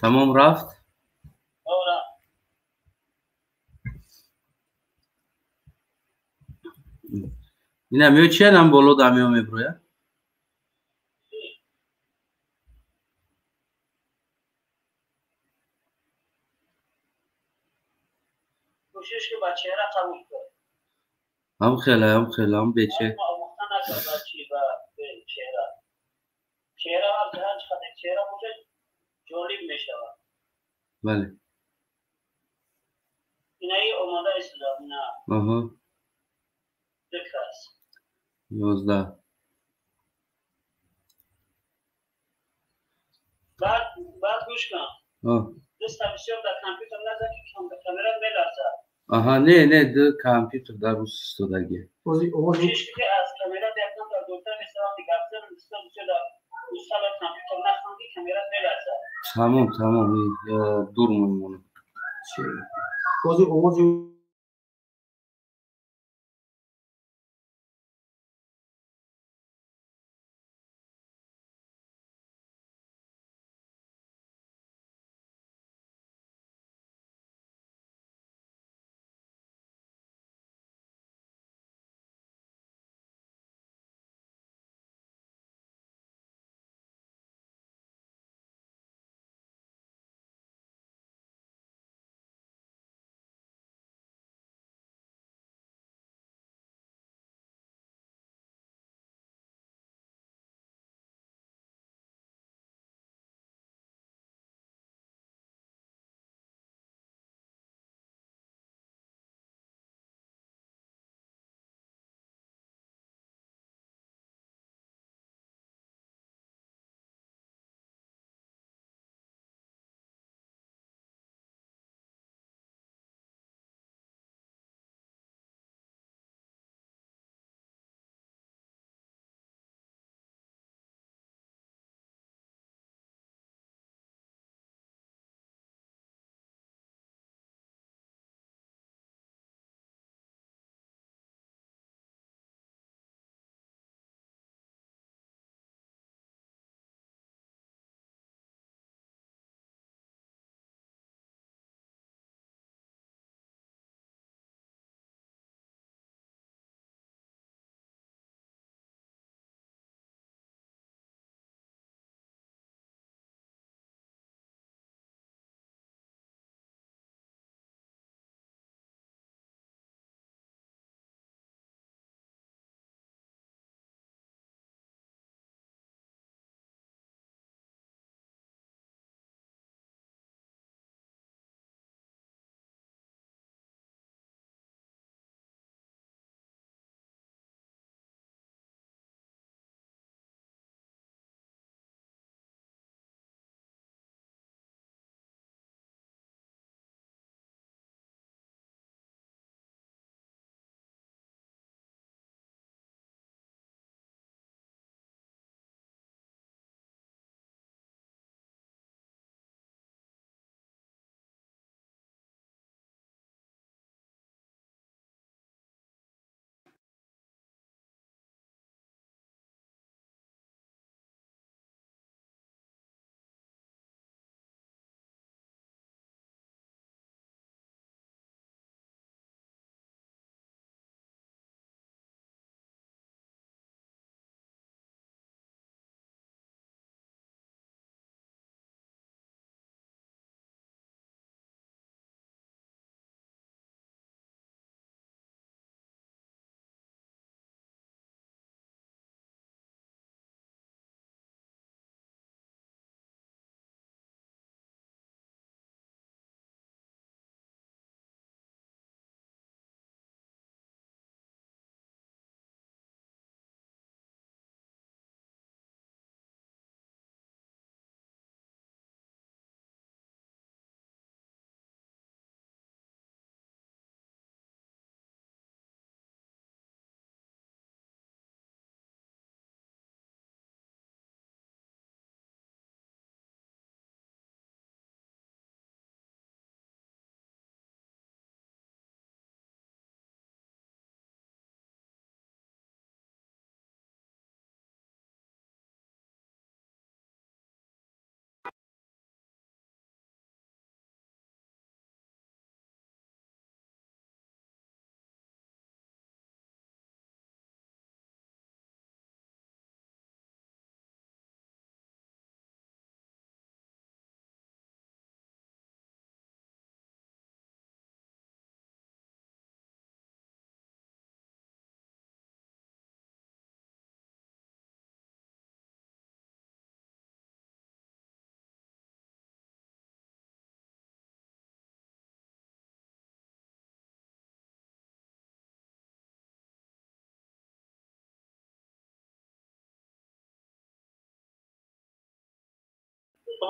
Тамом, рафт. Ина мео чия нам боло да мео меброя. Кӯшиш ки ба чеҳра қабул кун. Ҳам хеле, ҳам хеле, ҳам бече. Омӯхта накард ба чи, ба чеҳра. Чеҳра ҳар чӣ қадар чеҳра бошад, ҷолиб мешавад. Бале. Инаи омода истодам, ина. Аҳа. Ду кас. 11. Баъд гӯш кун. Даста бисёр дар компютер назан, ки камера меларзад. Аҳа, не, не, ду компютер дар рӯз истодагӣ. Кӯшиш ки аз камера якам дар дуртар неста, вақти гап занам бисёр бисёр дар устала компютер нахан, ки камера меларзад. Тамом, тамом, дур мемонам. Овози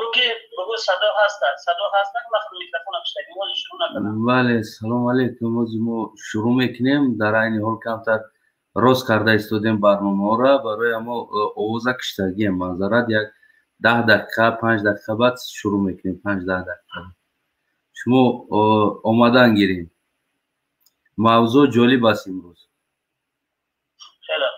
Бигӯ садо ҳаст, садо ҳаст, вақт микрофон киштагӣ, мо шурӯъ накардам. Бале, салом алейкум. Ҳозир мо шурӯъ мекунем. Дар айни ҳол камтар рост карда истодем барномаҳоро, барои ҳамо овоза киштагием. Маъзарат, як 10 дақиқа, 5 дақиқа баъд шурӯъ мекунем, 5-10 дақиқа. Шумо омадан гирем. Мавзӯъ ҷолиб аст имрӯз. Хеле.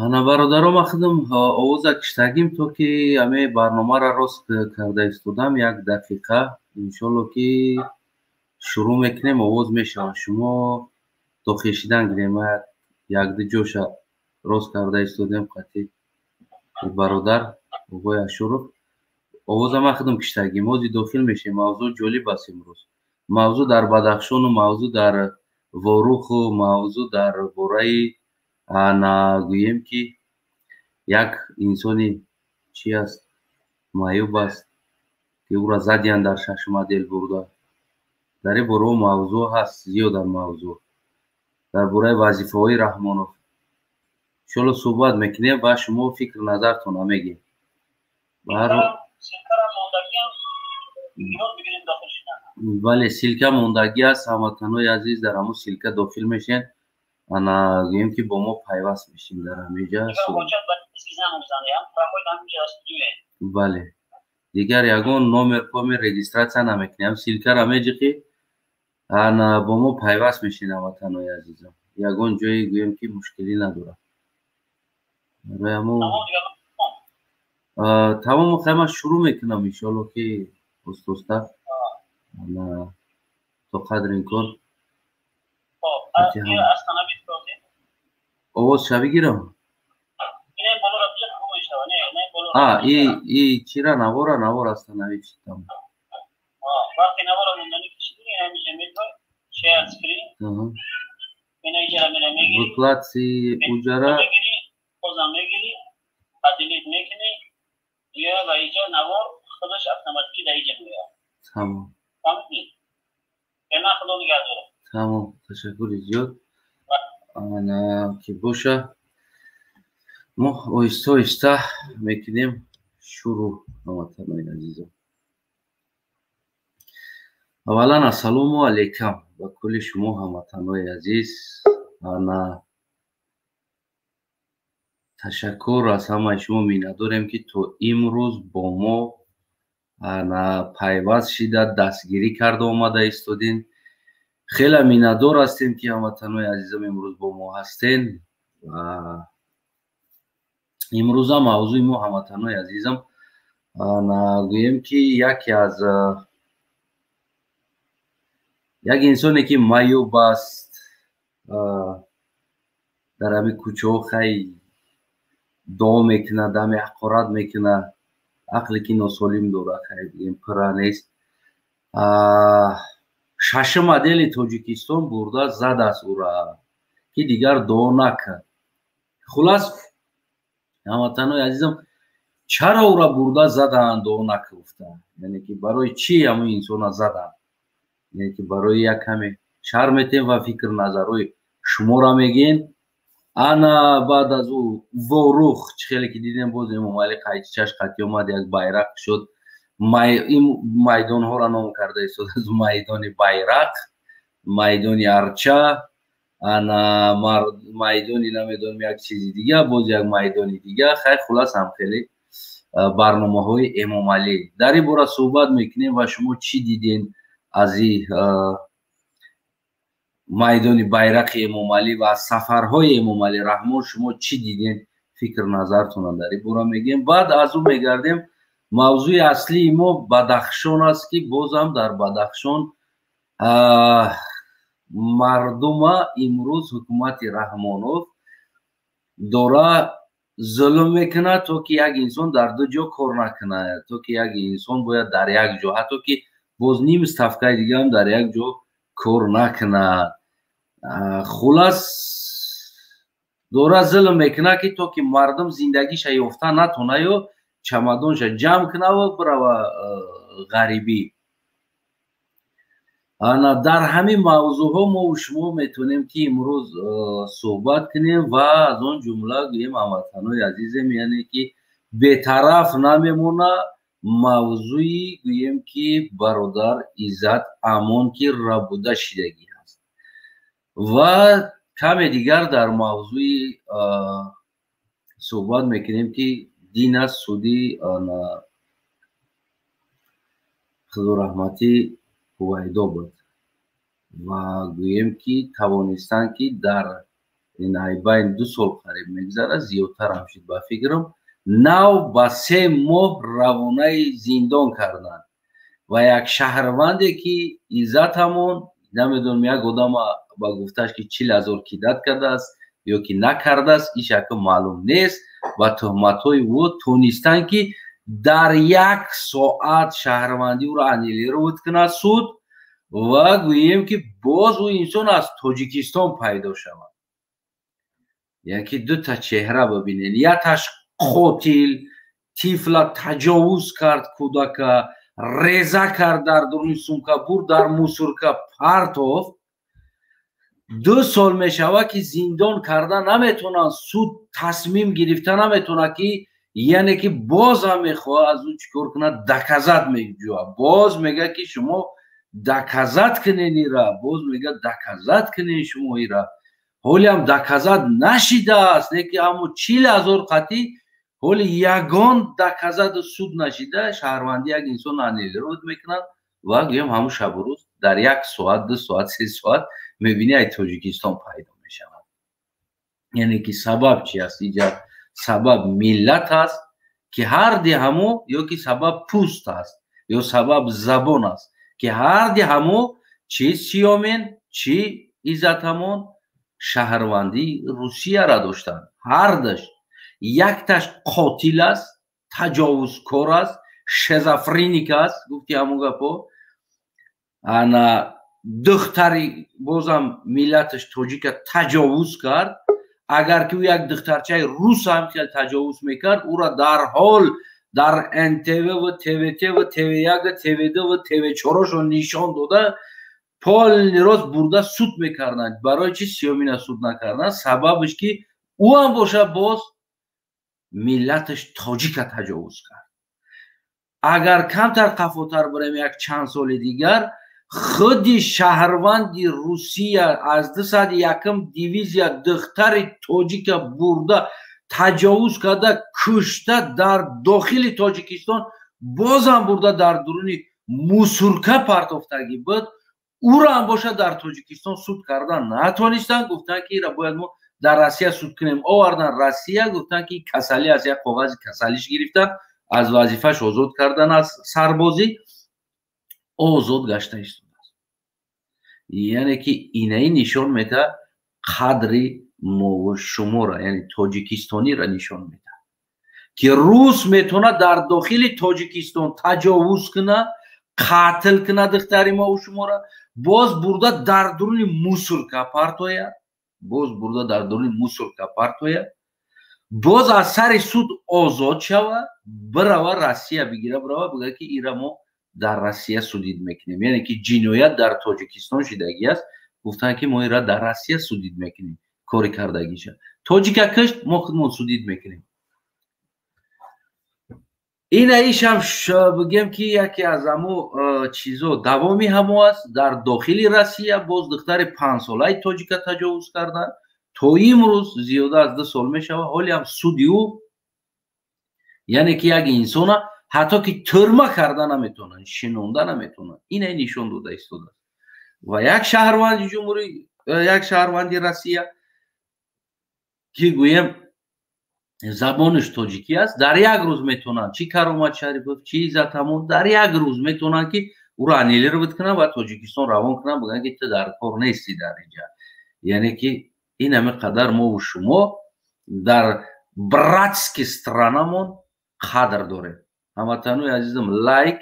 Ана бародаро, ман худам овоза киштагим, то ки ҳаме барномаро рост карда истодам. Як дақиқа, иншолло ки шурӯъ мекунем, овоз мешавад. Шумо дохил шидан гирем. Якду ҷоша рост карда истодем қатъи бародар Оғои Ашуров. Овоза ман худам киштагим. Ҳозир дохил мешем. Мавзӯъ ҷолиб аст имрӯз. Мавзӯъ дар Бадахшону мавзӯъ дар Воруху мавзӯъ дар бораи ана гӯем ки як инсони чи аст, маъюб аст, ки ӯро задиян дар шашмадел бурда. Дар ин борао мавзӯъ ҳаст, зиёдан мавзӯъ. Дар бораи вазифаҳои Раҳмонов иншолло суҳбат мекунем ва шумо фикру назартонро мегӯед. Бале, ссылка мондагӣ аст, ҳамватанои азиз, дар ҳамон ссылка дохил мешавед. Ана гӯем ки бо мо пайваст мешем дар ҳаминҷа. Бале, дигар ягон номер помер регистрация намекунем. Ссылкаро меҷиқӣ, ана бо мо пайваст мешем, ҳамватанои азизам. Ягон ҷое гӯем ки мушкилӣ надорад. Барои ҳамон тамом хай ман шурӯъ мекунам иншолло ки оста-оста ана то қадри имкон. Овоз шави гирам? И чира навора, навор остановить там. Выкладцы уҷара. Тамом. Тамом, ташаккури зиёд. Ана ки боша, мо оҳиста оҳиста мекунем шурӯъ, ҳамватанои азизам. Аввалан ассалому алайкум ба кулли шумо ҳамватанои азиз. Ана ташаккур аз ҳамаи шумо миннатдорем, ки то имрӯз бо мо ана пайваст шида, дастгирӣ карда омада истодин. Хеле миннатдор ҳастем, ки ҳамватанои азизам имрӯз бо мо ҳастен. Ва имрӯза мавзӯи мо, ҳамватанои азизам, гӯем, ки яке аз як инсоне, ки маъюб аст, дар ҳамин кӯчаҳо хай дуо мекунад, ҳаме ҳақорат мекунад, ақле ки носолим дорад, хай бигем, пурра нест. Шашум отдели Тоҷикистон бурда задааст ӯра, ки дигар дуо накард. Хулас, ҳамватанои азизам, чаро ӯра бурда задаанд, дуо накард гуфта? Яъне ки барои чӣ ҳамун инсона заданд? Яъне ки барои як каме шарҳ метем ва фикр назарҳои шуморо мегӯем. Ана баъд аз ӯ Ворух, чӣ хеле ки дидем, боз Эмомалӣ қайчичаш қатъи омад, як байрақ шуд. Ин майдонҳоро ном карда истодааст: майдони байрақ, майдони арча, ана майдони намедонам, як чизи дига, боз як майдони дига. Хай, хулас, ҳам хеле барномаҳои Эмомалӣ. Дар ин бора суҳбат мекунем. Ва шумо чӣ диден аз ин майдони байрақи Эмомалӣ ва аз сафарҳои Эмомалӣ Раҳмон? Шумо чӣ диден? Фикр назартонро дар ин бора мегӯем. Баъд аз ӯ мегардем, мавзӯи аслии мо Бадахшон аст, ки бозам дар Бадахшон мардума имрӯз ҳукумати Раҳмонов дора зулм мекунад, то ки як инсон дар ду ҷо кор накунад, то ки як инсон бояд дар як ҷо, ҳатто ки боз ним ставкаи дигаам дар як ҷо кор накунад. Хулас, дора зулм мекунад, ки то ки мардум зиндагиша ёфта натонаю чамадонша ҷамъ кунаву бирава ғарибӣ. Ана дар ҳамин мавзӯъҳо мо шумо метавонем, ки имрӯз суҳбат кунем. Ва аз он ҷумла гӯем, ҳамватанои азизем, яъне ки бетараф намемона мавзӯи, гӯем, ки бародар Иззат Амон, ки рабуда шидагӣ ҳаст. Ва каме дигар дар мавзӯи суҳбат мекунем, ки дин аст суди худораҳматӣ Ҳувайдо буд ва гӯем, ки тавонистанд, ки дар ин айбайн 2 сол қариб мегузарад, зиёдтарам шуд ба фикрам, нав ба 3 моҳ равонаи зиндон карданд. Ва як шаҳрванде, ки Иззатамон, намедонам, як одама ба гуфташ, ки 40 000 кидать кардааст ё ки накардааст, иш ака маълум нест. Ва туҳматҳои ӯ тонистанд, ки дар як соат шаҳрвандӣ ӯро аннулировать кунад суд. Ва гӯем, ки боз ӯ инсон аз Тоҷикистон пайдо шавад. Яъне ки дута чеҳра бибинед: якташ қотил, тифла таҷовуз кард, кӯдака реза кард, дар дуруни сумка бурд, дар мусорка партофт. 2 сол мешавад, ки зиндон карда наметавонанд, суд тасмим гирифта наметавонад, ки яъне ки боз ҳам мехоҳад аз ӯ чӣ кор кунад, доказать меҷӯяд. Боз мегӯяд, ки шумо доказать кунен ира, боз мегӯяд, доказать кунен шумо ира. Ҳолиам доказать нашидааст, не ки аммо 40 000 қатъӣ ҳоли ягон доказать суд нашида, шаҳрвандӣ як инсон аннулировать мекунад. Ва гӯям, ҳамун шабу рӯз дар як соат, 2 соат, 3 соат мебинӣ, ай Тоҷикистон пайдо мешавад. Яъне ки сабаб чи аст иҷа? Сабаб миллат аст, ки ҳарди ҳамо, ё ки сабаб пӯст аст, ё сабаб забон аст, ки ҳарди ҳамо, чи Сиёмен, чи Иззатамон, шаҳрвандии Русияра доштанд ҳардаш. Якташ қотил аст, таҷовузкор аст, шизофреник аст, гуфти ҳамун гапо. Ана духтари бозам миллаташ тоҷика таҷовуз кард. Агар ки ӯ як духтарчаи рус ҳам хел таҷовуз мекард, ӯра дар ҳол дар НТВ ва ТВТ ва ТВ1, ТВ2 ва ТВ4-ошон нишон дода, полный рост бурда суд мекарданд. Барои чи Сиёмина суд накарданд? Сабабаш ки ӯ ҳам боша, боз миллаташ тоҷика таҷовуз кард. Агар камтар қафотар бирем, як чанд соли дигар, худи шаҳрванди Русия аз 201-м дивизия духтари тоҷика бурда таҷовуз карда, кушта, дар дохили Тоҷикистон бозам бурда дар дуруни мусорка партофтагӣ буд. Ӯро ҳам бошад, дар Тоҷикистон суд кардан натонистанд. Гуфтанд, ки ира бояд мо дар Россия суд кунем. Овардан Россия, гуфтанд, ки касалӣ аст, як коғази касалиш гирифтан, аз вазифаш озод кардан, аз сарбозӣ озод гашта истодааст. Яъне ки инаи нишон медиҳад қадри мову шуморо, яъне тоҷикистонира нишон медиҳад, ки рус метавонад дар дохили Тоҷикистон таҷовуз кунад, қатл кунад духтари мову шуморо, боз бурда дар дуруни мусорка партояд, боз бурда дар дуруни мусорка партояд, боз аз сари суд озод шавад, бирава Россия, бигира, бирава, бигӯяд, ки ира мо дар Россия судить мекунем. Яъне ки ҷиноят дар Тоҷикистон шидагӣ аст, гуфтанд, ки мо ира дар Россия судить мекунем. Кори кардагиша тоҷика кишт, мо худмон судить мекунем. Ина ишам бигем, ки яке аз ҳамо чизо давоми ҳамо аст. Дар дохили Россия боз духтари 5-солаи тоҷика таҷовуз карданд. То имрӯз зиёда аз 2 сол мешавад, ҳоле ҳам суди ӯ, яъне ки як инсона ҳатто ки тюрьма карда наметавонанд, шинонда наметавонанд. Ина нишон дода истодааст. Ва як шаҳрванди ҷумҳурӣ, як шаҳрванди Россия, ки гӯем забонаш тоҷикӣ аст, дар як рӯз метавонанд, чӣ Каромат Шарипов, чӣ Иззатамон, дар як рӯз метавонанд, ки ӯро аннулировать кунанд ва Тоҷикистон равон кунанд, бигӯянд, ки ту дар кор нестӣ дар инҷа. Яъне ки ин ҳами қадар мову шумо дар братский страна мон қадр дорем. Ҳамватанои азизам, лайк,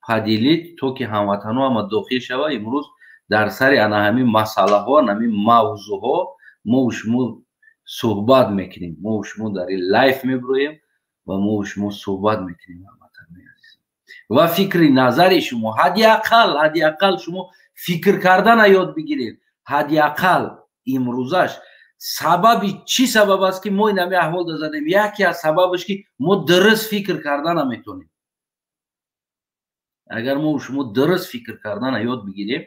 поделить, то ки ҳамватано ҳама дохил шава. Имрӯз дар сари ана ҳамин масъалаҳо, ана ҳамин мавзӯъҳо мову шумо суҳбат мекунем. Мову шумо дар ин лайв мебироем ва мову шумо суҳбат мекунем, ҳамватанои азизам. Ва фикри назари шумо, ҳадди ақал шумо фикр кардана ёд бигиред. Ҳадди ақал имрӯзаш сабаби чӣ сабаб аст, ки мо ин ҳами аҳвол задем? Яке аз сабабаш, ки мо дуруст фикр карда наметонем. Агар мо шумо дуруст фикр кардана ёд бигирем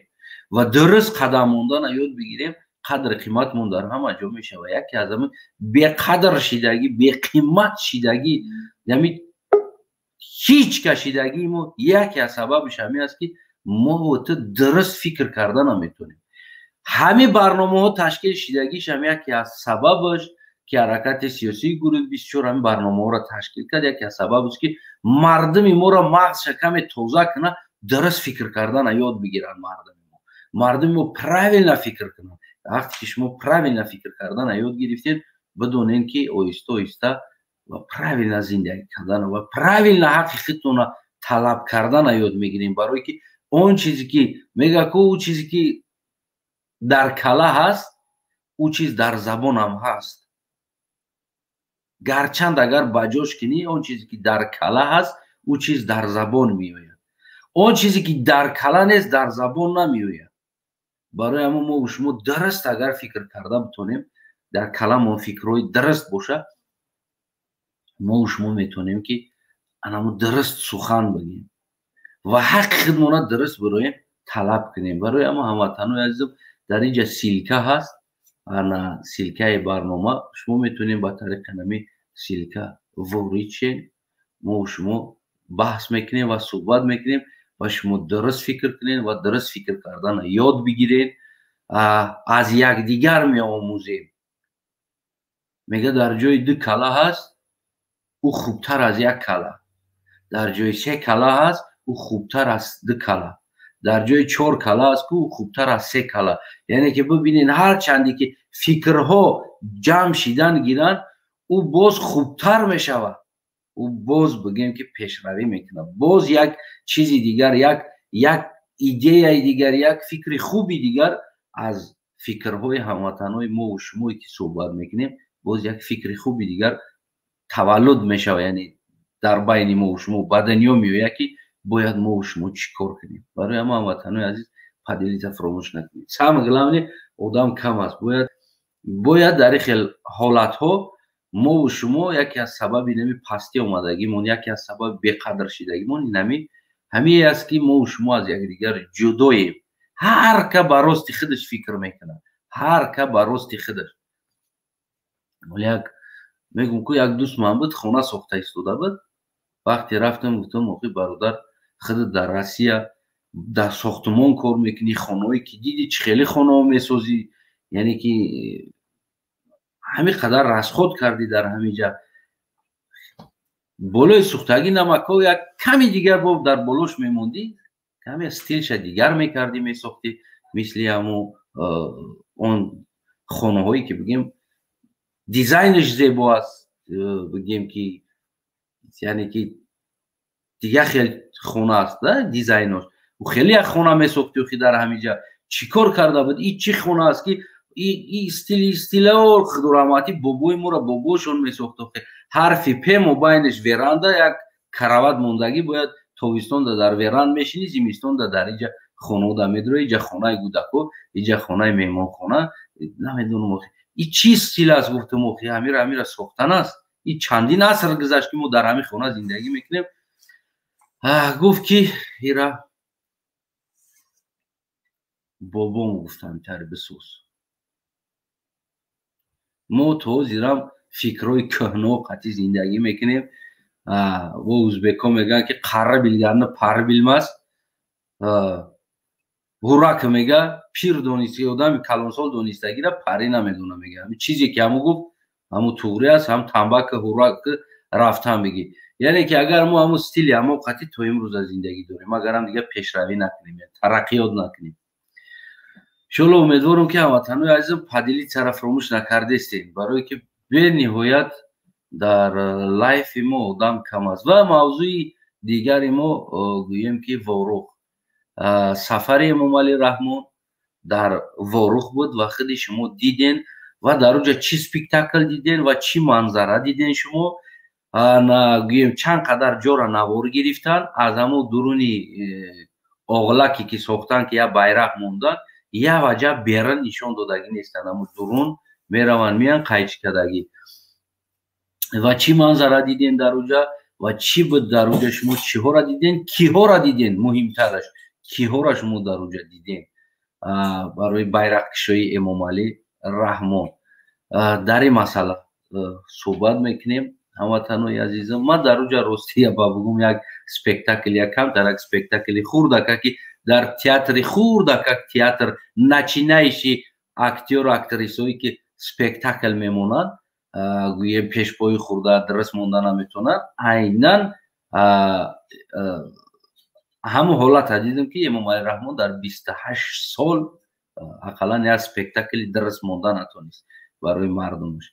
ва дуруст қадам мондана ёд бигирем, қадри қиматмон дар ҳама ҷо мешавад. Яке аз ҳамин беқадр шидагӣ, беқимат шидагӣ, ями ҳеҷ кашидагии мо, яке аз сабабаш ҳамин аст, ки мо ту дуруст фикр карда наметонем. Ҳамин барномаҳо ташкил шидагиш ҳам яке аз сабабаш, ки ҳаракати сиёсии гурӯҳи 24 ҳамин барномаҳоро ташкил кард, яке аз сабабаш, ки мардуми моро мағзша каме тоза кунад, дуруст фикр кардана ёд бигиранд мардуми мо, мардуми мо правильно фикр кунанд. Вақте ки шумо правильно фикр кардана ёд гирифтед, бидонед, ки оҳиста оҳиста ва правильно зиндагӣ кардана ва правильно ҳаққи худтона талаб кардана ёд мегирем. Барое ки он чизе ки мега ку, ӯ чизе ки дар кала ҳаст, ӯ чиз дар забонам ҳаст. Гарчанд агар ба ҷош кунӣ, он чизе ки дар кала ҳаст, ӯ чиз дар забон меояд. Он чизе ки дар кала нест, дар забон намеояд. Барои ҳамон мо шумо дуруст агар фикр карда битонем, дар каламон фикрҳои дуруст боша, мо шумо метавонем, ки анамо дуруст сухан бигем ва ҳаққи худмона дуруст бироем талаб кунем. Барои ҳамо, ҳамватанои азизам, дар инҷа ссылка ҳаст, ана ссылка и барнома. Шумо метавонем ба тариқи ҳамин ссылка ворид шен. Мо шумо баҳс мекунем ва суҳбат мекунем ва шумо дуруст фикр кунед ва дуруст фикр кардана ёд бигиред. Аз якдигар меомӯзем. Мега, дар ҷои ду кала ҳаст, ӯ хубтар аз як кала, дар ҷои се кала ҳаст, ӯ хубтар аз ду кала, дар ҷои чор кала аст ку, ӯ хубтар аз се кала. Яъне ки бибинед, ҳар чанде ки фикрҳо ҷамъ шидан гиранд, ӯ боз хубтар мешавад, ӯ боз бигем, ки пешравӣ мекунад, боз як чизи дигар, як идеяи дигар, як фикри хуби дигар аз фикрҳои ҳамватанҳои мову шумое ки суҳбат мекунем, боз як фикри хуби дигар таваллуд мешавад, яъне дар байни мову шумо ба дунё меояд, ки бояд мову шумо чӣ кор кунем. Барои ҳама, ҳамватанҳои азиз, поделиться фаромӯш накунед. Самое главное, одам кам аст, бояд дар ин хел ҳолатҳо мову шумо, яке аз сабаби инами пастӣ омадагимон, яке аз сабаби беқадршидагимон инами ҳамие аст, ки мову шумо аз якдигар ҷудоем. Ҳар ка ба рости худаш фикр мекунад, ҳар ка ба рости худаш. Як мегум ку, як дӯст ман буд, хона сохта истода буд. Вақте рафтам, гуфтам: «Охи, бародар, худат дар Россия Дар сохтумон кор мекунӣ, хонаҳое ки дидӣ, чӣ хеле хонаҳо месозӣ, яъне ки ҳамин қадар расход кардӣ дар ҳамин ҷа. Болои сӯхтагӣ намакҳо як ками дигар бо дар болош мемондӣ, каме стилша дигар мекардӣ, месохтӣ, мисли ҳамун он хонаҳое ки бигем дизайнаш зебо аст, бигем ки яъне ки дигар хел хона аст да дизайнош. Ӯ хеле як хона месохти охи дар ҳамин ҷа. Чӣ кор карда буд? И чӣ хона аст ки и стилао худораҳматӣ бобои моро бобошон месохт охи. Ҳарфи п мобайнаш веранда, як карават мондагӣ, бояд тобистонда дар веранд мешинӣ, зимистонда дар иҷа хонаода медурои, иҷа хонаи кӯдако, иҷа хонаи меҳмонхона, намедонам охи. И чӣ стил аст, гуфтам охи, ҳамира сохтан аст. И чандин аср гузашт ки мо дар ҳамин хона зиндагӣ мекунем. Гуфт ки ира бобом гуфтам тари бисоз. Мо то ҳозирам фикрҳои кӯҳно қатъи зиндагӣ мекунем. Во узбекҳо мегӯянд ки қарра билганни пар билмас. Ҳурак мега пир донист, одами калонсол донистагира парӣ намедона мега. Ҳамин чизе ки ҳаму гуфт, ҳаму туғри аст, ҳам тамбаки ҳурак рафтан бигӣ. Яъне ки агар мо ҳамун стили ҳамо қатъи то имрӯза зиндагӣ дорем, агарам дигар пешравӣ накунем, тараққиёт накунем. Иншоалло умедворам ки ҳамватанои азизам поделиться-ра фаромӯш накардестем, барое ки бениҳоят дар лайфи мо одам кам аст. Ва мавзӯи дигари мо гӯем ки Ворух. Сафари Эмомалӣ Раҳмон дар Ворух буд ва худи шумо диден ва дар онҷа чӣ спектакл диден ва чӣ манзара диден шумо. Гӯем чанд қадар ҷора навор гирифтан аз ҳамон дуруни оғлаке ки сохтан, ки як байрақ мондан, як ваҷаб берун нишон додагӣ нестанд, ҳамун дурун мераванд, меянд қайчикадагӣ. Ва чӣ манзара диден дар онҷа ва чӣ буд дар онҷа, шумо чиҳоро диден, киҳоро диден, муҳимтараш киҳоро шумо дар онҷа диден барои байрақкишоии Эмомалӣ Раҳмон. Дар ин масъала суҳбат мекунем ҳамватанои азизам. Ман дар онҷа ростия ба бугум як спектакл, як камтар як спектакли хурдака ки дар театри хурдака, театр начинающий актёру актрисое ки спектакл мемонанд, гӯем пешпои хурда дуруст монда наметавонанд, айнан ҳамон ҳолата дидем ки Эмомалӣ Раҳмон дар 28 сол ақаллан як спектакли дуруст монда натонист барои мардумаш.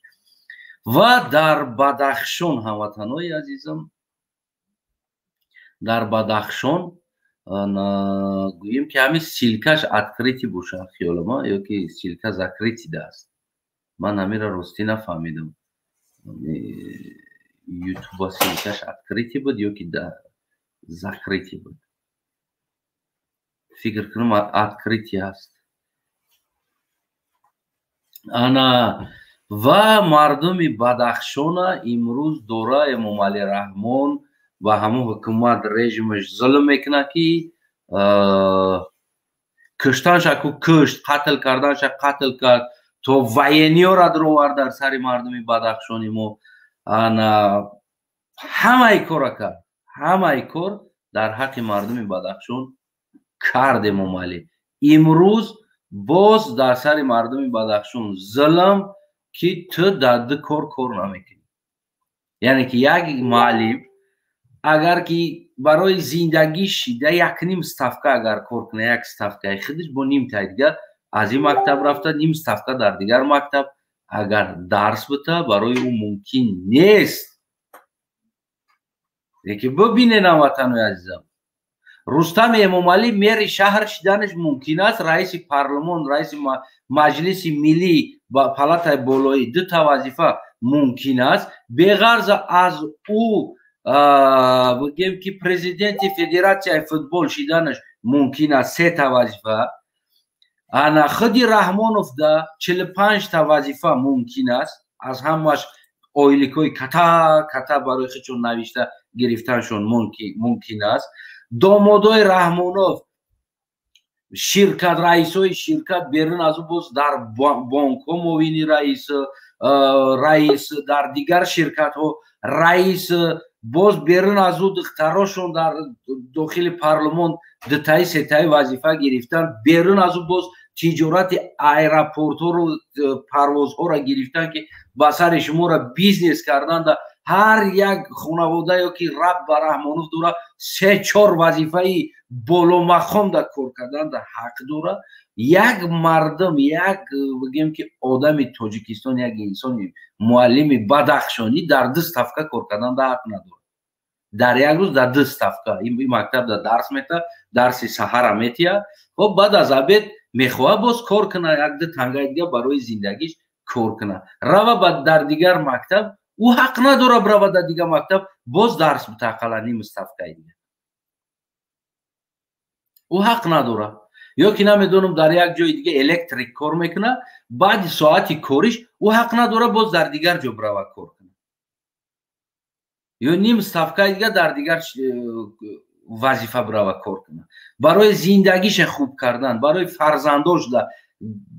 Ва дар Бадахшон ҳамватанои азизам, дар Бадахшон гӯем ки ҳамин ссылка-ш открытый бошад хиёлама ё ки ссылка закрытый аст. Ман ҳаминро ростӣ нафаҳмидам. Ютуба ссылка-ш открытый буд ё ки закрытый буд? Фикр кунам открытый аст. Ана ва мардуми Бадахшона имрӯз дора Эмомалӣ Раҳмон ва ҳамон ҳукумат режимаш зулм мекунад ки куштанша ку кушт, қатл карданша қатл кард, то военный-ора дуровард дар сари мардуми Бадахшони мо. Ана ҳамаи кора кард, ҳамаи кор дар ҳаққи мардуми Бадахшон кард Эмомалӣ. Имрӯз боз дар сари мардуми Бадахшон зулм ки ту дар ду кор кор намекунӣ. Яъне ки як муаллим агар ки барои зиндагӣ шида як ним ставка агар кор кунад, як ставкаи худаш бо нимтаи дигар аз ин мактаб рафта, ним ставка дар дигар мактаб агар дарс бита, барои ӯ мумкин нест. Лекин бибинед ҳамватанои азизам, Рустами Эмомалӣ мери шаҳр шиданаш мумкин аст, раиси парлумон, раиси маҷлиси миллӣ, палатаи болоӣ, дута вазифа мумкин аст. Беғарза аз ӯ бигем ки президенти федератсияи футбол шиданаш мумкин аст, сета вазифа. Ана худи Раҳмонов да 45-та вазифа мумкин аст, аз ҳамаш ойликҳои ката ката барои худшон навишта гирифтаншон мумкин аст. Домодои Раҳмонов ширкат, раисои ширкат, берун аз ӯ боз дар бонкҳо муовини раис, раис дар дигар ширкатҳо Раис, боз берун аз ӯ духтарошон дар дохили парлумон дутаи, сетаи вазифа гирифтан. Берун аз ӯ боз тиҷорати аэропортҳоро, парвозҳоро гирифтан, ки ба сари шуморо бизнес карданда. Ҳар як хонаводае, ки раб ба Раҳмонов дора, се чор вазифаи боломақом дар кор кардан дар ҳақ дора. Як мардум, як, бигем, ки одами Тоҷикистон, як инсони муаллими бадахшонӣ дар ду ставка кор кардан дар ҳақ надорад. Дар як рӯз дар ду ставка ин мактаб дар дарс мета, дарси саҳара метия, хоб, баъд аз обед мехоҳад боз кор кунад, як ду тангаи дига барои зиндагиш кор кунад, рава ба дар дигар мактаб. Ӯ ҳақ надорад бирава дар дигар мактаб боз дарс бита, ақалла ним ставкаи дига ӯ ҳақ надорад. Ё ки намедонам, дар як ҷои дига электрик кор мекунад, баъди соати кориш ӯ ҳақ надорад боз дар дигар ҷо бирава кор кунад ё ним ставкаи дига дар дигар вазифа бирава кор кунад. Барои зиндагиша хуб кардан, барои фарзандош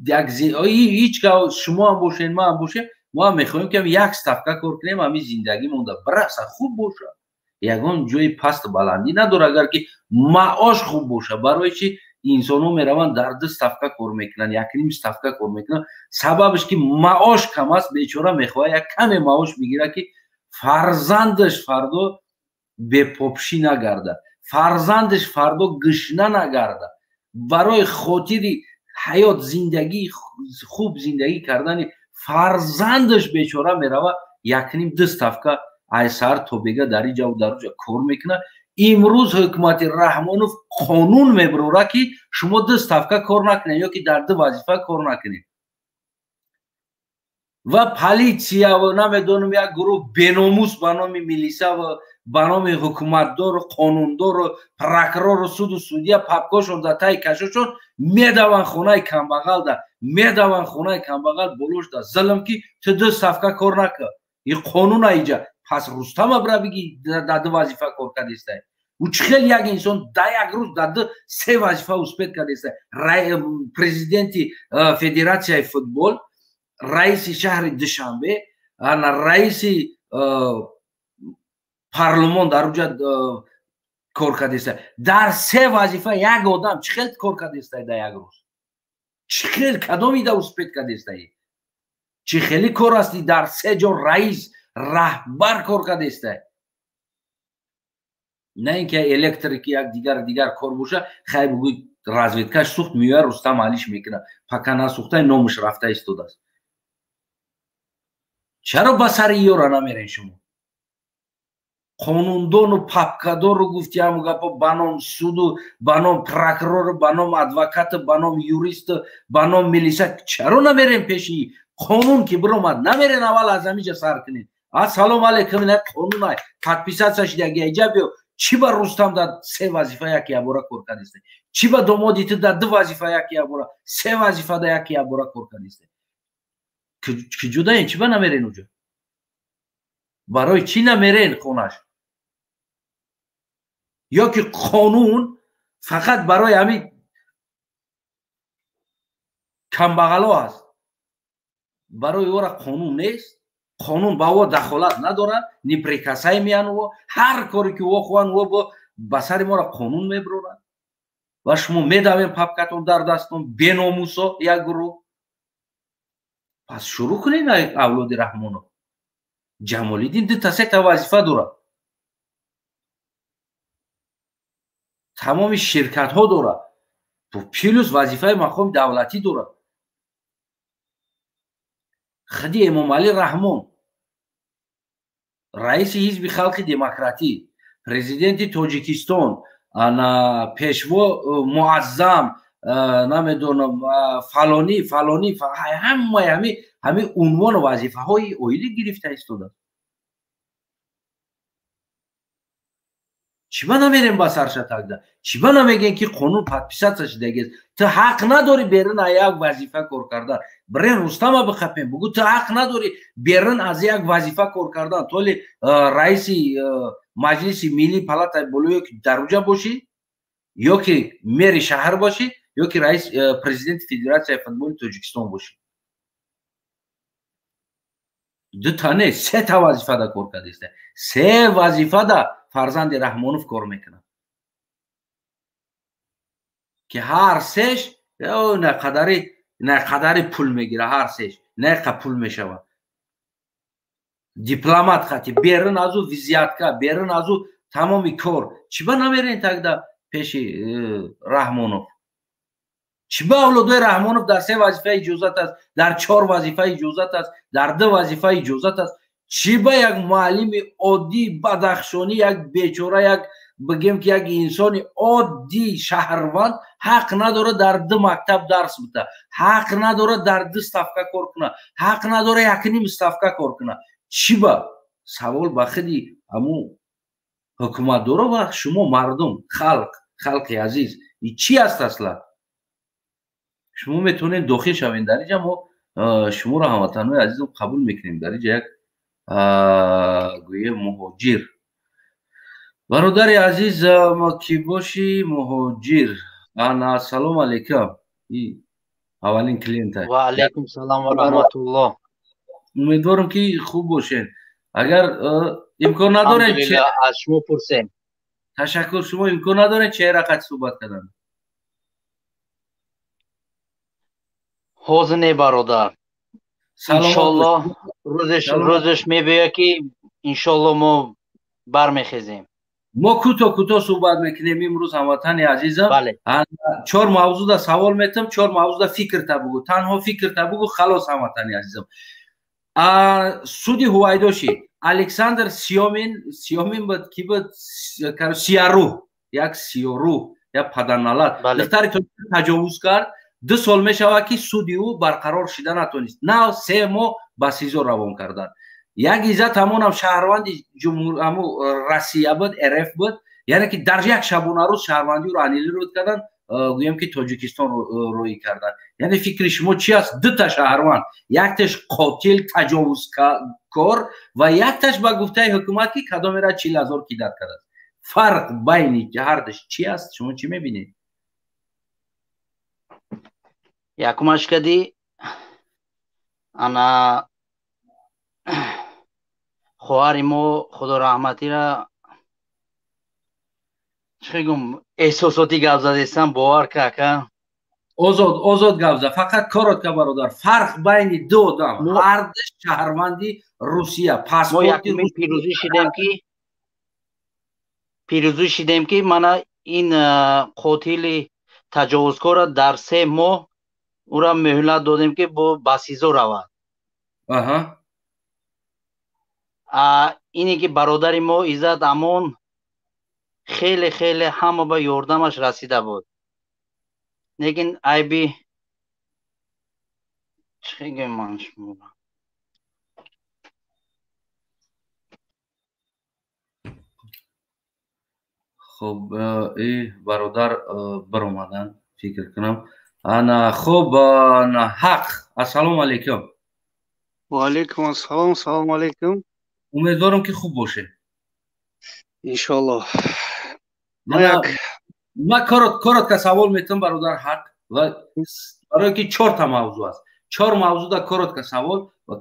як ҳеҷ шумо ҳам бошед, ман ҳам бошем, мо ҳам мехоҳем, ки як ставка кор кунем, ҳамин зиндагимонда бираса, хуб бошад. Ягон ҷои пасту баландӣ надорад, агар ки маош хуб бошад. Барои чи инсонҳо мераванд, дар ду ставка кор мекунанд, якним ставка кор мекунанд? Сабабаш ки маош кам аст. Бечора мехоҳад як каме маош бигирад, ки фарзандаш фардо бепопшӣ нагардад, фарзандаш фардо гушна нагардад. Барои хотири ҳаёт, зиндагии хуб, зиндагӣ кардани фарзандаш бечора мерава, якним, ду ставка ай саҳар то бега дар иҷаву дар уҷа кор мекунад. Имрӯз ҳукумати Раҳмонов қонун мебурора, ки шумо ду ставка кор накунед ё ки дар ду вазифа кор накунед. Ва политсия ва намедонам, як гурӯҳ беномус ба номи милиса ва ба номи ҳукуматдору қонундору прокурору суду судья, папкошон дар таи кашошон, медаванд хонаи камбағалда, медаванд хонаи камбағал, болошда зулм, ки ту ду ставка кор накун, и қонуна иҷа. Пас Рустама бира биги, дар ду вазифа кор кардестай. Ӯ чӣ хел як инсон дар як рӯз дар ду се вазифа успеть кардестай? Президенти федератсияи футбол, раиси шаҳри Душанбе, ана раиси парлумон дар уҷа кор кардеста. Дар се вазифа як одам чӣ хел кор кардестай дар як рӯз? Чӣ хел, кадомида успеть кардестай? Чӣ хели кор ҳасти, дар се ҷо раис, раҳбар кор кардестай? На ин ки электрики, як дигар дигар кор боша, хай, бугӯй, разведкаш сӯхт, меоя, Рустам алиш мекунад. Пока насӯхтай, номаш рафта истодааст. Чаро ба сари ёра намерен шумо, қонундону папкадору? Гуфти ҳаму гапо, ба ном суду, ба ном прокурору, ба ном адвокату, ба ном юристу, ба ном милиса, чаро намерен пеши қонун, ки биромад, намерен? Аввал аз ҳамиҷа сар кунед. Ассалому алайкум, ина қонунай, подписаться шидаги, иҷа биё. Чӣ ба Рустам дар се вазифа яки ябора кор кардисте? Чӣ ба домоди ту дар ду вазифа яки ябора, се вазифа да яки ябора кор кардисте? Киҷудаен? Чӣ ба намерен уҷа? Барои чӣ намерен хонаш? Ё ки қонун фақат барои ҳамин камбағало аст, барои ӯра қонун нест? Қонун ба ӯ дахолат надорад, неприкасаемый ян ӯ. Ҳар коре ки ӯ хоҳанд, ӯ ба сари моро қонун мебурорад. Ва шумо медавем, папкатон дар дастон, беномусо, як гурӯҳ. Пас шурӯъ кунед, авлоди Раҳмонов. Ҷамолиддин дута сета вазифа дорад, тамоми ширкатҳо дорад, плюс вазифаи мақоми давлатӣ дорад. Худи Эмомалӣ Раҳмон, раиси Ҳизби Халқи Демократӣ, президенти Тоҷикистон, ана пешво муаззам, намедонам, фалонӣ, фалонӣ, ҳамаи ҳамин унвону вазифаҳои оилӣ гирифта истодааст. Чӣ ба намерем ба саршатакда? Чӣ ба намегем, ки қонун подписаться шудагист, ту ҳақ надорӣ берун аз як вазифа кор кардан? Бирен, Рустама бихапем, бугӯ, ту ҳақ надорӣ берун аз як вазифа кор кардан, толи раиси Маҷлиси Миллӣ, палатаи боло, ё ки дар уҷа бошӣ, ё ки мери шаҳр бошӣ, ё ки раис, президенти Федератсияи футболи Тоҷикистон бошӣ. Дута не, сета вазифада кор кардааст. Се вазифада фарзанди Раҳмонов кор мекунад, ки ҳар сеш на қадари пул мегира, ҳар сеш нақа пул мешавад. Дипломат хати берун азу взятка, берун азу тамоми кор. Чиба намерен тогда пеши Раҳмонов? Чиба авлодои Раҳмонов дар се вазифа иҷозат аст, дар чор вазифа иҷозат аст, дар ду вазифа иҷозат аст? Чиба як муаллими оддӣ бадахшонӣ, як бечора, як бигем ки як инсони оддӣ шаҳрванд ҳақ надорад дар ду мактаб дарс бита, ҳақ надорад дар ду ставка кор кунад, ҳақ надорад якним ставка кор кунад? Чиба? Савол ба худи ҳамун ҳукуматдоро ва шумо, мардум, халқ, халқи азиз, чӣ аст асла? Шумо метавонед дохил шавед дар инҷа, мо шуморо, ҳамватанҳои азизам, қабул мекунем. Дар инҷа як гӯе муҳоҷир, бародари азиз, кӣ бошӣ, муҳоҷир? Ана, ассалому алайкум, аввалин клиента. Ва алайкум салом ва раҳматуллоҳ. Умедворам, ки хуб бошед. Агар имкон надоред, аз шумо пурсем. Ташаккур. Шумо имкон надоред чеҳра қати суҳбат кардан? Ҳозир не, бародар. Иншоллоҳ, рӯзеш мебиёяд, ки иншоллоҳ мо бармехезем. Мо кӯтоҳ кӯтоҳ суҳбат мекунем имрӯз, ҳамватани азизам. Чор мавзӯъда савол метам, чор мавзӯъда фикрта бугӯ, танҳо фикрта бугӯ, халос. Ҳамватани азизам, суди ҳувайдоши Александр Сиёмин, Сиёмин буд, ки буд, сиярӯҳ, як сиёрӯҳ, як падарналат, духтари таҷовуз кард. 2 сол мешавад, ки суди ӯ барқарор шида натонист. На 3 моҳ ба СИЗО равон карданд. Як Иззат ҳамонам шаҳрванди ҳаму Россия буд, РФ буд, яъне ки дар як шабонарӯз шаҳрвандиро аннулировать карданд, гӯем ки Тоҷикистон рӯӣ карданд. Яъне фикри шумо чи аст? Дута шаҳрванд, якташ қотил, таҷовузкор ва якташ ба гуфтаи ҳукумат, ки кадомера 40 000 кидать кардааст. Фарқ байни ҳардаш чи аст? Шумо чӣ мебинед? Якумаш кади ана хоҳари мо, худо раҳматира, чӣ гум, эҳсосотӣ гап задестам, бовар ка, ака. Озод, озод гап зад, фақат коротко, бародар. Фарқ байни ду одам, ҳарду шаҳрванди Русия, паспорти. Пирӯзӣ шидем, ки пирӯзӣ шидем, ки мана ин қотили таҷовузкора дар 3 моҳ ӯра муҳлат додем, ки бо ба СИЗО равад. Ине ки бародари мо Иззат Амон хеле хеле ҳама ба ёрдамаш расида буд, лекин айби чӣ гӯям ман шумо? Хуб, и бародар баромадан, фикр кунам. Ана, хуб, ана Ҳақ, ассалому алайкум. Ва алайкум ассалом, салому алайкум. Умедворам, ки хуб бошед. Иншоллоҳ. Ма коротко савол метам, бародар Ҳақ, ва барое ки чорта мавзӯъ аст, чор мавзӯъда коротко савол ва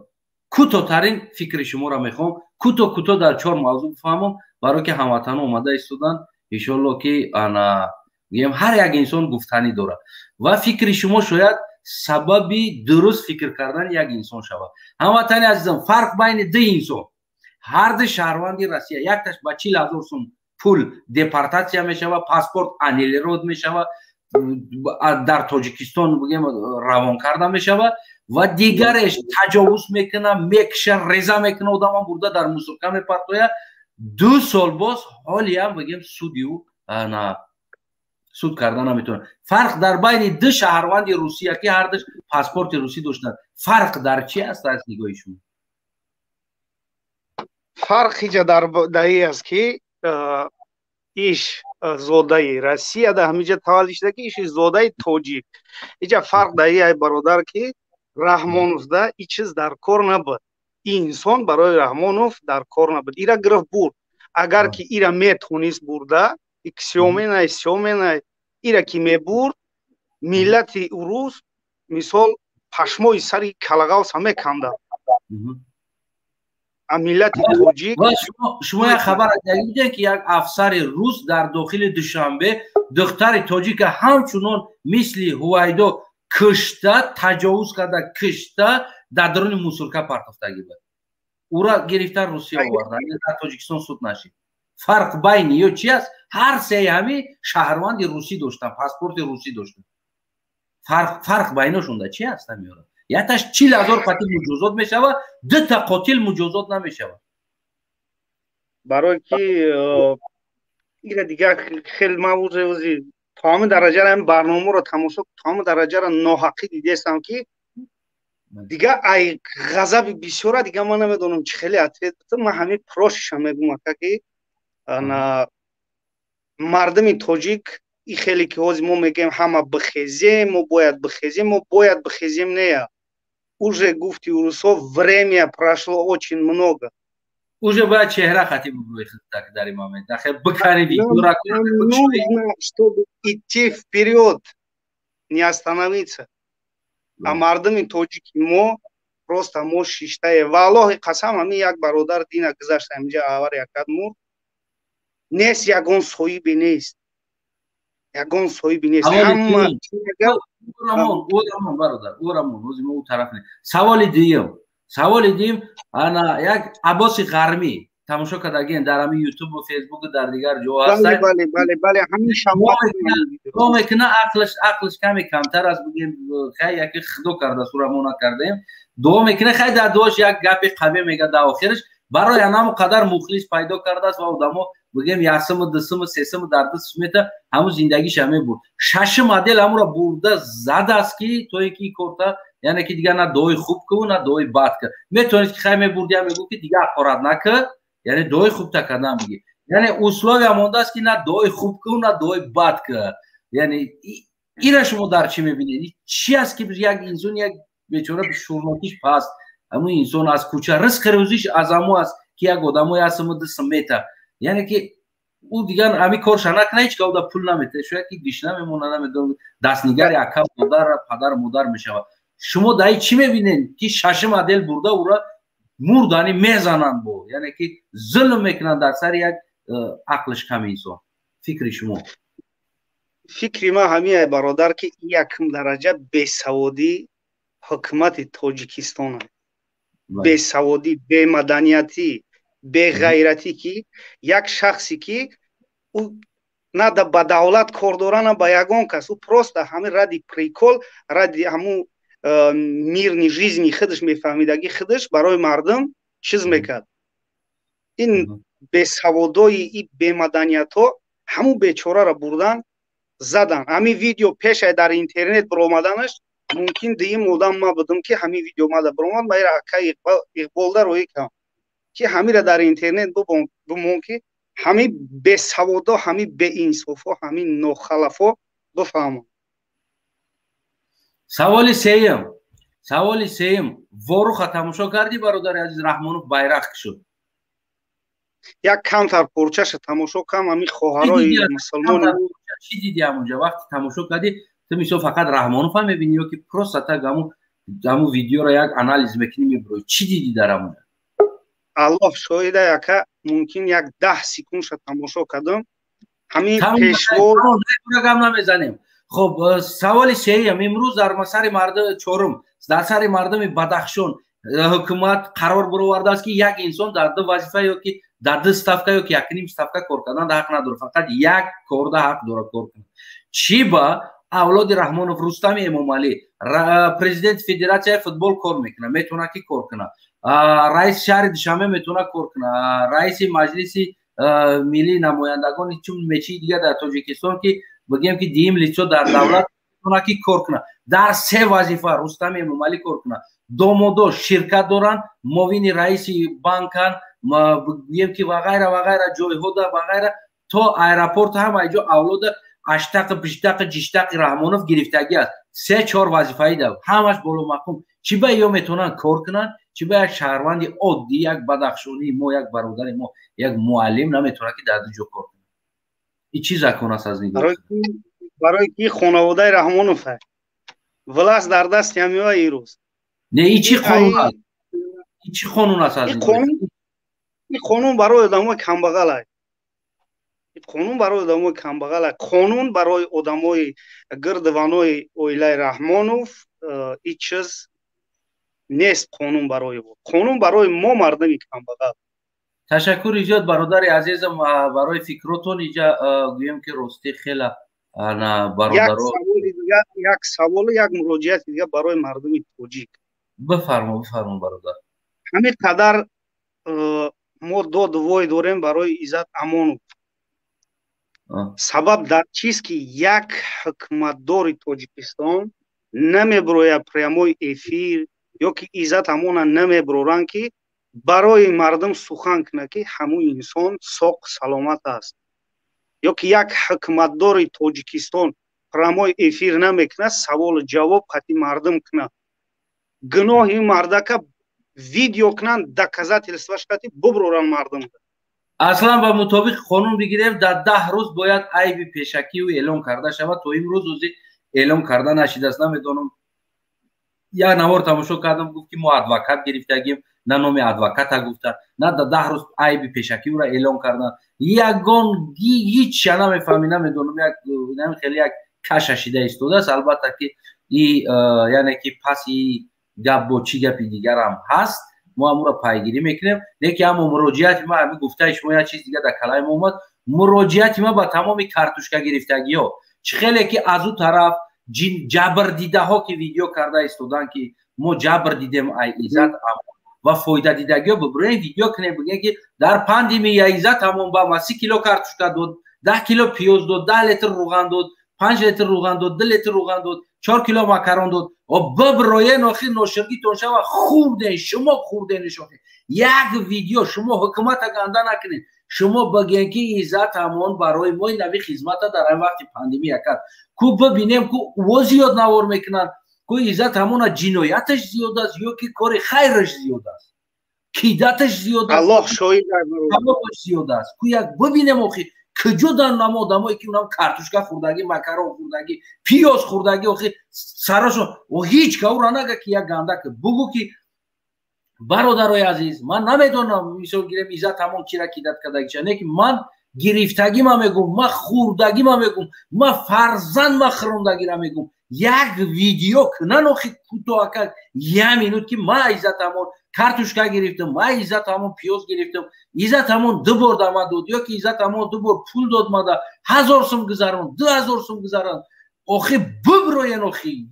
кӯтоҳтарин фикри шуморо мехоҳам, кӯтоҳ кӯтоҳ дар чор мавзӯъ бифаҳмам, барое ки ҳамватанҳо омада истоданд. Иншоллоҳ, ки ана гӯем, ҳар як инсон гуфтанӣ дорад ва фикри шумо шояд сабаби дуруст фикр кардани як инсон шавад. Ҳамватани азизам, фарқ байни ду инсон, ҳарду шаҳрванди Россия, якташ ба 40 000 сум пул депортатсия мешавад, паспорт аннулировать мешавад, дар Тоҷикистон бигем равон карда мешавад, ва дигареш таҷовуз мекуна, мекша, реза мекуна, одамам бурда дар мусорка мепартояд. 2 сол боз ҳолиам бигем суди ӯ суд карда наметавонад. Фарқ дар байни ду шаҳрванди Русия, ки ҳардуш паспорти русӣ доштанд, фарқ дар чи аст аз нигоҳи шумо? Фарқ иҷа дар даи аст, ки иш зодаи Россия да ҳамиҷа таваллуд шуда, ки иши зодаи тоҷик. Иҷа фарқ даи ай, бародар, ки Раҳмоновда и чиз дар кор набуд. Ин инсон барои Раҳмонов дар кор набуд, ира гирифт, бурд. Агар ки ира метонист бурда, сёменай, сёменай, ира ки мебурд, миллати урус мисол пашмои сари калағавса меканда. А миллати тоҷик. Шумо як хабар дидед, ки як афсари рус дар дохили Душанбе духтари тоҷика ҳамчунон мисли Ҳувайдо кушта, таҷовуз карда, кушта, дар даруни мусорка партофтагӣ буд. Ура гирифта, Русия овардан, дар Тоҷикистон суд нашид. Фарқ байни ё чи аст? Ҳар сеи ҳами шаҳрванди русӣ доштанд, паспорти русӣ доштанд. Фарқ байношонда чи аст? Ҳамиёра якташ 40 000 қотил муҷозот мешавад, дута қотил муҷозот намешавад. Барои ки ира дигар хел ма уже ози то ҳамин дараҷара ҳамин барномаро тамошо, то ҳамин дараҷара ноҳақӣ дидестам, ки дигар ай ғазаби бисёра, дигар ман намедонам, чӣ хеле ответ битам. Ман ҳамин прошиша мегӯм, ака, ки мардуми тоҷик и хеле ки ҳозир мо мегӯем, ҳама бихезем, мо бояд бихезем, мо бояд бихезем, нея, уже гуфти урусҳо, время прошло очень много. Уже бояд чеҳра хати так дар ин момент ахир бикани. Нужно, чтобы идти вперед, не остановиться. А мардуми тоҷики мо просто мо шиштае. Валлоҳи қасам, ҳамин як бародар дина гузашта, ҳаминҷа авария кард, мурд. Нест, ягон соҳибе нест, ягон соҳибе нест. Ҳама бародар, орамон, ҳозир мо ӯ тараф не. Саволи дуюм, саволи дуюм. Ана як Аббоси Ғармӣ тамошо кардаген дар ҳамин Ютубу Фейсбуку, дар дигар ҷо. Ҳастаҳо мекуна, ақлаш каме камтар аст, бигем, хай, яке худо карда, сура мо накардем. Дуо мекуна, хай, дар дуош як гапи қавӣ мега дар охираш. Барои анамо қадар мухлис пайдо кардааст ва одамо, бигем, яксуму, дусуму, сесуму дар даст мета, ҳамун зиндагиша мебурд. Шашум отдел ҳамуро бурда задааст, ки то ин ки корта, яъне ки дигар на дуои хуб кӯ, на дуои бад кӯ. Метавонист ки, хай, мебурдиам, мегуфт, ки дигар ҳақорат накӯ, яъне дуои хубта кардан бигӣ. Яъне условия мондааст, ки на дуои хуб кӯ, на дуои бад кӯ. Яъне ира шумо дар чӣ мебинед? Чи аст, ки як инсон, як бечора, шурнокиш паст, ҳамун инсон аз кӯча, ризқи рӯзиш аз ҳамо аст, ки як одамое ҳастм дистм мета, яъне ки ӯ дигар ҳамин корша накна, ҳеч каода пул наметаҳад, шояд ки гишна мемона, намедонам, дастнигари ака, модар, падару модар мешавад. Шумо дар чӣ мебинед, ки шашум отдел бурда, ӯра мурдани мезананд бо, яъне ки зулм мекунанд дар сари як ақлиш ками инсон? Фикри шумо? Фикри ман ҳамин, бародар, ки якум дараҷа бесаводӣ ҳукумати Тоҷикистон, бесаводӣ, бемаданиятӣ, беғайратӣ, ки як шахсе, ки ӯ на ба давлат кор дора, на ба ягон кас, ӯ просто ҳамин ради прикол, ради ҳамун мирный жизни худаш, мефаҳмидаги худаш барои мардум чиз мекард. Ин бесаводои, и бемаданиятҳо ҳамун бечораро бурдан задан. Ҳамин видео пешай дар интернет биромаданаш мумкин, дуюм одам ма будам, ки ҳамин видео мада биромад, ма ира ака Иқболда роӣ кардам, ки ҳамира дар интернет бимон, ки ҳамин бесаводо, ҳамин беинсофо, ҳамин нохалафо бифаҳманд. Саволи сеюм, саволи сеюм. Воруха тамошо кардӣ, бародари азиз? Раҳмонов байрақ шуд. Як камтар порчаша тамошо кам, ҳамин хоҳарои мусулмони. Чӣ дидӣ ҳамонҷа, вақте тамошо кардӣ? Ту мисол фақат Раҳмонов ҳам мебинӣ ё ки просто так ҳамун видеоро як анализ мекунӣ, мебуроӣ? Чӣ дидӣ дар ҳамонҷа? Аллоҳ шоҳида, яка, мумкин як 10 секундша тамошо кардам. Ҳамин пешво гап намезанем. Хуб, саволи сеюм. Имрӯз дар сари мардум, чорум, дар сари мардуми Бадахшон ҳукумат қарор баровардааст, ки як инсон дар ду вазифа ё ки дар ду ставка ё ки якним ставка кор кардан ҳақ надорад, фақат як корда ҳақ дорад кор кунад. Чӣ ба авлоди Раҳмонов Рустами Эмомалӣ президенти федератсияи футбол кор мекунад, метавонад ки кор кунад, раиси шаҳри Душанбе метавонад кор кунад, раиси Маҷлиси миллии намояндагони чун мечии дигар дар Тоҷикистон, ки бигем, ки дуюм лицо дар давлат, метавонад ки кор кунад, дар се вазифа Рустами Эмомалӣ кор кунад. Домодо ширкат доранд, муовини раиси банкан, бигем ки, ва ғайра, ва ғайра, ҷойҳода, ва ғайра, то аэропорт ҳама ҷо авлода аштақи, пиштақи, ҷиштақи Раҳмонов гирифтагӣ аст. Се чор вазифаи да ҳамаш боломақум. Чӣ ба ё метавонанд кор кунанд, чӣ ба як шаҳрванди оддӣ, як бадахшонии мо, як бародари мо, як муаллим наметавонад ки дар ду ҷо кор кунад? Ин чӣ закон аст аз нигоҳ? Барои ки хонаводаи Раҳмонов власть дар дасти ҳамива ирӯз. Не, ин чӣ қонун аст? Ин чӣ қонун аст аз? Ин қонун барои одамои камбағалай, қонун барои одамои камбағалай, қонун барои одамои гирдиванои оилаи Раҳмонов ин чиз нест. Қонун барои қонун барои мо, мардуми камбағал. Ташаккури зиёд, бародари азизам, барои фикротон. Иҷа гӯем, ки ростӣ хела бародаро. Як саволу як муроҷиати дигар барои мардуми тоҷик. Бифармо, бифармо, бародар. Ҳамин қадар мо доду вой дорем барои Иззат Амонов. Сабаб дар чист, ки як ҳукуматдори Тоҷикистон намеброяд прямой эфир ё ки Иззат Амона намеброранд, ки барои мардум сухан кунад, ки ҳамун инсон соқ саломат аст, ё ки як ҳукуматдори Тоҷикистон прямой эфир намекунад, саволу ҷавоб қати мардум кунад, гуноҳи мардака видео кунанд, доказательство ш қати буброранд мардум? Аслан ба мутобиқи қонун бигирем, дар 10 рӯз бояд айби пешакию эълон карда шавад. То имрӯз ӯзи эълон карда нашидааст. Намедонам, як навор тамошо кардам, гуфт, ки мо адвокат гирифтагим. На номи адвоката гуфта, на дар 10 рӯз айби пешакиро эълон кардан. Ягон ҳича намефаҳми, намедонам, як хеле як каша шида истодааст. Албатта, ки и яъне ки паси гап бо чӣ гапи дигарам ҳаст, мо ҳамуро пайгирӣ мекунем. Леки аммо муроҷиати ма, ҳами гуфтаи шумо як чиз дига дар калаи мо омад. Муроҷиати ма ба тамоми картушка гирифтагиҳо, чӣ хеле ки аз ӯ тараф ҷабрдидаҳо, ки видео карда истоданд, ки мо ҷабр дидем ай Иззат, ва фоидадидагиҳо бибурем, видео кунем, бигӯем, ки дар пандемия Иззат ҳамон ба ма 30 кило картушка дод, 10 кило пиёз дод, 10 литр руған дод, 5 литр руған дод, 2 литр руған дод, 4 кило макарон дод. Биброен, охир ноширгитон шава, хурден шумо, хурденш. Охир як видео шумо ҳукумата ганда накунед, шумо бигӯен, ки Иззат ҳамон барои мо нави хизмата дар ин вақти пандемия кард. Ку бибинем, ку во зиёд навор мекунанд, ку Иззат ҳамона ҷинояташ зиёд аст ё ки кори хайраш зиёд аст, кидаташ зиёд аст, Аллоҳ шоҳид. Зиёд аст. Ку як бибинем, охир куҷо дар намо одамое, ки унам картушка хӯрдагӣ, макарон хӯрдагӣ, пиёз хӯрдагӣ, охир сарашон ҳеҷ каура нага, ки як ганда бугӯ, ки бародарои азиз, ман намедонам, мисол гирем, Иззат ҳамон чира кидат кардагиша, не ки ман гирифтагима мегум, ман хӯрдагима мегум, ман фарзанд ма хӯрондагира мегум. Як видео кунан, охи кӯтоҳака як минут, ки ма Иззат ҳамон картушка гирифтам, ма Иззат ҳамон пиёз гирифтам, Иззат ҳамон ду бор дама дод ё ки Иззат ҳамон ду бор пул дод, мада 1000 сум гузарон, 2000 сум гузарон. Охи биброен, охи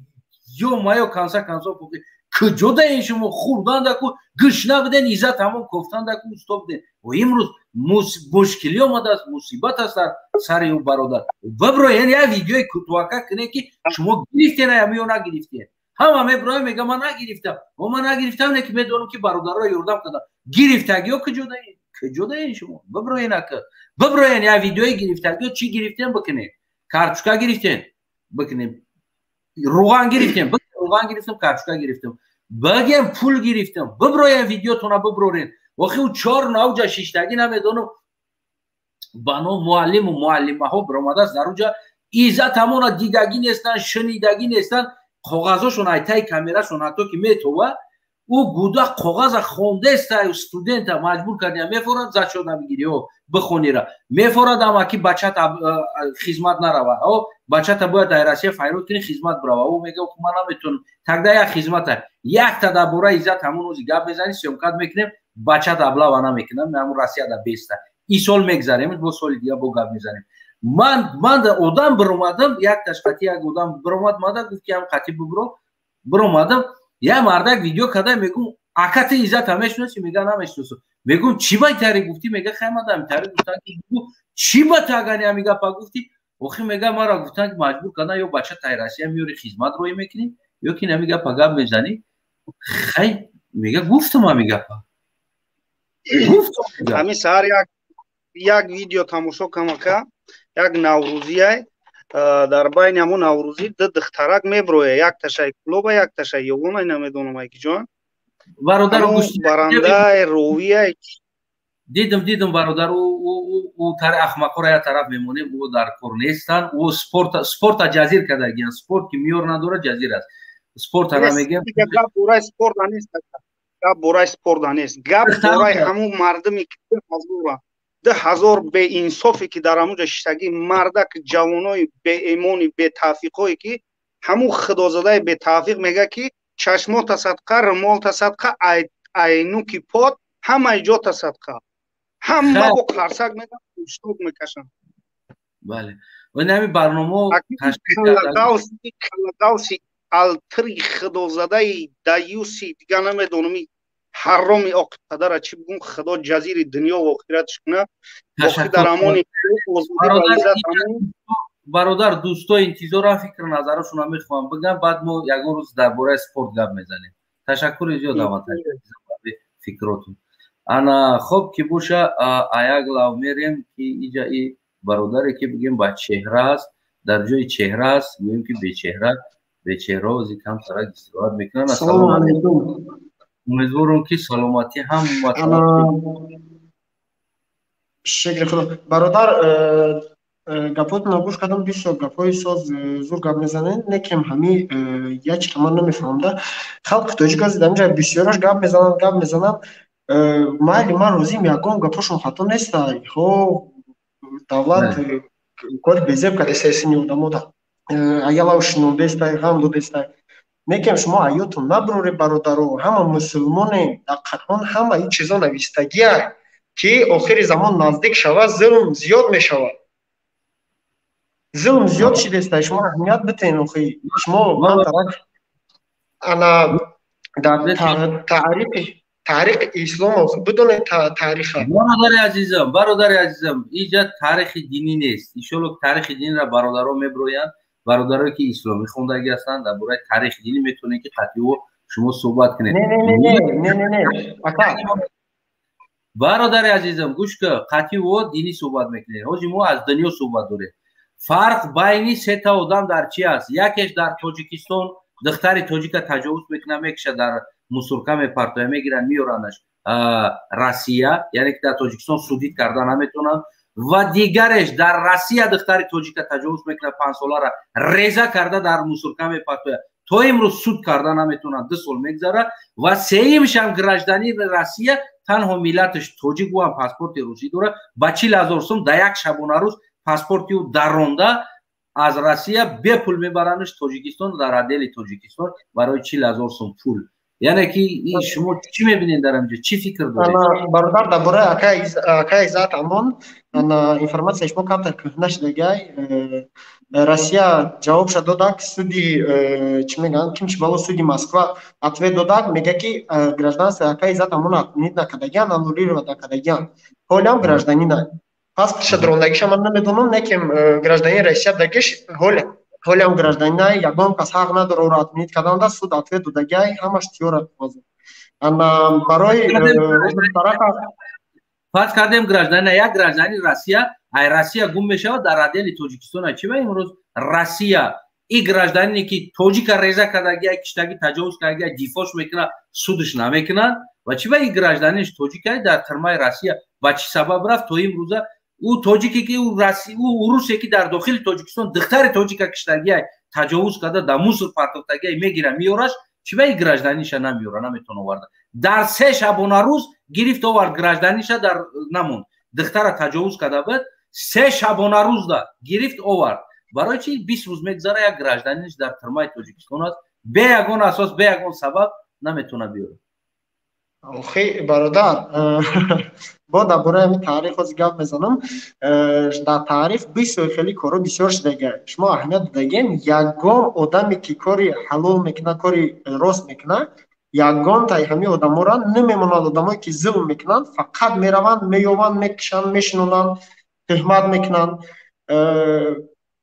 ё маё конца концов, охи куҷо даен шумо? Хӯрдандаку гӯшна биден, Иззат ҳамон кофтандаку усто биден. Имрӯз мушкилӣ омадааст, мусибат аст дар сари ӯ бародар. Биброен, як видеои кӯтоҳака кунед, ки шумо гирифтен ё нагирифтен. Ҳама меброям, мега: «Ман нагирифтам, о, ман нагирифтам, не ки медонам, ки бародарро ёрдам кардам». Гирифтагиё куҷо даен? Куҷо даен шумо? Биброен, ака, биброен, як видеои гирифтагиё чӣ гирифтен бикунед. Картушка гирифтен, бикунед. Руған гирифтем, руған гирифтам, картушка гирифтам, багем, пул гирифтам, биброен, видеотона биброрен. Охи ӯ чор навҷа шиштагӣ, намедонам, ба ном муаллиму муаллимаҳо биромадааст дар уҷа, Иззат ҳамона дидагӣ нестанд, шунидагӣ нестанд. Коғазошон айтаи камерашон ҳатто ки метова, ӯ гуда коғаза хондеста, студента маҷбур кардия, мефорад зачёт набигирӣ, о бихонира, мефорад. Ама ки бачата хизмат нарава, о бачата бояд дар Россия файрод кунӣ, хизмат бирава. Ӯ мега: «Ман наметонам». Тогда як хизмата якта дар бораи Иззат ҳамон рӯзи гап мезанӣ, съёмка мекунем, бачата облава намекунам, ҳамон Россияда беста. И сол мегзарем, бо соли дига бо гап мезанем. Ман одам биромадам, якташ қати як одам биромад, мада гуфт, ки ҳам қати бибро. Биромадам, як мардак видео карда, мегум: «Ака, ту Иззата мешиноси?» Мега: «Намешиносам». Мегум: «Чӣ ба тари гуфтӣ?» Мега: «Хай, мада ҳамитари гуфтан». Ки чӣ ба ту агани ҳами гапа гуфтӣ? Охи, мега, мара гуфтан, ки маҷбур кардан: ё бача тай Россия меёри, хизмат роӣ мекунӣ, ё ки ҳами гапа гап мезанӣ. Хай, мега, гуфтам ҳами гапа. Ҳамин саҳар як видео тамошо камака, як наврӯзияй, дар байни ҳамон наврӯзӣ ду духтарак меброя, якташай Кулоба, якташай Ёвонай, намедонам ай киҷоан. Барандаи ровияй. Дидам, дидам, бародар. Ӯ тари ахмақҳоро як тараф мемонем, ӯ дар кор нестанд. Ӯ спорта ҷазир кардагиян, спорт ки меёр надорад, ҷазир аст. Спорта намегем. Спорт нест. Гап бораи спорта нест, гап бораи ҳамун мардуме ки 2000 беинсофе ки дар ҳамунҷа шиштагӣ, мардак, ҷавонои беэмони, бетавфиқое ки ҳамун худозадаи бетавфиқ мега, ки чашмота садқа, румолта садқа, айнуки пот, ҳамаи ҷота садқа, ҳама бо қарсак меган, ушток мекашанд. Бале, ҳами барномао. Калагавси алтри худозадаи даюси, дига намедонам, ҳароми оқи падара чӣ бигум. Худо ҷазири дунё ва охиратш куна, боқӣ дар амони. Бародар, дӯсто интизорам, фикру назарашонро мехоҳам бигам, баъд мо ягон рӯз дар бораи спорт гап мезанем. Ташаккури зиёд фикротун. Ана, хоб ки боша, аяк лав мерем, ки иҷа и бародаре ки бигем ба чеҳра аст, дар ҷои чеҳра аст, гӯем ки бечеҳра, бечеҳра ози камтарак истироҳат мекунанд. Ассалому алайкум. Умедворам, ки саломатӣ ҳам. Шукри Худо, бародар, гапотонро гӯш кардам, бисёр гапҳои соз, зур гап мезанед. Некем ҳами як чизро ман намефаҳмам. Халқи тоҷик ази дар инҷа бисёраш гап мезананд, гап мезананд. Майли, ман розиам, ягон гапҳошон хато неста. Ҳо, давлат кори безеб кардеста, сини одамо аялав шинондестай, ғам додестай. Некем шумо ҳаётон набуроред, бародаро. Ҳама мусулмонем, дар Қуръон ҳама ин чизо навистагия, ки охири замон наздик шавад, зулм зиёд мешавад. Зулм зиёд шидеста, шумо аҳамият битен. Охи шумо ана дар таърихи ислом бидонед, таъриха. Бародари азизам, бародари азизам, иҷа таърихи динӣ нест. Иншолло, таърихи динира бародаро меброянд. Бародарое ки исломӣ хондагӣ ҳастанд, дар бораи таърихи динӣ метавонед, ки қатъио шумо суҳбат кунед. Бародари азизам, гӯш ка, қатъио динӣ суҳбат мекунед. Ҳозир мо аз дунё суҳбат дорем. Фарқ байни сета одам дар чи аст? Якеш дар Тоҷикистон духтари тоҷика таҷовуз мекунад, мекиша, дар мусорка мепартоя, мегиранд, меёранаш Россия, яъне ки дар Тоҷикистон судить карда наметавонанд. Ва дигареш дар Россия духтари тоҷика таҷовуз мекунад, панҷсолара реза карда дар мусорка мепартояд, то имрӯз суд карда наметавонанд, 2 сол мегзарад. Ва сеюмшам гражданини Россия, танҳо миллаташ тоҷик, ӯ ҳам паспорти русӣ дорад, ба 40 000 сум дар як шабонарӯз паспорти ӯ даронда, аз Россия бепул мебаранаш Тоҷикистон, дар отдели Тоҷикистон барои 40 000 сум пул. Яъне ки шумо чӣ мебинед дар инҷо, чӣ фикр доред? Бародар, дар бораи акаи Иззат Амон информатсияи шумо камтар кӯҳна шудагай. Россия ҷавобша додак, суди чӣ мегӯянд, ким чи бало, суди Москва ответ додак, мега, ки гражданство акаи Иззат Амон отменить накардагиан, аннулировать накардагиан, ҳолиам гражданина. Паспортша дрондагиша ман намедонам, некем гражданини Россия дагиш, ҳолиам гражданина, ягон кас ҳақ надора ӯро отменить карданда. Суд ответ додагиай, ҳамаш тиёра. Ана барои Фарз кардем, гражданина, як гражданини Россия ай Россия гум мешавад, дар отдели Тоҷикистон. Чи ба имрӯз Россия и гражданине ки тоҷика реза кардагия, киштагӣ, таҷовуз кардагия, дифоъш мекунад, судш намекунад? Ва чи ба и гражданинш тоҷика дар тирмаи Россия ба чӣ сабаб рафт то имрӯза? Ӯ тоҷике ки ӯ урусе ки дар дохили Тоҷикистон духтари тоҷика киштагия, таҷовуз карда, дар мусор партофтагия, мегира, меёраш, чи ба и гражданиша намеёра, наметавона оварда? Дар 3 шабонарӯз гирифт, овард гражданиша, дар намонд. Духтара таҷовуз карда буд, 3 шабонарӯзда гирифт, овард. Барои чи 20 рӯз мегузара, як гражданинш дар тирмаи Тоҷикистон аст, бе ягон асос, бе ягон сабаб наметавона биёрад? Охи, бародар, бо дар бораи ҳамин таърих ҳозир гап мезанам. Дар таърих бисёр хеле корҳо бисёр шудага. Шумо аҳамият додагем, ягон одаме ки кори ҳалол мекунад, кори рост мекунад, ягон таи ҳамин одаморо намемонанд. Одамое ки зулм мекунанд, фақат мераванд, меёванд, мекушанд, мешинонанд, тӯҳмат мекунанд.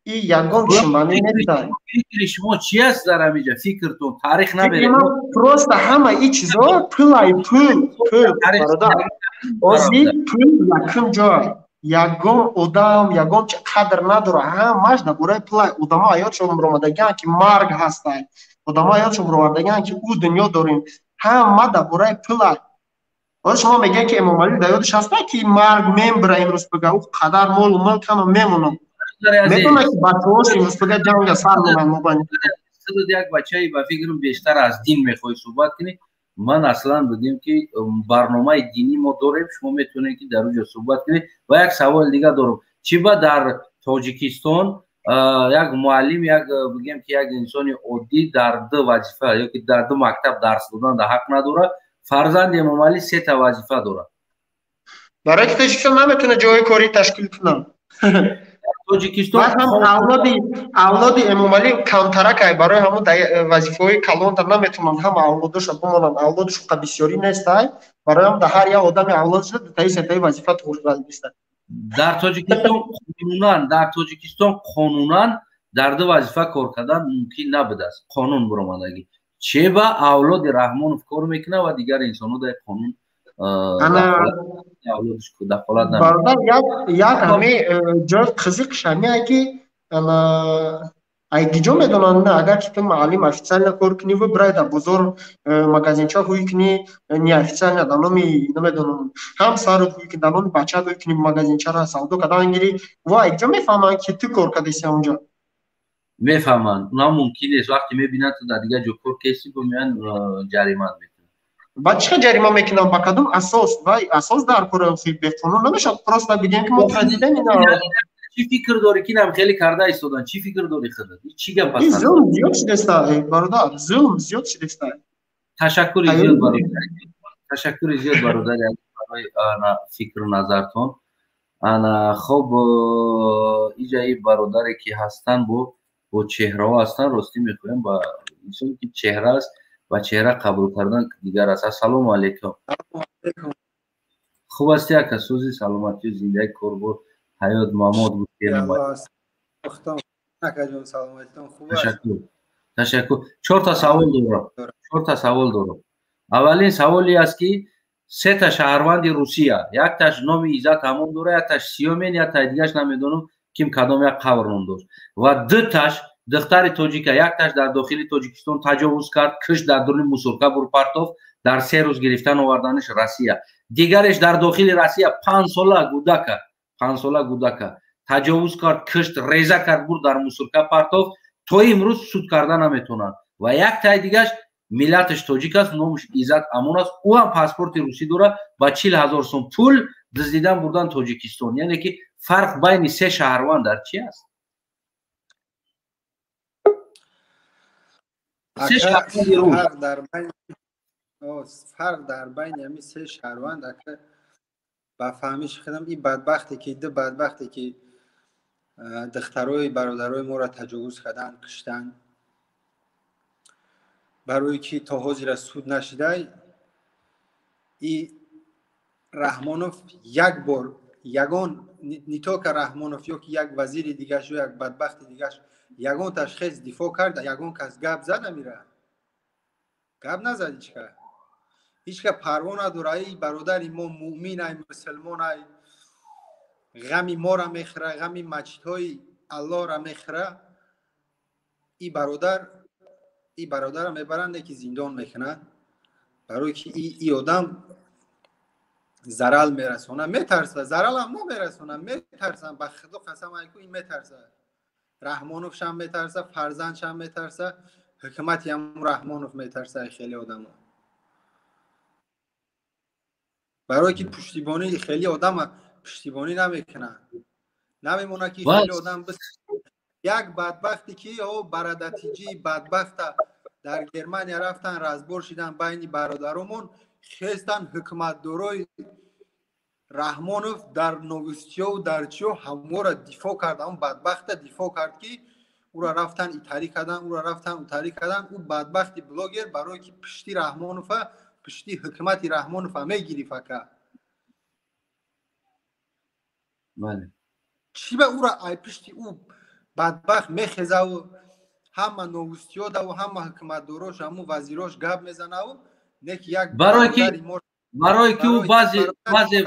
И ягон душманӣ неста. Фикри шумо чи аст дар ҳамиҷа, фикртон? Таърих наберед. Просто ҳама и чизо пулай, пул, пул, бародар. Ози пул якум ҷой. Ягон одам ягон чи қадр надорад, ҳамаш дар бораи пулай. Одамо ҳаётшон омадагианд, ки марг ҳастай, одамо ҳаётшон омадагианд, ки ӯ дунё дорем, ҳама дар бораи пулай. Ҳозир шумо мегӯед, ки Эмомалӣ дар ёдаш ҳаста, ки марг мембира имрӯз пага, ӯ қадар молу мулк ҳама мемонад. Медонад, ки бачаҳош имрӯз пага ҷанга сар монанд мобайни. Як бачаи, ба фикрам, бештар аз дин мехоҳӣ суҳбат кунӣ. Ман аслан бигем, ки барномаи динӣ мо дорем, шумо метавонед, ки дар уҷо суҳбат кунед. Ва як саволи дигар дорам: чӣ ба дар Тоҷикистон як муаллим, як бигем, ки як инсони оддӣ дар ду вазифа ё ки дар ду мактаб дарс додан да ҳақ надорад, фарзанди Эмомалӣ сета вазифа дорад? Барои ки Тоҷикистон наметавонад ҷои корӣ ташкил кунад. Тоҷикистон Авлоди Эмомалӣ камтаракай, барои ҳамон вазифаҳои калонта наметавонанд ҳама авлодоша бимонанд. Авлодаш қа бисёрӣ нестай, барои ҳам дар ҳар як одами авлодша дутаи, сетаи вазифа туғридиста. Дар Тоҷикистон қонунан дар ду вазифа кор кардан мумкин набудааст, қонун биромадагӣ. Че ба авлоди Раҳмонов кор мекунад ва дигар инсонҳо дар қонун дахолат? Бародар, як ҳами ҷои қизиқш ҳамие, ки ай диҷо медонанд, агар ки ту муаллим официально кор кунӣ ва бирай дар бозор магазинча ҳуй кунӣ, неофициально, дар номи, намедонам, ҳамсарат ҳуй кунӣ, дар номи бачаат ҳуй кунӣ, магазинчаро савдо кардан гирӣ, ва ай диҷо мефаҳманд, ки ту кор кардеси онҷо? Мефаҳманд. Уна мумкин нест, вақте мебинанд, ту дар дигар ҷо кор кеси, бо меян ҷаримат мекунанд. Ба чӣ ҷарима мекунанд? Ба кадом асос? Вай асос дар кори беқонун намешавад, просто бигем, ки мо президент. Чӣ фикр дорӣ, ки нам хеле карда истодан? Чӣ фикр дорӣ худат? Чӣ гап аст? Зулм зиёд шудеста, бародар, зулм зиёд шудеста. Ташаккури зиёд, бародар, ташаккури зиёд, бародари, барои фикру назартон. Ана хоб, иҷаи бародаре, ки ҳастанд, бо чеҳраҳо ҳастанд. Ростӣ мехоҳем, ба инсоне, ки чеҳра аст, ба чеҳра қабул кардан дигар аст. Ассалому алайкум, хуб ҳасти, ака? Сӯзи саломатию зиндаги, корбор, ҳаёт, мамот. Ташаккур, ташаккур. Чорта савол дорам, чорта савол дорам. Аввалин саволе аст, ки сета шаҳрванди Русия, якташ номи Иззат ҳамон дора, якташ Сиёмен, яктаи дигаш намедонам ким, кадом як қабр ном дошт, ва дуташ духтари тоҷика, якташ дар дохили Тоҷикистон таҷовуз кард, кишт, дар дуруни мусорка бурпартофт, дар 3 рӯз гирифтан оварданиш Россия. Дигареш дар дохили Россия 5-сола гудака, 5-сола гудака таҷовуз кард, кишт, реза кард, бурд, дар мусорка партофт, то имрӯз суд карда наметавонанд. Ва яктаи дигаш миллаташ тоҷик аст, номаш Иззат Амон аст, ӯ ҳам паспорти русӣ дорад, ба 40 000 сом пул дуздидан бурдан Тоҷикистон. Яъне ки фарқ байни се шаҳрванд дар чи аст? Се фарқ дар байни ҳамин се шаҳрванд, ака, ба фаҳмиши худам, ин бадбахте ки, ду бадбахте ки духтарои бародарои моро таҷовуз карданд, куштанд, барое ки то ҳозира суд нашидай, и Раҳмонов як бор ягон, не только Раҳмонов, ё ки як вазири дигаш ё як бадбахти дигаш ягон ташхис дифоъ карда, ягон кас гап зад? Амира гап назад. Ҳичка, ҳичка парво надора. И бародари мо муъминай, мусулмонай, ғами мора мехӯра, ғами масҷидҳои Аллоҳра мехӯра. И бародар, и бародарро мебаранд, ки зиндон мекунанд, барое ки и одам зарал мерасона, метарса. Заралам намерасона, метарсам, ба худо қасам, айку ин метарса. Раҳмоновшам метарса, фарзандшам метарса, ҳукумати ҳамун Раҳмонов метарса, хеле одамо, барое ки пуштибонӣ, хеле одама пуштибонӣ намекунанд, намемонад, ки хеле одам. Як бадбахте ки о барадатиҷии бадбахта дар Германия рафтан, разбор шидан байни бародаромон, хестан ҳукуматдорои Раҳмонов дар новостиёву дар чиё ҳамора дифоъ кард, ҳамон бадбахта дифоъ кард, ки ӯро рафтан итарӣ кардан, ӯро рафтан утарӣ кардан. Ӯ бадбахти блогер, барое ки пишти Раҳмонова, пишти ҳукумати Раҳмонова мегирифт, ака. Чӣ ба ӯра ай пишти ӯ бадбахт мехезаву ҳама новостиё даву ҳама ҳукуматдорош, ҳамун вазирош гап мезанаву не ки як Барое ки ӯ баъзе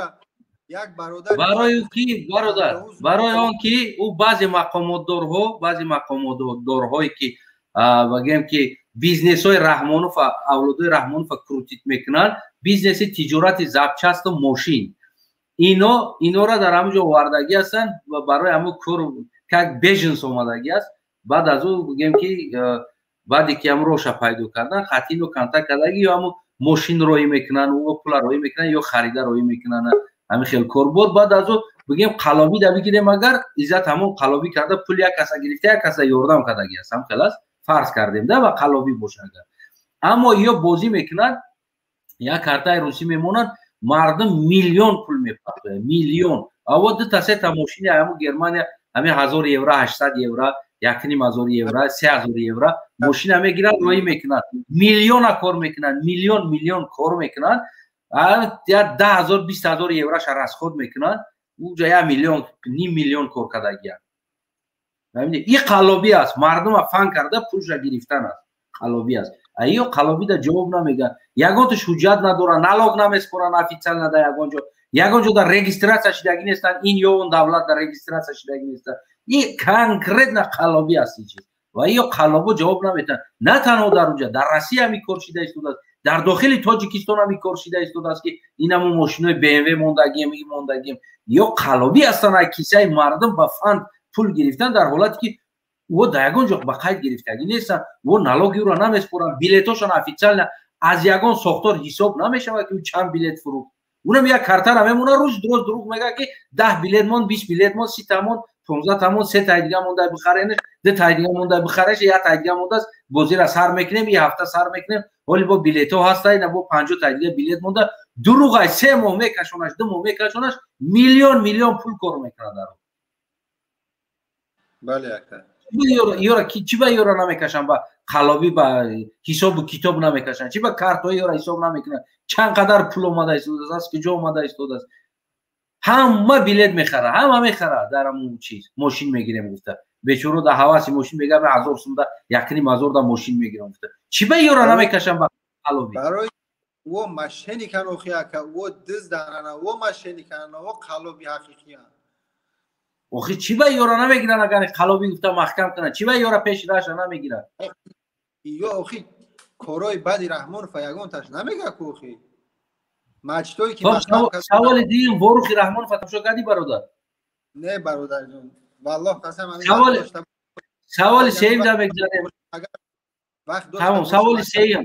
як бародар барои ки, бародар, барои он ки ӯ баъзе мақомотдорҳо, баъзе мақомотдорҳое, ки бигӯем, ки бизнесҳои Раҳмонов, авлодои Раҳмонова крутить мекунанд, бизнеси тиҷорати запчасту мошин, ино инора дар ҳамон ҷо овардагӣ ҳастанд ва барои ҳамон кор как беженец омадагӣ аст. Баъд аз ӯ, бигӯем, ки баъде ки ҳамн роша пайдо кардан, хатино контакт кардагӣ ё ҳамн. Мошин роӣ мекунанд, ӯ пула роӣ мекунанд ё харида роӣ мекунанд. Ҳамин хел кор буд. Баъд аз ӯ бигем, қалобӣ да бигирем, агар Иззат ҳамон қалобӣ карда, пул як каса гирифта, як каса ёрдам кардаги аст, ҳам хел аст, фарз кардем да, ва қалобӣ боша агар. Аммо ё бозӣ мекунанд, як картаи русӣ мемонанд, мардум миллион пул мепартояд, миллион. Аво дута сета мошини ҳаму Германия, ҳамин 1000 евро, 800 евро, 1500 евро, 3000 евро мошина мегиранд, роӣ мекунанд, миллиона кор мекунанд, миллион миллион кор мекунанд, 10 000, 20 000 евроша расход мекунанд, уҷа 1 миллион, ним миллион кор кардагиянд. И қалобӣ аст, мардума фан карда, пулша гирифтан аст, қалобӣ аст. Ё қалобида ҷавоб намегӯяд, ягонташ ҳуҷҷат надоранд, налог намеспоранд официально дар ягон ҷо, ягон ҷо дар регистрация шидагӣ нестанд, ин ё он давлат дар регистрация шидагӣ нестанд. И конкретно қалобӣ аст ин чиз, ва ё қалобо ҷавоб наметиҳанд. На танҳо дар унҷа, дар Россия ҳам ин кор шида истодааст, дар дохили Тоҷикистон ҳам ин кор шида истодааст, ки инамо мошинои БМВ мондагием, и мондагием, ё қалобӣ ҳастанд. Аз кисаи мардум ба фанд пул гирифтан, дар ҳолате ки ӯ дар ягон ҷо ба қайд гирифтагӣ нестанд, ӯ налоги ӯро намеспоранд, билетошон официально аз ягон сохтор ҳисоб намешавад, ки ӯ чанд билет фурӯхт. Унам як картара мемона, рӯз дуроз дурӯғ мегӯяд, ки 10 билет монд, 20 билет монд, 30 монд, 15 монд, се тай дига монда, бихаренш, ду тай дига монда, бихареш, як тай дига мондааст, бозира сар мекунем, и ҳафта сар мекунем, ҳоли бо билетҳо ҳаста, ина бо 50 тай дига билет монда. Дурӯғай, 3 моҳ мекашонаш, 2 моҳ мекашонаш, миллион миллион пул кор мекунад дар Бале, ака. Ёра чӣ ба ёра намекашанд, ба қалобӣ, ба ҳисобу китоб намекашанд? Чӣ ба картҳои ёра ҳисоб намекунанд, чанд қадар пул омада истодааст, аз куҷо омада истодааст? Ҳама билет мехара, ҳама мехара, дар ҳамун чиз мошин мегирем гуфта, бечоро дар ҳаваси мошин мегӯям, 1000 сумда, 1500 да мошин мегирам гуфта. Чӣ ба ёра намекашанд ба қалобӣ? Барои о мошенникан охи, ака, о дизданана, о мошенникан, о қалоби ҳақиқиян. Охи, чӣ ба ёра намегиранд, агар қалобӣ гуфта маҳкам кунанд? Чӣ ба ёра пеши раша намегиранд? Ё охи, корои бади Раҳмонова ягонташ намега ку охи, маҷтое ки Саволи дуюм: Ворухи Раҳмонова тамошо кардӣ, бародар? Не, бародарҷон, валлоҳ қасам. Саволи сеюм да мегзарем. Тамом, саволи сеюм.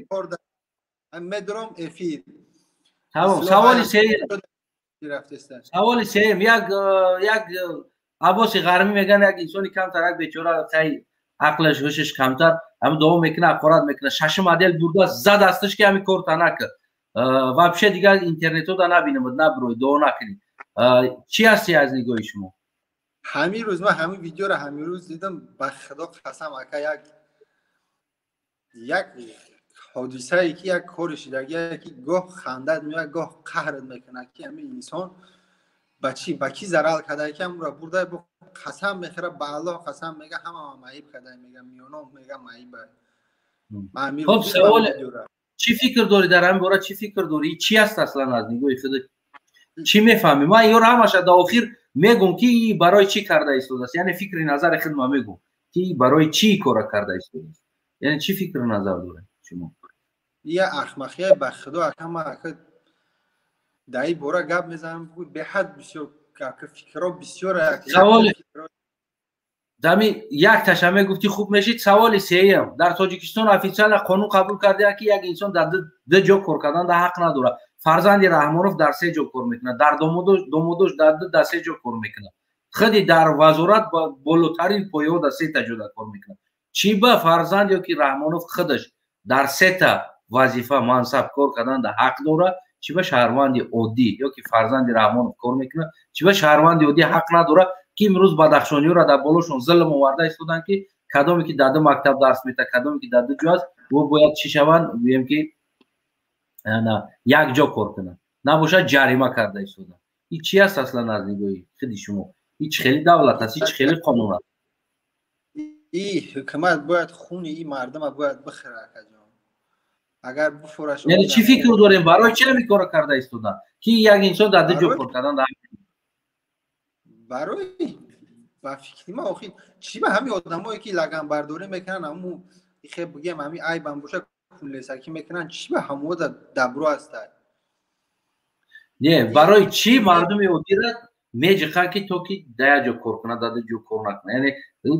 Медурам эфир. Тамом, саволи сеюм. Саволи сеюм: як Аббоси Ғармӣ мегӯянд, як инсони камтар, як бечора, хай, ақлаш, ҳушаш камтар, ҳами дуо мекунад, ҳақорат мекунад, шашум отдел бурда зад асташ, ки ҳами корта накард, вообще дигар интернетҳо да набинамад, набирой, дуо накунед. Чӣ ҳасти аз нигоҳи шумо? Ҳамин рӯз ман ҳамин видеоро ҳамин рӯз дидам. Ба худо қасам, ака, як ҳодисае ки як кори шидагие, ки гоҳ хандат меояд, гоҳ қаҳрат мекунад, ки ҳамин инсон ба чӣ, ба кӣ зарар кардае, ки ҳамура бурда, бо қасам мехӯра, ба Аллоҳ қасам мега, ҳамама маиб кардае, мега, миёном, мега, маиба. Хоб, савол: чӣ фикр дорӣ дар ҳамин бора? Чӣ фикр дорӣ? Чӣ аст аслан, аз нигоҳи худат чӣ мефаҳмӣ? Ман ёро ҳамаша дар охир мегум, ки барои чӣ карда истодааст, яъне фикри назари худ ма мегум, ки барои чӣ кора карда истодааст. Яъне чӣ фикру назар доред шумо? Я ахмақия, ба худо, акама, ака, дар ин бора гап мезанам, беҳад бисёр фикрҳо бисёр. Саволи дами як таша мегуфтӣ, хуб мешид. Саволи сеюм: дар Тоҷикистон официально қонун қабул кардаанд, ки як инсон дар ду ҷо кор кардан да ҳақ надорад. Фарзанди Раҳмонов дар се ҷо кор мекунад, дар домодош дар ду, дар се ҷо кор мекунад, худи дар вазорат болотарин пояҳо дар сета ҷода кор мекунад. Чӣ ба фарзанд ё ки Раҳмонов худаш дар сета вазифа, мансаб кор кардан да ҳақ дорад? Чӣ ба шаҳрванди оддӣ ё ки фарзанди Раҳмонов кор мекунад, чӣ ба шаҳрванди оддӣ ҳақ надорад, ки имрӯз бадахшониёро дар болошон зулм оварда истоданд, ки кадоме ки дар ду мактаб дарс метаҳад, кадоме ки дар ду ҷо аст, ӯ бояд чӣ шаванд, гӯем ки як ҷо кор кунад, набошад, ҷарима карда истоданд? Ин чӣ аст аслан, аз нигоҳи худи шумо? Ин чӣ хели давлат аст, ин чӣ хели қонун аст? И ҳукумат бояд хуни ин мардума бояд бихӯра, акаҷон, агар буфураш. Яъне чӣ фикр дорем, барои чӣ ҳамин корро карда истоданд, ки як инсон дар ду ҷо кор кардан? Барои, ба фикри ман, охи, чӣ ба ҳамин одамое ки лаганбардорӣ мекунанд, ҳаму хе бигем, ҳамин айбам боша, кунлесакӣ мекунанд, чӣ ба ҳамода добро ҳастай? Не, барои чӣ мардуми оддира меҷиқанд, ки то ки дар як ҷо кор кунад, дар ду ҷо кор накунад? Яъне ӯ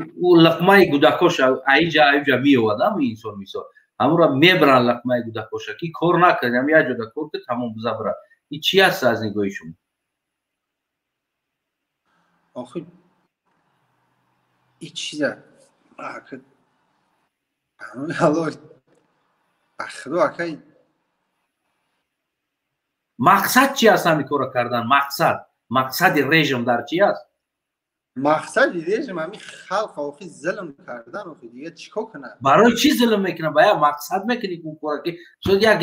луқмаи гудакош аиҷа аиҷа меовад, ҳамин инсон, мисол. Ҳамура мебаранд лақмаи гудакоша ки кор накард, ҳам як ҷода кор кард, тамом биза бира. Ин чи аст аз нигоҳи шумо? Охи ин чиза худо акай. Мақсад чи аст ҳамин кора кардан? Мақсади режим дар чи аст? Мақсади режим ҳамин халқ охи зулм кардан, охи дига чӣ кор кунад? Барои чӣ зулм мекунад? Ба як мақсад мекунӣ ку кора ки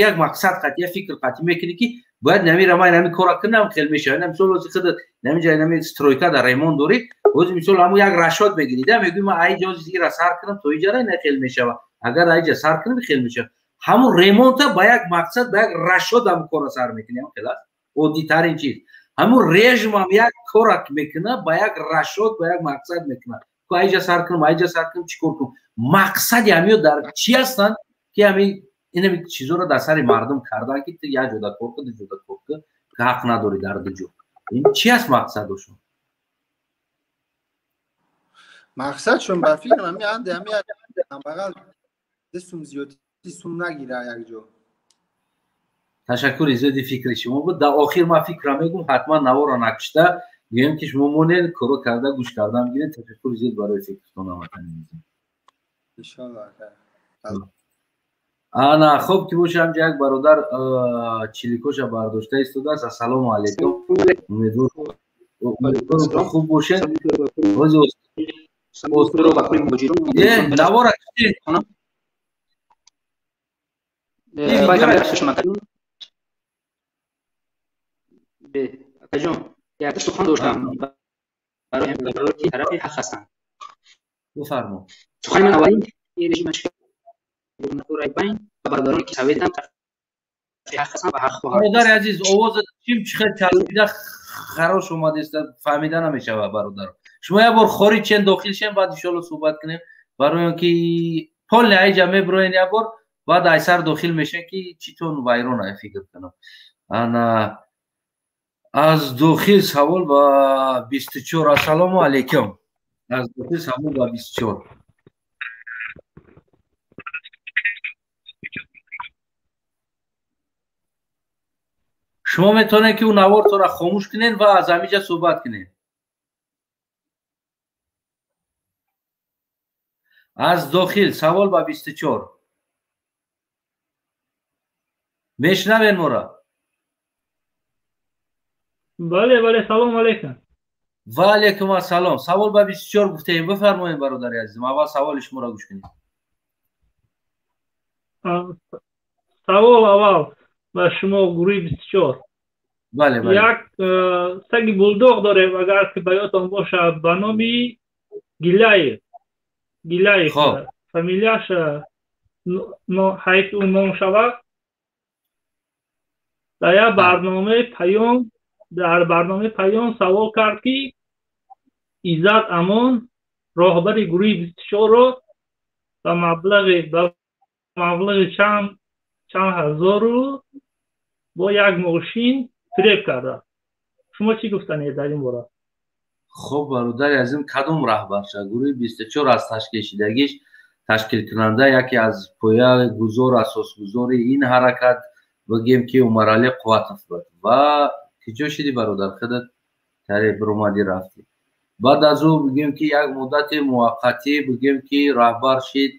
як мақсад қатъи, як фикр қатъи мекунӣ ки бояд намира ман ҳамин кора кунам, хел мешавад. Мисол ози худат наминҷа нами стройка дар ремонт дорӣ, ози мисол ҳамун як расчёт мегирӣ да, мегӯӣ ман айҷа ози ира сар кунам то иҷара ина хел мешавад, агар айҷа сар кунам хел мешавад. Ҳамун ремонта ба як мақсад, ба як расчёт ҳамун кора сар мекунӣ, ҳам хел аст. Оддитарин чиз. Ҳамун режимам як корак мекунад, ба як расчёт, ба як мақсад мекунад. Ку айҷа сар кунам, айҷа сар кунам, чӣ кор кунам? Мақсади ҳамиё дар чӣ ҳастанд ки ҳамин инами чизоро дар сари мардум кардан ки ту як ҷода кор кун, ду ҷода кор кун, ки ҳақ надорӣ дар ду ҷо. Ин чи аст мақсадошон? Мақсадшон ба фикрам ҳами анде ҳами камбағал ду сум зиёдти сум нагира як ҷо. Ташаккури зиёди фикри шумо буд. Дар охир ман фикра мегӯм, ҳатман наворо накушта гӯем ки шумо монед коро карда гӯш карда мегиред. Ташаккури зиёд барои фикртон, ҳамватани азиз. Иншоаллоҳ. Ана хуб ки боша, ҳамҷа як бародар чиликоша бардошта истодааст. Ассалому алайкум. Умедворам хуб бошед. Навора акаҷон, як сухан доштам барои ки тарафи ҳақ ҳастанд. Бифармо. Сухани ман аввалин режим байн ва бародароне ки советам ҳақ ҳастанд ва ҳақ хоҳанд. Бародари азиз, овозат чим чӣ хел часпида харош омадааст, фаҳмида намешавад бародар. Шумо як бор хориҷ шен, дохил шен, баъд иншоалло суҳбат кунем. Барои он ки полни айҷа мебироен як бор, баъд айсар дохил мешен ки читон вайрон ай фикр кунам. Ана аз дохил савол ба 24. Ассалому алайкум. Аз дохил савол ба 24. Шумо метавонед ки ӯ навортонро хомӯш кунед ва аз ҳамиҷа суҳбат кунед. Аз дохил савол ба 24. Мешнавед моро? Бале, бале, салом алейкум. Ва алейкум ассалом. Савол ба 24 гуфтаем. Бифармоед, бародари азизам. Аввал саволи шуморо гӯш кунед. Савол аввал ба шумо гурӯҳи 24. Бале, бале. Як саги булдог дорем, агар ки ба ёдтон бошад, ба номи Гилаев. Гилаев. Фамилияш ҳайфи ӯ ном шавад. Дар як барномаи паём, дар барномаи паём савол кард ки Иззат Амон роҳбари гурӯҳи 24-ро ба маблағи чанд ҳазору бо як мошин фиреб кардааст. Шумо чӣ гуфтанед дар ин бора? Хуб, бародари азизм, кадом раҳбарша? Гурӯҳи 24 аз ташкилшидагиш ташкилкунанда яке аз поягузор, асосгузори ин ҳаракат бигем ки Умаралӣ Қувватов буд. Ва киҷо шиди бародар? Худат таре биромадӣ рафтӣ. Баъд аз ӯ бигем ки як муддати муваққатӣ бигем ки раҳбар шид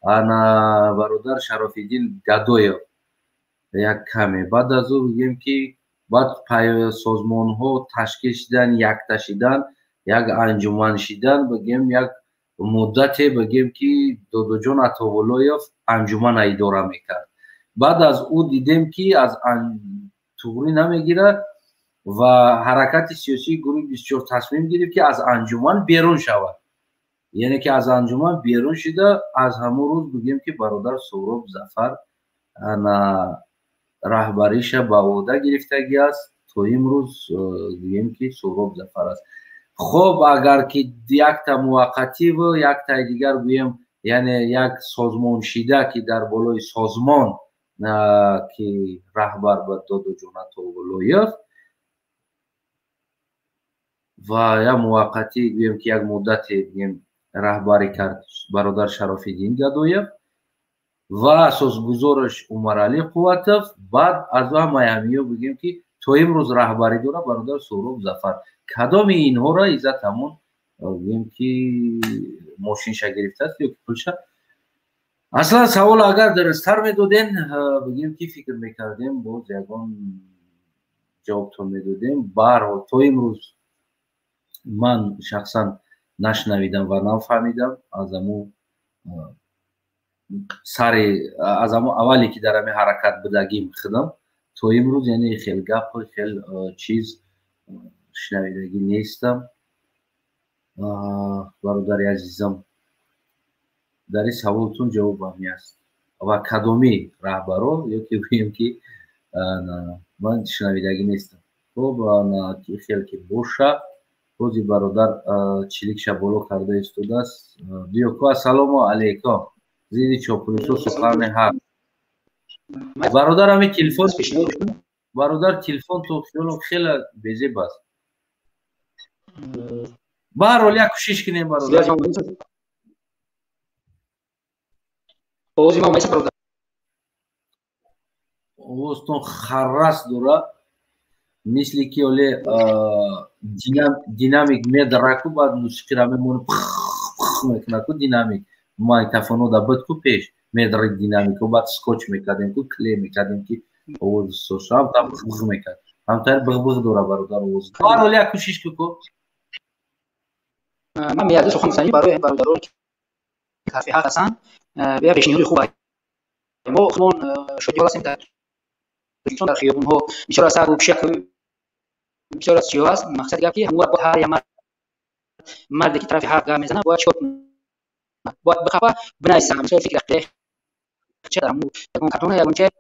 ана бародар Шарофиддин Гадоев як каме. Баъд аз ӯ бигем ки баъд созмонҳо ташкил шидан, якта шидан, як анҷуман шидан, бигем як муддате бигем ки Додоҷон Атовуллоев анҷумана идора мекард. Баъд аз ӯ дидем ки аз туғрӣ намегирад ва ҳаракати сиёсии гурӯҳи 24 тасмим гирифт ки аз анҷуман берун шавад. Яъне ки аз анҷуман берун шида, аз ҳамон рӯз бигем ки бародар Суҳроб Зафар ана раҳбариша ба ӯҳда гирифтагӣ аст. То имрӯз гӯем ки Суҳроб Зафар аст. Хоб, агар ки якта муваққативу яктаи дигар гӯем, яъне як созмоншида ки дар болои созмон ки раҳбар буд Додоҷон Атовуллоев ва як муваққатӣ гӯем ки як муддате гӯем раҳбарӣ кард бародар Шарофиддин Гадоев Ва асосгузораш Умаралӣ Қувватов. Баъд аз ҳамаи ҳамиё бигем, ки то имрӯз раҳбарӣ дора бародар Суҳроб Зафар. Кадоми инҳоро Иззат ҳамон, гӯем ки, мошинша гирифтааст ё ки пулша? Аслан савол агар дурусттар медоден, бигем ки, фикр мекардем, боз ягон ҷавобтон медодем. Баҳарҳол, то имрӯз ман шахсан нашнавидам ва нафаҳмидам. Аз аму сари, аз амо аввале ки дар ҳамин ҳаракат будагим худам, то имрӯз, яъне, хел гап, хел чиз шунавидагӣ нестам. Бародари азизам, дар ин саволтон ҷавоб ҳами аст ва кадоми раҳбаро ё ки гӯем ки ман шунавидагӣ нестам. Хоб, хел ки боша, бози бародар чиликша боло карда истодааст. Биё ку. Ассалому алайкум. Зидди чоплусо сухани ҳақ, бародар. Ҳами телефон, бародар, телефон то хиёлам хеле безеб аст. Баҳарҳол, як кӯшиш кунем, бародар. Овозтон харрас дора, мисли ки оле динамик медараку, баъд мусиқира мемонӣ, мекунаку. Динамик магнитофоно да буд ку пеш, медари динамико, баъд скотч мекардем ку, клей мекардем, ки овоз соша ҳамтар бғ мекард, ҳамтар бғ дора, бародар, овоз. Баҳарҳол, як кӯшиш ку. Ман меяда сухан гуфтанӣ барои бародарон, ки ҳарфи ҳақ ҳастанд, як пешниҳоди хуб. Мо худмон шоҳидҳол ҳастем, дар Тоҷикистон дар хиёбонҳо бисёр аз сагу пишак, бисёр аз чиҳо аст. Мақсади гап, ки ҳамон бояд ҳар як марде ки тарафи ҳақ гап мезанад, бояд чикор кунад? Бояд бихапа, бинависа, мисол, фикр ча дар ҳамун ягон картона, ягон че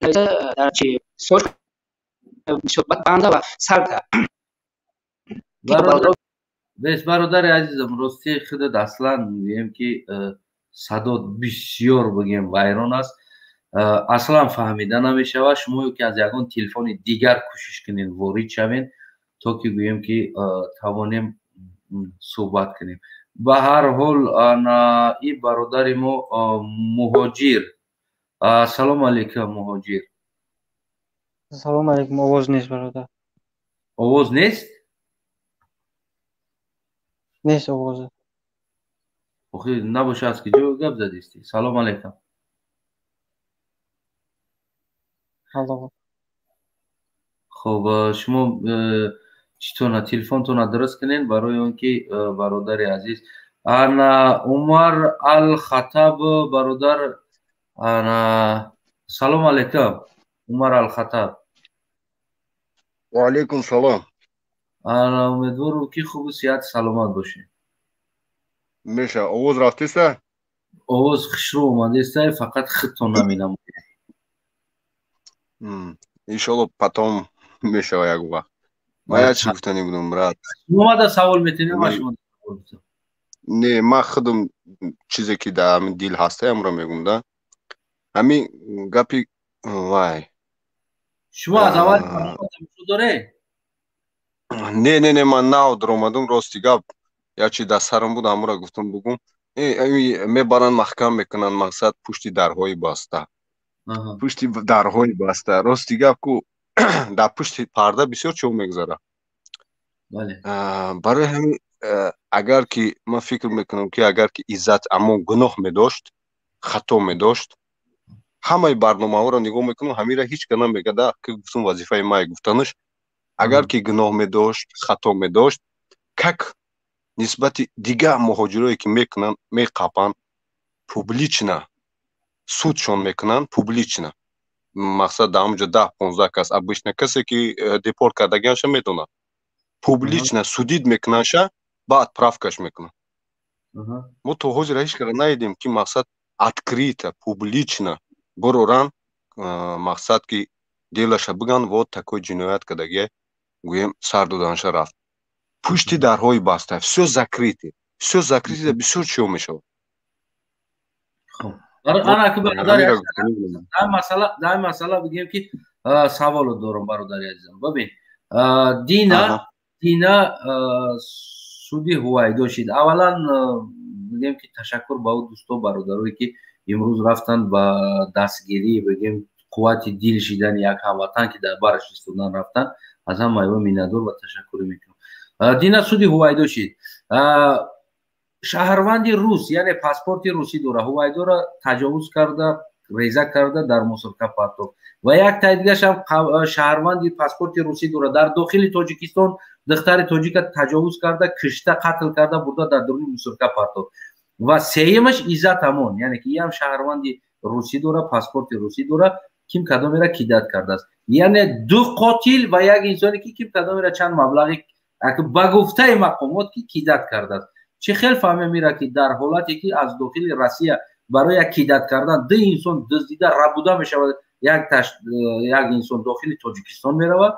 нависа, дар чи соч банда ва сар. Бес, бародари азизам, рости худат аслан, гӯем ки, садот бисёр, бигем, вайрон аст, аслан фаҳмида намешавад. Шумо ки аз ягон телефони дигар кӯшиш кунед ворид шавед, то ки, гӯем ки, тавонем суҳбат кунем. Ба ҳар ҳол, и бародари мо Муҳоҷир. Ассалому алайкум, Муҳоҷир. Салому алайкум. Овоз нест, бародар. Овоз нест? Нест овоз. Охи, набоша, аз ки ҷо гап задисти? Салому алайкум. Алло. Хоб, шумо читона телефонтона дуруст кунед, барои он ки, бародари азиз, ана Умар ал Хатаб, бародар, ана салому алайкум, Умар ал Хатаб. Ва алайкум салом. Ана умедворам, ки хубу сиҳат, саломат бошед. Меша, овоз рафтеста? Овоз хушрӯ омадеста, фақат худтон наминамоед. Иншолло, потом мешава як вақт. Ман як чи гуфтанӣ будам, брат. Шумо савол метунед, ма шумо. Не, ман худам чизе ки дар ҳамин дил ҳаста, амро мегум да. Ҳамин гапи вай. Шумо аз аввал тамошо доред? Не, не, не, ман нав даромадам, рости гап. Як чи дар сарам буд, ҳамура гуфтам бугум. Мебаранд, маҳкам мекунанд, мақсад, пушти дарҳои баста. Пушти дарҳои баста. Рости гап ку, дар пушти парда бисёр чиҳо мегузарад. Барои ҳамин, агар ки ман фикр мекунам, ки агар ки Иззат Амон гуноҳ медошт, хато медошт, ҳамаи барномаҳоро нигоҳ мекунам, ҳамира ҳеҷ ка намегада, ки гуфтум, вазифаи май гуфтанаш. Агар ки гуноҳ медошт, хато медошт, как нисбати дигар муҳоҷирое ки мекунанд, меқапанд, публично судшон мекунанд, публично, мақсад, дар ҳамонҷо 10-15 кас, обычно касе ки депорт кардагианша медонад, публично судить мекунандша, баъд отправка ш мекунанд. Мо то ҳозир ҳеҷ кара надидем, ки, мақсад, открыто, публично буроранд, мақсад, ки дело ша биган, вот такой ҷиноят кардагия, гӯем, сар доданша рафт. Пушти дарҳои баста, все закрыто, все закрыто, бисёр чиҳо мешавад. Дар масъала, бигем ки, саволо дорам, бародари азизам. Бибин, дина суди ҳувайдо шид. Аввалан, бигем ки, ташаккур ба ӯ дӯсто, бародарое ки Имрӯз рафтанд ба дастгирӣ, бигем, қуввати дил шидани як ҳамватан, ки дар бараш истодан рафтанд. Аз ҳамаи ва миннатдор ва ташаккурӣ мекунам. Дина суди Ҳувайдо шид. Шаҳрванди рус, яъне паспорти русӣ дора, Ҳувайдора таҷовуз карда, реза карда, дар мусорка партофт. Ва як таи дигарашам шаҳрванди паспорти русӣ дора, дар дохили Тоҷикистон духтари тоҷика таҷовуз карда, кишта, қатл карда, бурда дар дуруни мусорка партофт. Ва сеюмаш Иззат Амон, яъне ки иам шаҳрванди русӣ дора, паспорти русӣ дора, ким кадомера кидать кардааст. Яъне ду қотил ва як инсоне, ки ким кадомера чанд маблағи, ба гуфтаи мақомот, ки кидать кардааст. Чӣ хел фаҳмем ира, ки дар ҳолате ки аз дохили Россия барои як кидать кардан ду инсон дуздида, рабуда мешавад, як инсон дохили Тоҷикистон меравад,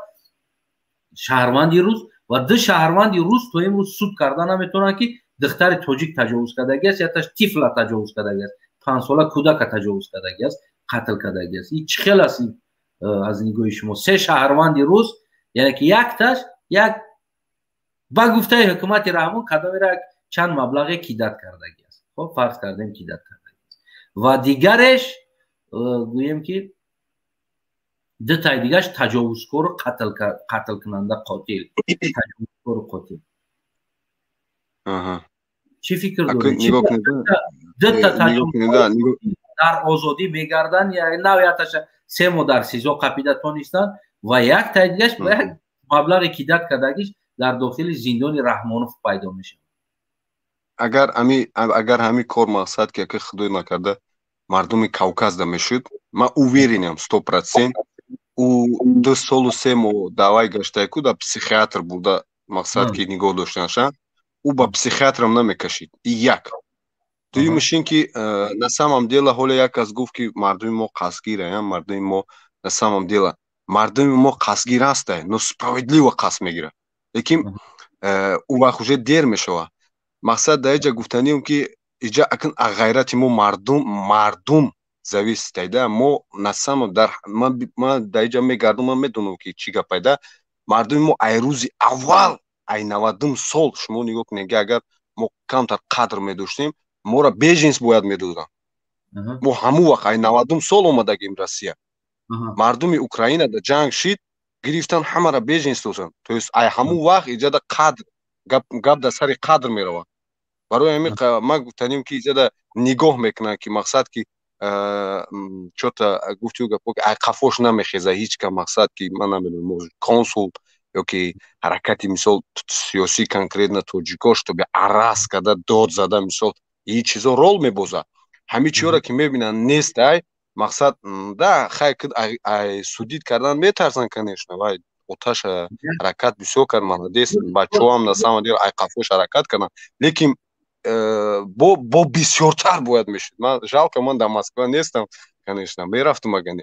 шаҳрванди рус, ва ду шаҳрванди рус то имрӯз суд карда наметавонанд, ки духтари тоҷик таҷовуз кардагиаст, якташ тифла таҷовуз кардагиаст, 5-сола кӯдака таҷовуз кардагиаст, қатл кардагиаст? Ин чӣ хел аст аз нигоҳи шумо? Се шаҳрванди рус, яъне ки якташ як, ба гуфтаи ҳукумати Раҳмон, кадомера чанд маблағе кидать кардагиаст. Хоб, фарз кардем, кидать кардагиаст. Ва дигареш, гӯем, ки дутаи дигараш таҷовузкору қатлкунанда, қотил, таҷовузкору қотил. Чӣ фикр доред? Дута дар озодӣ мегарданд, нав якташа 3 моҳ дар СИЗО қапида тонистанд ва як таи дигараш ба як маблағи кидать кардагиш дар дохили зиндони Раҳмонов пайдо мешавад. Агар ҳами кор, мақсад ки ака, худой накарда, мардуми Кавказда мешуд, ман уверен ам 100%, ӯ 2 солу 3 моҳ даъвай гаштаяку да психиатр буда, мақсад ки нигоҳ доштанаша, ӯ ба психиатрам намекашид. И як. Дуюмаш ин ки на самом деле ҳоле як кас гуфт, ки мардуми мо қасдгирая. Мардуми мо, на самом деле, мардуми мо қасдгир ҳастай, но справедливо қасд мегирад, лекин ӯ вақт уже дер мешавад. Мақсад дар иҷа гуфтанием, ки иҷа акн ғайрати мо, мардум зависит айда. Мо на самом дар ман дар иҷа мегардум, ман медонам, ки чӣ гап айда. Мардуми мо ай рӯзи аввал, ай 90-ум сол, шумо нигоҳ кунед, ки агар мо камтар қадр медоштем, моро беженец бояд медоданд. Мо ҳамун вақт, ай 90-ум сол омадагим Россия. Мардуми Украина да ҷанг шид, гирифтан, ҳамаро беженец доданд. То есть ай ҳамун вақт иҷада қадр, гап дар сари қадр меравад. Барои ҳамин ман гуфтанем, ки иҷада нигоҳ мекунанд, ки мақсад ки чё-то гуфтию гапо, ки ай қафош намехеза ҳеҷ ка. Мақсад ки ман намедонам, может, консул ё ки ҳаракати, мисол, сиёсӣ, конкретно тоҷико, чтобы араз карда, дод зада, мисол, ин чизо рол мебозад. Ҳамин чиёро ки мебинанд, нест ай мақсад да хай ай судить кардан метарсанд, конечно. Вай оташ ҳаракат бисёр кард, молодец, бачаҳоам на самом деле ай қафош ҳаракат карданд, лекин бо бисёртар бояд мешуд. Ман жалко, ман дар Москва нестам, конечно, мерафтум, агар.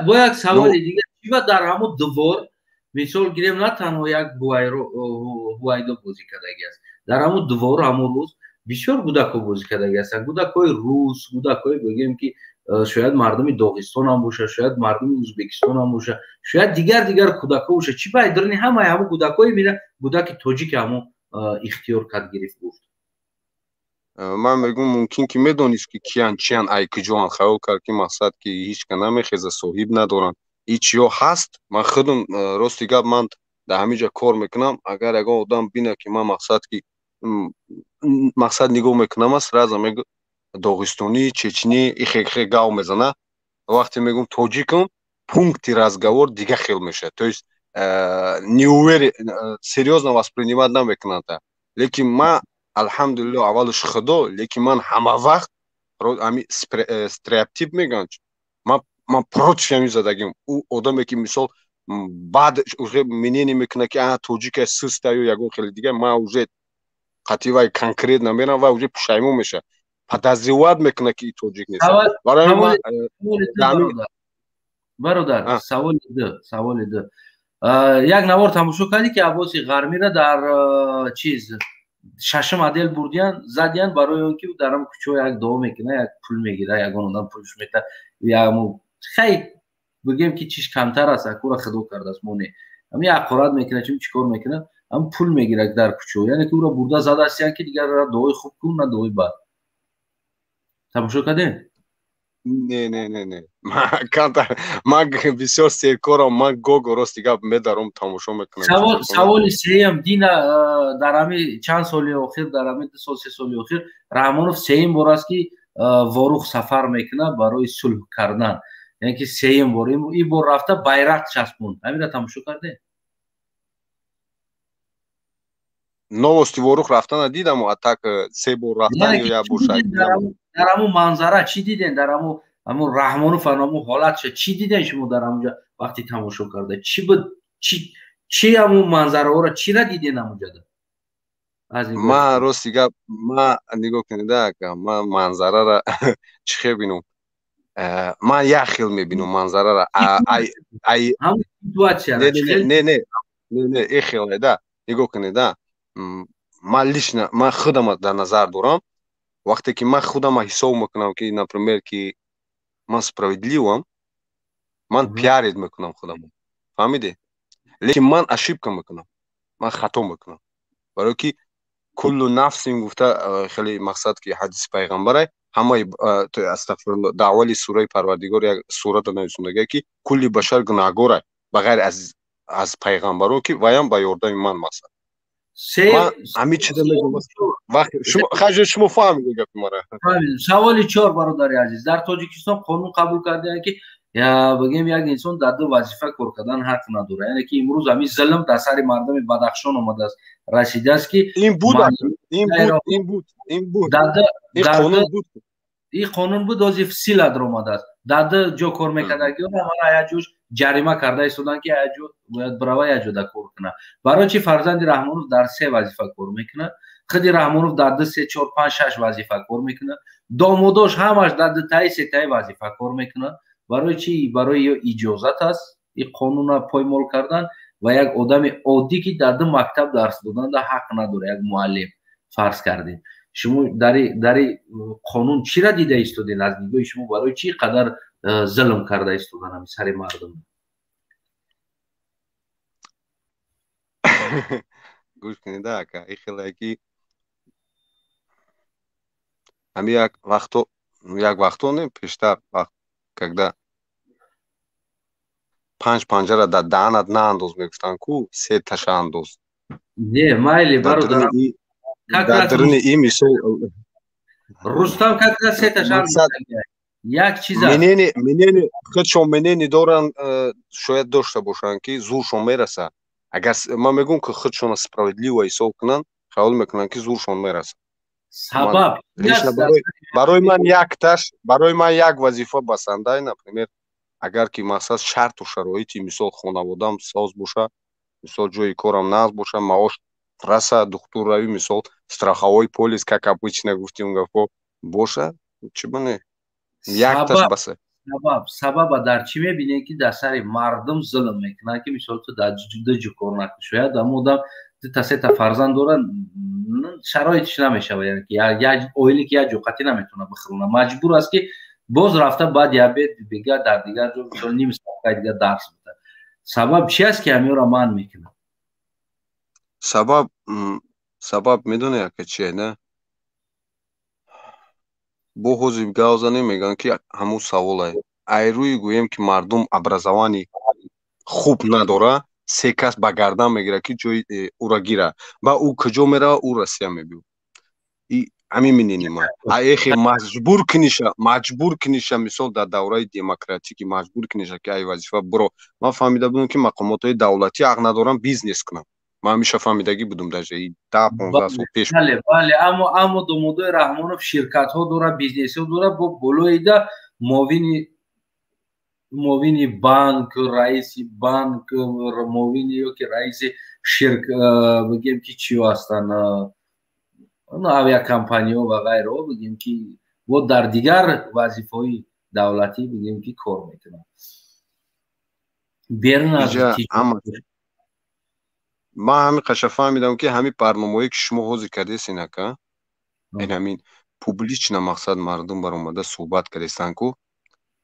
Бо як саволи дигар: чиба дар ҳамун двор, мисол гирем, на танҳо як Ҳувайдо бозӣ кардаги аст, дар ҳамун двор ҳамун рӯз бисёр кӯдакҳо бозӣ кардаги ҳастанд, кӯдакҳои рус, кӯдакҳои, бигем, ки шояд мардуми Доғистон ҳам бошад, шояд мардуми Ӯзбекистон ҳам бошад, шояд дигар дигар кӯдакҳо бошад. Чӣ ба даруни ҳамаи ҳамун кӯдакҳое мера кӯдаки тоҷики ҳамун ихтиёр кард, гирифт, гуфт? Ман мегӯм, мумкин ки медонист, ки киян, чиян, ай куҷоан. Хаёл кард, ки мақсад ки ҳеҷ ка намехеза, соҳиб надоранд. Ин чиё ҳаст. Ман худам, рости гап, ман дар ҳамин ҷо кор мекунам. Агар ягон одам бинад, ки ман мақсад ки мақсад нигоҳ мекунам, сразу мегӯ доғистонӣ, чечнӣ, ихе гав мезана. Вақте мегӯм тоҷикам, пункти разговор дига хел мешавад, то есть не уверен, серьёзно воспринимать намекунанд. Лекин ман, алҳамдулилло, аввалаш худо, лекин ман ҳама вақт ҳами стереотип мегӯянд, ман против ҳамин задагим. Ӯ одаме, ки, мисол, баъд уже мнение мекунад, ки а тоҷика суста ё ягон хеле дига, ман уже қатъи вай конкретно мерам, вай уже пушаймон мешавад, подозревать мекунад, ки тоҷик нест. Барои бародар, саволи ду: як навор тамошо кардӣ, ки Аббоси Ғармира дар чиз шашум отдел бурдиян, задиян, барои он ки дар ҳам кӯчо як дуо мекуна, як пул мегира, ягон одам пулш мета, хай, бигем, ки чиш камтар аст, акура худо кардааст, мо не, ҳами ҳақорат мекуна, чим чикор мекуна, ҳам пул мегира дар кӯчо. Яъне ки ӯро бурда задастиян, ки дигар дуои хуб кун, на дуои бад. Тамошо кардем? Не, не, не, не. Ман бисёр серкорам, ман гого рости гап медаром, тамошо мекунам. Саволи сеюм. Дина дар ҳами чанд соли охир, дар ҳами 2 сол, 3 соли охир Раҳмонов сеюм бор аст, ки Ворух сафар мекунад барои сулҳ кардан, яъне ки сеюм бор. Ин бор рафта байрақ часпонд. Ҳамира тамошо кардем? Новости Ворух рафтана дидам, а так се бор рафтан ё як бор. Дар ҳамун манзара чӣ диден? Дар ҳамун Раҳмонов, ҳамун ҳолатша чӣ диден шумо дар ҳамунҷа вақти тамошо карда? Чӣ буд, чӣ ҳамун манзараҳоро чира диден ҳамунҷада? Ман рости гап, ма нигоҳ кунеда, ака, ман манзарара чӣ хел бинум? Ман як хел мебинам манзарара. Не, не, не, э хел да, нигоҳ кунеда, ман лично ман худама дар назар дорам. Вақте ки ман худама ҳисоб мекунам, ки, например, ки ман справедливам, ман пиарить мекунам худама, фаҳмидӣ? Лекин ман ошибка мекунам, ман хато мекунам, барое ки куллу нафсин гуфта, хеле мақсад ки ҳадиси пайғамбарай, ҳамаи, астағфирулло, дар аввали сураи Парвардигор як сурата нависондагия, ки кулли башар гунаҳгорай, ба ғайр аз пайғамбарон, ки ваям ба ёрдами ман. Мақсад, ман ҳамин чиза мегӯям. Шумо фаҳмида гапи мара. Саволи чор, бародари азиз. Дар Тоҷикистон қонун қабул кардаанд, ки бигем, як инсон дар ду вазифа кор кардан ҳақ надорад. Яъне ки имрӯз ҳамин зулм дар сари мардуми Бадахшон омадааст, расидааст, ки ин буд, ин буд, ин буд, ин буд, ин қонун буд. Ин қонун буд, ҳозир сила даромадааст. Дар ду ҷо кор мекардагиҳо мана як ҷош ҷарима карда истоданд, ки як ҷо бояд бирава, як ҷода кор кунад. Барои чи фарзанди Раҳмонов дар се вазифа кор мекунад? Худи Раҳмонов дар ду, се, чор, панҷ, шаш вазифа кор мекунад. Домодош ҳамаш дар дутаи, сетаи вазифа кор мекунад. Барои чи? Барои ё иҷозат аст ин қонунро поймол кардан ва як одами оддӣ, ки дар ду мактаб дарс доданда ҳақ надорад, як муаллим фарз кардем. Шумо дари қонун чира дида истодед? Аз нигоҳи шумо барои чӣ қадар зулм карда истодан ҳами сари мардум? Гӯш кунеда, ака, и хеле ки ҳами як вақто, як вақто не, пештар вақт, когда панҷ панҷара дар даҳанат наандоз мегуфтанд ку, се таша андоз. Не, майли, бародар. Дар даруни ин мисол Рустам как раз се таша як чиз. Менени худшон менени доранд, шояд дошта бошанд, ки зуршон мераса. Агар ман мегӯм, ки худшона справедливо ҳисоб кунанд, хаёл мекунанд, ки зуршон мераса. Сабаб? Барои ман якташ, барои ман як вазифа басандай. Например, агар ки мақсад шарту шароити, мисол, хонаводам соз боша, мисол, ҷои корам нағз боша, маош раса, духтур равӣ, мисол, страховой полис, как обычно гуфтим гапо, боша, чӣ бане, якташ баса. Сабаба дар чӣ мебинем, ки дар сари мардум зулм мекунанд, ки мисол ту дар ду ҷо кор накун? Шояд ҳамон одам дута, сета фарзанд дорад, шароитиш намешавад, яъне ки як оиле ки як ҷо қатъӣ наметавонад бихӯрона, маҷбур аст, ки боз рафта баъд ябед бега дар дигар ҷо, мисол, ним соатаи дигар дарс буда. Сабаб чи аст, ки ҳаминро манъ мекунад? Сабаб медонӣ, ака, чие? На, бо ҳозир гап занем, мегӯянд, ки ҳамун саволае айрӯи гӯем, ки мардум образование хуб надора, се кас ба гардан мегирад, ки ҷои ӯра гира. Ба ӯ куҷо мерава? Ӯ Россия мебиёд. Ҳамин минени ман. Аехе маҷбур киниша, маҷбур киниша, мисол, дар давраи демократӣ ки маҷбур киниша, ки ай вазифа биро. Ман фаҳмида будам, ки мақомотҳои давлатӣ ҳақ надоранд бизнес кунанд. Ман ҳамеша фаҳмидагӣ будум, даже 10-15 сол пеш. Бале, бале, аммо домодои Раҳмонов ширкатҳо дорад, бизнесҳо дорад, бо болоида муовини банк, раиси банк, муовини ё ки раиси ширк, бигем, ки чиё ҳастанд, авиакомпаниҳо ва ғайраҳо, бигем, ки бо дар дигар вазифаҳои давлатӣ, бигем, ки кор мекунанд берун аз. Ман ҳамин қаша фаҳмидам, ки ҳамин барномаҳое, ки шумо ҳозир кардесин, ака, ин ҳамин публично, мақсад, мардум баромада суҳбат кардестанд ку,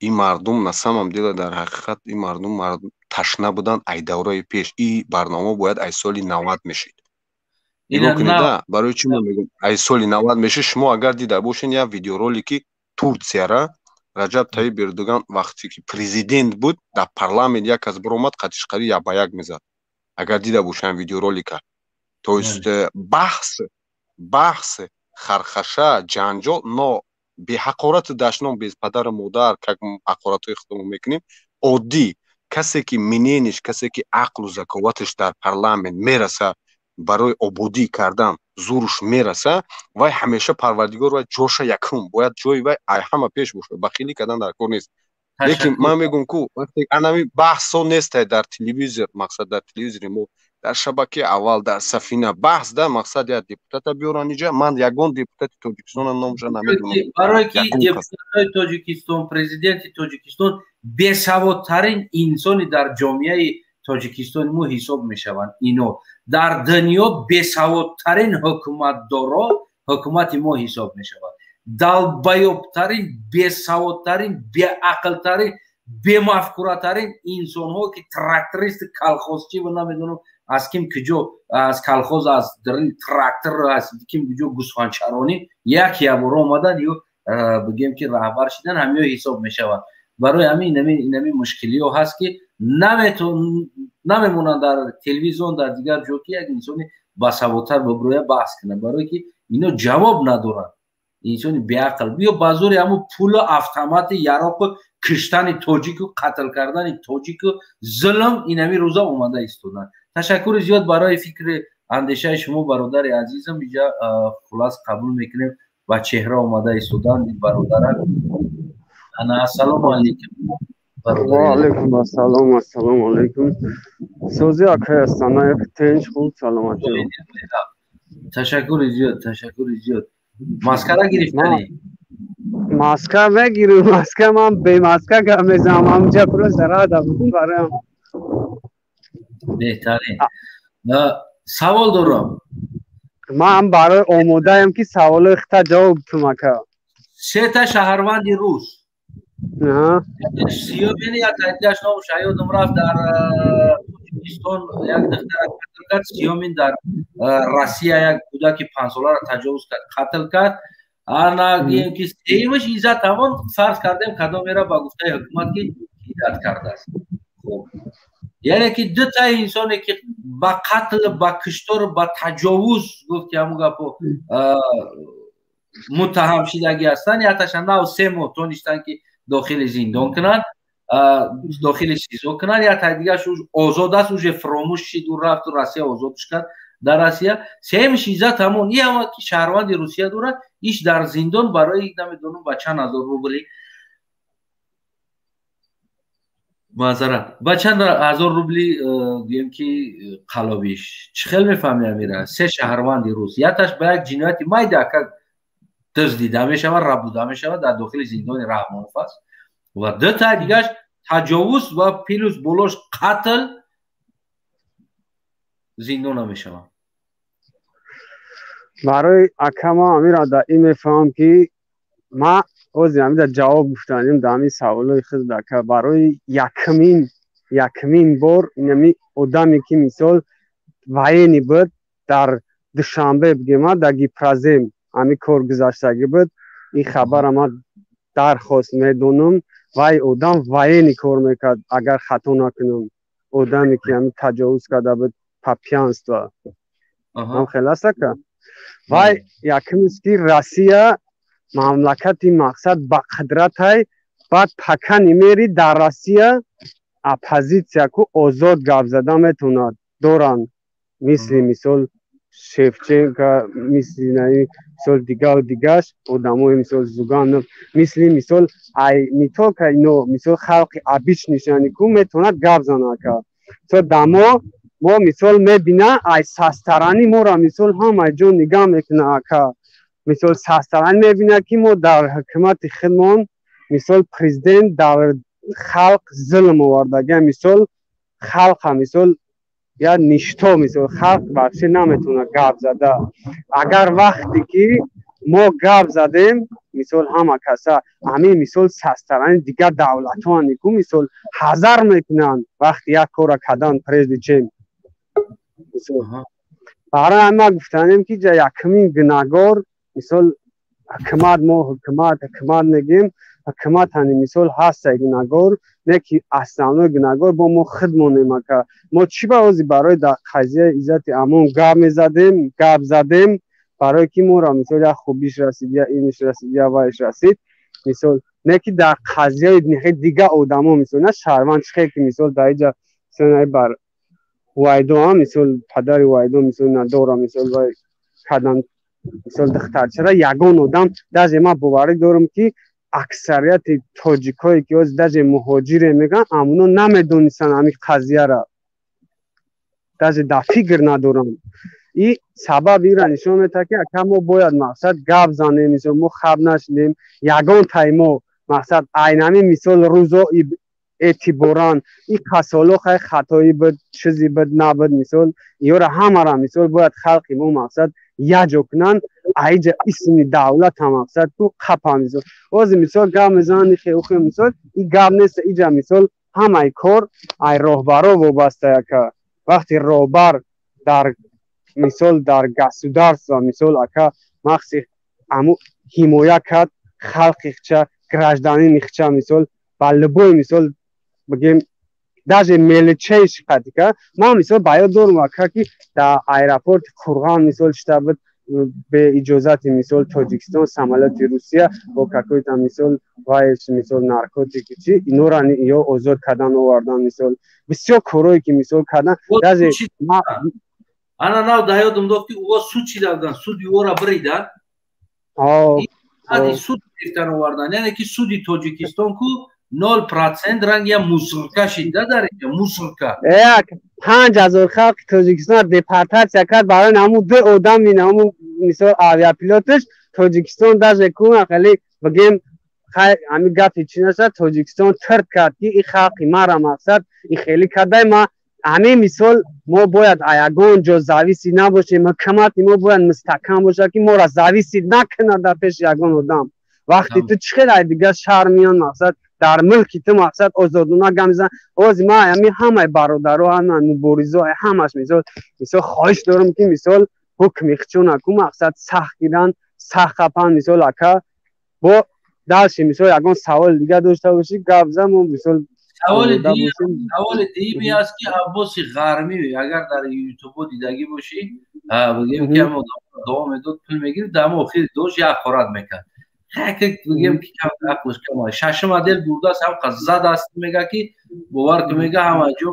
ин мардум на самом деле, дар ҳақиқат, ин мардум ташна буданд ай давраи пеш. Ин барнома бояд ай соли 90 мешид. Нигоҳ кунеда, барои чӣ ман мегӯям ай соли 90 мешид? Шумо агар дида бошед як видеоролики Турсияра Раҷаб Таиб Эрдоган вақте ки президент буд, дар парламент як кас биромад, қатишқари як ба як мезад, агар дида бошам видеоролика. То есть баҳс, хархаша, ҷанҷол, но беҳақорату дашном, без падару модар, как ҳақоратҳои худамон мекунем, оддӣ. Касе ки мнение ш, касе ки ақлу заковаташ дар парламент мераса, барои ободӣ кардан зуруш мераса, вай ҳамеша Парвардигор вай ҷоша якум бояд, ҷои вай ҳама пеш бошад. Бахилӣ кардан дар кор нест. Лекин ман мегӯм, ку вақте анами баҳсҳо нестай дар телевизор, мақсад, дар телевизори мо, дар шабакаи аввал, дар Сафина баҳс да, мақсад, як депутата биёран иҷа. Ман ягон депутати Тоҷикистона номша намедонам. Барое ки депутатҳои Тоҷикистон, президенти Тоҷикистон бесаводтарин инсони дар ҷомеаи Тоҷикистони мо ҳисоб мешаванд. Ино дар дунё бесаводтарин ҳукуматдоро ҳукумати мо ҳисоб мешавад. Долбоёбтарин, бесаводтарин, беақлтарин, бемафкуратарин инсонҳо, ки трактористи, колхозчи ва намедонам аз ким куҷо, аз колхоз, аз трактор, аз ким куҷо гусфанчаронӣ як ябора омадан ё бигем ки раҳбар шидан, ҳамиё ҳисоб мешавад. Барои ҳамин инами мушкилиҳо ҳаст, ки намемонанд дар телевизион, дар дигар ҷо, ки як инсони басаводтар бибироя баҳс кунад, барое ки ино ҷавоб надоранд. Инсони беақл биё ба зури ҳамун пулу автомати, яроқу киштани тоҷику, қатл кардани тоҷику, зулм инами рӯза омада истоданд. Ташаккури зиёд барои фикри андешаи шумо, бародари азизам. Иҷа хулас қабул мекунем. Ба чеҳра омада истоданд бародарак. Ана, ассалому алайкум. Ваалайкум ассалом, ассалому алайкум. Сози, акай, астана, як тенч, хуб, саломатӣ. Ташаккури зиёд, ташаккури зиёд. Маскара гирифтанӣ? Маска мегирам, маска, ман бемаска гап мезанам, ҳамҷа просто рада будам бароям. Беҳтарин. Савол дорам. Ман барои омодаям, ки саволои хита ҷавоб битум, ака. Сета шаҳрванди рус, сиёмени, як айтияш номаш ёдам рафт, дар Тоҷикистон як духтара қатл кард. Сиёмин дар Россия як кӯдаки 5-соларо таҷовуз кард, қатл кард. Ана гӯем ки сеюмаш Иззат ҳамон, фарз кардем, кадомера ба гуфтаи ҳукумат ки ҳидат кардааст. Яъне ки дута инсоне ки ба қатл, ба киштор, ба таҷовуз, гуфти ҳамун гапо, муттаҳам шидагӣ ҳастанд, якташа нав 3 моҳ тонистанд ки дохили зиндон кунанд, дохили СИЗО кунанд, яктаи дигараш озод аст, уже фуромӯш шид, ӯ рафту Россия озодш кард. Дар Россия сеюмш Иззат ҳамон, и ҳама ки шаҳрванди Русия дорад, иш дар зиндон барои намедонам ба чанд ҳазор рубли, маъзарат, ба чанд ҳазор рубли, гӯем ки қалобиш. Чӣ хел мефаҳми амира? Се шаҳрванди рус, якташ ба як ҷинояти майда, ака, дуздида мешавад, рабуда мешавад, дар дохили зиндони Раҳмонов аст, ва дутаи дигараш таҷовуз ва плюс болош қатл, зиндона мешаванд. Барои ака, ман амира да ин мефаҳмам, ки ман ҳозир ҳамида ҷавоб гуфтанем да ҳамин саволои худ, ака. Барои якумин бор инами одаме ки мисол военный буд, дар Душанбе бигема, дар Гипрозем ҳамин кор гузаштагӣ буд, ин хабара ман дархост медонам. Вай одам военный кор мекард, агар хато накунам, одаме ки ҳамин таҷовуз карда буд по пьянство, ҳам хел аст, ака. Вай якумист, ки Россия мамлакати мақсад ба қудратай, баъд пакани мери дар Россия оппозитсия ку озод гап зада метавонад, доранд, мисли мисол Шевченко, мисли мисол дигару дигаш одамои, мисол Зюганов, мисли мисол ай не только ино, мисол халқи обычный шани ку метавонад гап зана, ака. Мисол дамо мо мисол мебина, ай со стороны мора мисол ҳамаи ҷо нигаҳ мекуна, ака. Мисол со стороны мебина, ки мо дар ҳукумати худмон мисол президент дар халқ зулм овардага, мисол халқа мисол я ничто, мисол халқ вообще наметавонад гап зада. Агар вақте ки мо гап задем, мисол ҳама каса ҳамин мисол со стороны дигар давлатҳоани ку мисол ҳазар мекунанд вақти як кора кардан, прежде чем. Мисол барои ҳамин ман гуфтанем, ки ҷа якумин гунаҳгор мисол Ҳукумат, мо ҳукумат мегем, ҳукумат ҳани мисол ҳастай гунаҳгор, не ки основной гунаҳгор бо мо худмонем, ака. Мо чӣ ба ози барои дар қазияи Иззати Амон гап мезадем, гап задем, барое ки моро мисол як хубиш расид, я иниш расид, я вайш расид, мисол не ки дар қазияи дига одамо, мисол на шаҳрванд чихе ки мисол дар иҷа бар Вайдо, мисол падари Вайдо, мисол надора, мисол вай кадан, мисол духтарчара ягон одам, даже ман боварӣ дорам, ки аксарияти тоҷикое ки ҳозир даже муҳоҷире мегӯянд, амуно намедонистанд ҳамин қазияра, даже дар фикр надоранд. И сабаб инра нишон медиҳад, ки ака, мо бояд мақсад гап занем, мисол мо хаб нашидем, ягон тай мо мақсад айнами мисол рӯзо эътиборан и касоло хай хатоӣ буд, чизи буд, набуд, мисол ёра ҳамара мисол бояд халқи мо мақсад яҷо кунанд. Аиҷа исми давлата мақсад ку қапа, мисол ҳозир мисол гап мезананд, ихе ухе, мисол и гап нест. Иҷа мисол ҳамаи кор ай роҳбаро вобаста, ака. Вақте роҳбар дар мисол дар государство, мисол ака, махси аму ҳимоя кард халқи хча, гражданини хча, мисол ба любой, мисол бигем, даже мелочейший қатика. Ман мисол ба ёд дорам, ака, ки дар аэропорти Қурған мисол шита буд, бе иҷозати мисол Тоҷикистон самолёти Русия бо какой-то мисол вайш, мисол наркотики чи, инора ё озод кардан овардан, мисол бисёр корое ки мисол кардан даже. Ана нав да ёдам дод, ки ӯ суд чида будан, суди ӯра бридан, суд гирифтан овардан, яъне ки суди Тоҷикистон ку 0% ранг я мусорка шида дар инҷа мусорка. Як 5000 халқи Тоҷикистон депортатсия кард барои ҳамун ду одами, ҳамун мисол авиапилоташ. Тоҷикистон даже ку хеле бигем, хай ҳамин гапи чӣ нашад, Тоҷикистон тирд кард, ки и халқи мара мақсад и хеле кардай. Ма ҳамин мисол мо бояд ягон ҷо зависимый набошем, ҳукумати мо бояд мустаҳкам бошад, ки моро зависимый накунад дар пеши ягон одам. Вақте ту чӣ хел ай дигар шаҳр меён, мақсад дар мулки ту мақсад озодона гап мезанад. Ози ман ҳамин ҳамаи бародаро, ҳама муборизо, ҳамаш мисол хоҳиш дорам, ки мисол ҳукми хчона ку мақсад сахт гиранд, сахт қапанд, мисол ака. Бо дальше мисол ягон саволи дигар дошта бошӣ, гап зан, мо мисол Саволи диими аст, ки Аббоси Ғармӣ, агар дар Ютубо дидагӣ бошӣ, бигем ки ҳам дуо медод, пул мегирифт, дар охири дошт як ҳақорат мекард, бигем ки кам ақлш кам, шашум отдел бурдааст, ҳам задааст, мега ки бовар ки, мега, ҳама ҷо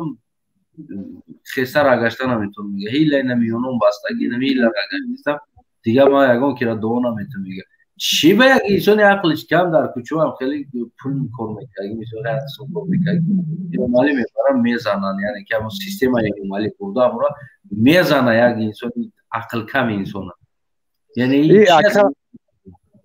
хеса рагашта наметавон, мега, ҳила намиёнон бастагӣ ҳила рагаштам, дига ман ягон кира дуо наметавон, мега. Чӣ ба як инсони ақлиш кам дар кӯчаам хеле пул кор мекард, мисол кор мекард, Эмомалӣ мебарам мезананд, яъне ки ҳамон системаи Эмомалӣ бурда амро мезана як инсони ақлками инсона, яъне.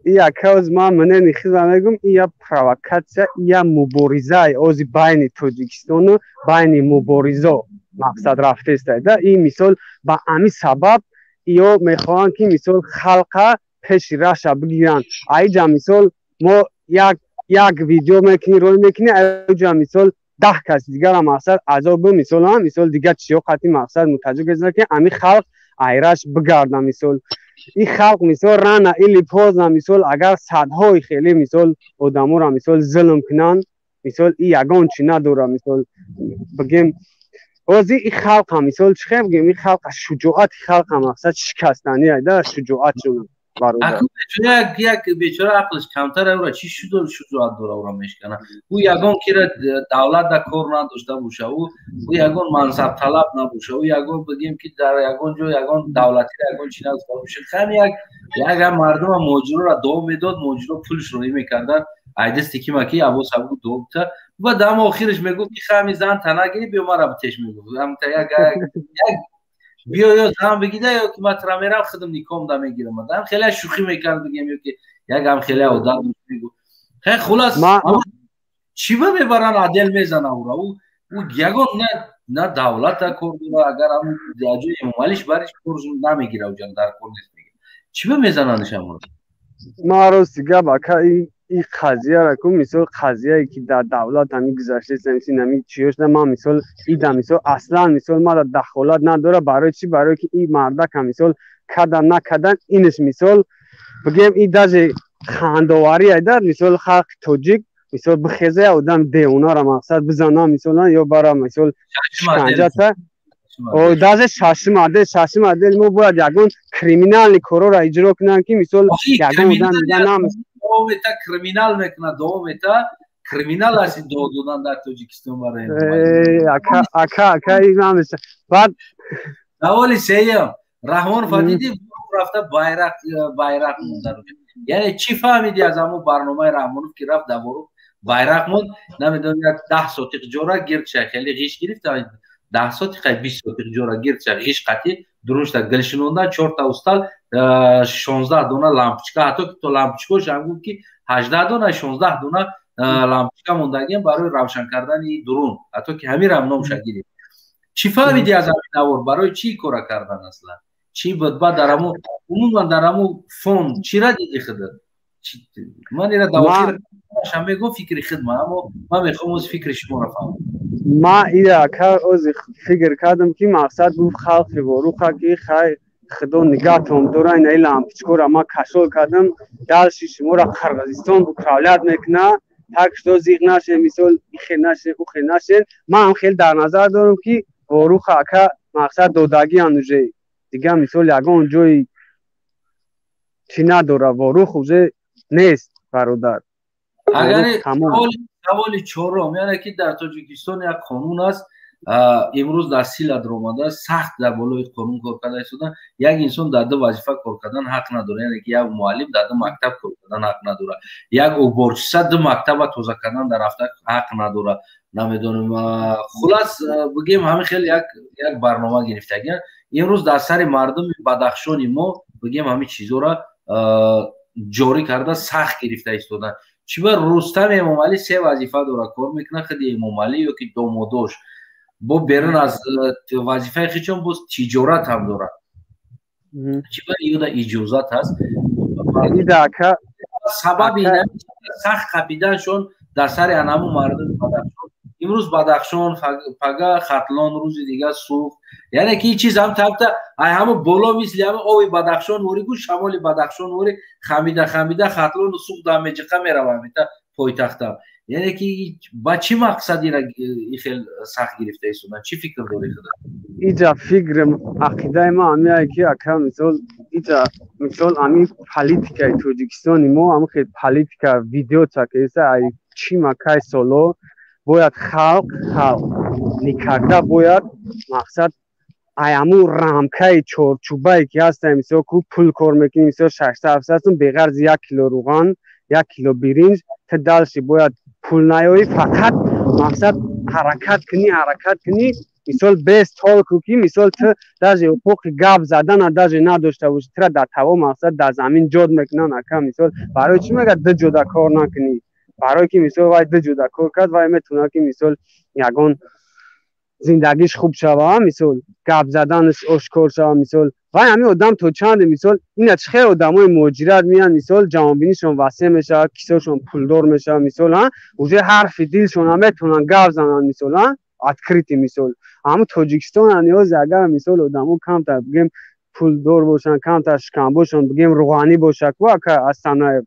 И ака, оз ман мнени хиза мегум, и я провокатсия, и я муборизаи ози байни Тоҷикистону байни муборизо мақсад рафтеста да. И мисол ба ами сабаб ё мехоҳанд, ки мисол халқа пеши раша бигиранд. Аиҷа мисол мо як видео мекунӣ, рой мекунӣ, аиҷа мисол 10 каси дигара мақсад азобу мисол мисол дигар чиё қати мақсад мутаҷҷир гезна, ки ами халқ айраш бигарда. Мисол и халқ мисол рано или поздно, мисол агар садҳои хеле мисол одаморо мисол зулм кунанд, мисол и ягон чи надора. Мисол бигем, ҳозир и халқа мисол чӣ хел бигем, и халқа шуҷоати халқа мақсад шикастанӣ да шуҷоатшон. Як бечора ақлш камтар, ӯра чӣ шуҷоат дора, ӯра мешкана? Ӯ ягон кира давлат да кор надошта боша, ӯ ягон мансабталаб набоша, ӯ ягон бигем ки дар ягон ҷо ягон давлатира ягон чи надошта боша. Хами як мардума муҳоҷирора дуо медод, муҳоҷиро пулшро мекарданд айдасти кима ки Аббос абу дуо бута. Ва дама охираш мегуфт, ки хами зан тана гири, биё мара битеш, мегуфт, як биё ё зан бигида, ё ки ман тра мерам, худам ником да мегирам. Дам хеле шӯхӣ мекард, бигем, ё ки як ҳам хеле одам мегуфт. Хе, хулас, чӣ ба мебаранд, отдел мезана ӯра? Ӯ ягон на давлата кор дора, агар ҳамун ҷои Эмомалиш бариш кор намегира, уҷа дар кор нест, мега. Чӣ ба мезанандш ҳамура? Ман рости гап, ака, и қазияра ку мисол қазияе ки дар давлат ҳами гузаштаст, ҳами чиёшда, ман мисол ида мисол аслан мисол мара дахолат надора. Барои чӣ? Барое ки и мардака мисол кадан накадан инаш мисол Бигем, и даже хандоварӣ айдар, мисол, халқи тоҷик, мисол, бихезе, одам девонара, мақсад, бизана, мисол, ё бара, мисол, шиканҷата. Даже шашум отдел мо бояд ягон криминални корора иҷро кунанд, ки, мисол, ягон одам дига нам Криминал мекунад, давом мета, криминал аст дуо додан дар Тоҷикистон барои. Ака, ака, ака, намеша. Баъд саволи сеюм: Раҳмонов диди, рафта байрақ монда. Яъне чӣ фаҳмидӣ аз ҳамон барномаи Раҳмонов, ки рафт давору байрақ монд? Намедонам, як 10 сотиқ ҷора гирдша хеле ғиш гирифта, 10 сотиқ, 20 сотиқ ҷора гирдша ғиш қатӣ дурушта гил шинондан, чорта устал, 16 дона лампочка, ҳатто ки то лампочкошам гуфт, ки 18 дона, 16 дона лампочка мондагиам барои равшан кардани дурун, ҳатто ки ҳамирам номша гирифт. Чӣ фаҳмидӣ аз ҳамин навор? Барои чӣ кора кардан аслан? Чӣ буд? Баъд дар ҳамун, умуман дар ҳамун фон чира диди худат? Ман ира дар охирашам мегӯм фикри худма, аммо ман мехоҳам оз фикри шуморо фаҳмам. Ман ира, ака, ози фикр кардам, ки мақсад, гуфт халқи Воруха, ки хай, худо нигаҳтон дора, инаи лампочкора ман кашол кардам, дальше шуморо Қирғизистон управлять мекуна, так что зиқ нашен, мисол, ихе нашен, ухе нашен. Ман ҳам хеле дар назар дорам, ки Воруха, ака, мақсад, додагиан уже дига, мисол, ягон ҷои чӣ надора, Ворух уже нест, бародар. Саволи чорум: яъне ки дар Тоҷикистон як қонун аст, имрӯз дар сила даромада, сахт дар болои қонун кор карда истодан. Як инсон дар ду вазифа кор кардан ҳақ надорад, яъне ки як муаллим дар ду мактаб кор кардан ҳақ надорад, як уборщица ду мактаба тоза кардан дар ҳафта ҳақ надорад. Намедонам, хулас, бигем, ҳамин хел як барнома гирифтагиан. Имрӯз дар сари мардуми Бадахшони мо, бигем, ҳамин чизора ҷорӣ карда, сахт гирифта истодан. Чиба Рустам Эмомалӣ се вазифа дорад, кор мекунад, худи Эмомалӣ ё ки домодош, бо берун аз вазифаи хичон боз тиҷорат ҳам дорад? Чиба иёда иҷозат ҳаст? Сабаби сахт қапиданшон дар сари анаму мардуми Бадахшон: имрӯз Бадахшон, пага Хатлон, рӯзи дига Суғд. Яъне ки ин чиз ҳам табта ай ҳаму боло, мисли ҳами оби Бадахшон вори гу, шамоли Бадахшон вори, хамида хамида Хатлону Суғдам меҷиқа меравам ита пойтахтам. Яъне ки ба чӣ мақсад ира хел сахт гирифта истодан? Чӣ фикр дорӣ худа? Иҷа фикр, ақидаи ман ҳамиае, ки, ака, мисол, иҷа, мисол, ҳамин политикаи Тоҷикистони мо ҳамин хел политика ведётся, ки ай чӣ макай соло бояд халқ никогда бояд, мақсад, ай ҳамун рамкаи чорчӯбае ки ҳастае, мисол, ку пул кор мекунӣ, мисол, 600-700 сум, беғарзи 1 кило рӯған, 1 кило биринҷ, ту дальше бояд пул наёӣ, фақат, мақсад, ҳаракат кунӣ, ҳаракат кунӣ, мисол, без толку, ки, мисол, ту даже ҳуқуқи гап задана даже надошта бошӣ, тура дар таво, мақсад, дар замин ҷод мекунанд, ака. Мисол, барои чӣ мегӯяд ду ҷода кор накунӣ? Барое ки, мисол, вай ду ҷода кор кард, вай метавонад, ки, мисол, ягон зиндагиш хуб шава, мисол, гап заданаш ошкор шава. Мисол, вай ҳамин одам то чанде, мисол, ина чӣ хел одамои муҳоҷират меянд, мисол, ҷаҳонбинишон васеъ мешавад, кисошон пулдор мешавад, мисол, а уже ҳарфи дилшона метавонанд гап зананд, мисол, а открытый. Мисол, ҳамун Тоҷикистон ниёзе, агар, мисол, одамо камтар, бигем, пулдор бошанд, камтар шикамбошон, бигем, рӯғанӣ бошад ку, ака Астанаев,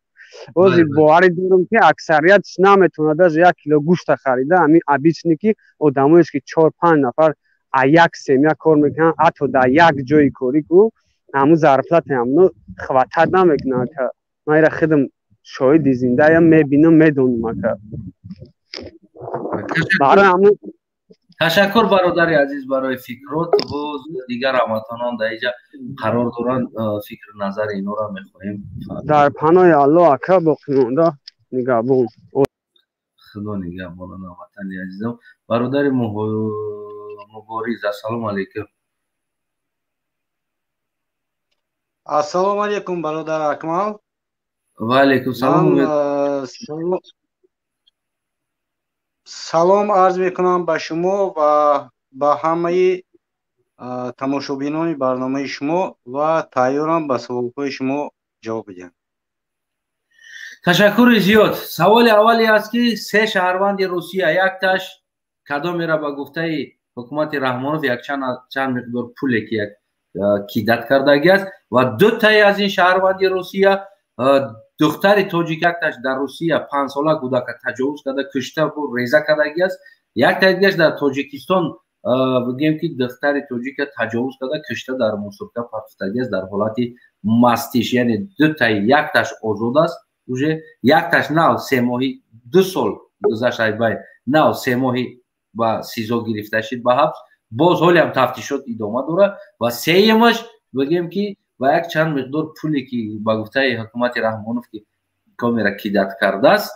ози боварӣ дорам, ки аксариятш наметавонад даже 1 кило гӯшта харида. Ҳамин обычный ки одамоеш, ки чор панҷ нафар а як семья кор мекунанд, ҳатто дар як ҷои корӣ ку, ҳамун зарплата ҳамуно хватать намекунад, ака. Ман ира худам шоҳиди зиндаям, мебинам, медонам, ака, барои ҳамун. Ташаккур, бародари азиз, барои фикрот. Боз дигар ҳамватанон дар инҷа қарор доранд, фикру назари инора мехоҳем. Дар паноҳи Аллоҳ, ака, боқӣ монда нигаҳбон. Худо нигаҳбонад, ҳамватани азизам. Бародари Мубориз, ассалому алайкум. Ассалому алайкум, бародар Акмал. Ва алайкум салом. Салом арз мекунам ба шумо ва ба ҳамаи тамошобинони барномаи шумо ва тайёрам ба саволҳои шумо ҷавоб бидиҳам. Ташаккури зиёд. Саволи аввале аст, ки се шаҳрванди Русия, якташ кадомера, ба гуфтаи ҳукумати Раҳмонов, якчанд чанд миқдор пуле, ки як кидать кардагӣ аст ва дутаи аз ин шаҳрванди Русия, духтари тоҷик якташ дар Русия 5-сола кӯдака таҷовуз карда, кушта, реза кардагӣ аст, яктаи дигараш дар Тоҷикистон, бигем ки, духтари тоҷика таҷовуз карда, кушта, дар мусорка партофтагӣ аст дар ҳолати мастиш. Яъне дутаи, якташ озод аст уже, якташ нав 3 моҳи, 2 сол гузашт айбай, нав 3 моҳи ба СИЗО гирифта шид, ба ҳабс, боз ҳолиам тафтишот идома дорад. Ва сеюмаш, бигем ки, ба як чанд миқдор пуле ки ба гуфтаи ҳукумати Раҳмонов ки камера кидать кардааст,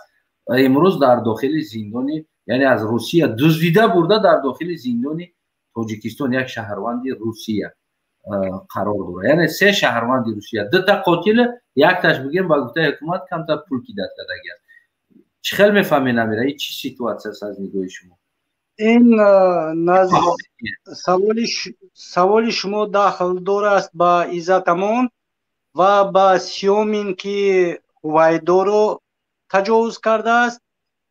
имрӯз дар дохили зиндони, яъне аз Русия дуздида бурда, дар дохили зиндони Тоҷикистон як шаҳрванди Русия қарор дорад. Яъне се шаҳрванди Русия, дута қотил, якташ, бигем, ба гуфтаи ҳукумат камтар пул кидать кардагӣ аст. Чӣ хел мефаҳмед, Амира, ин чӣ ситуация аст аз нигоҳи шумо? Ин саволи шумо дахл дораст ба Иззат Амон ва ба Сёмин, ки Ҳувайдоро таҷовуз кардааст,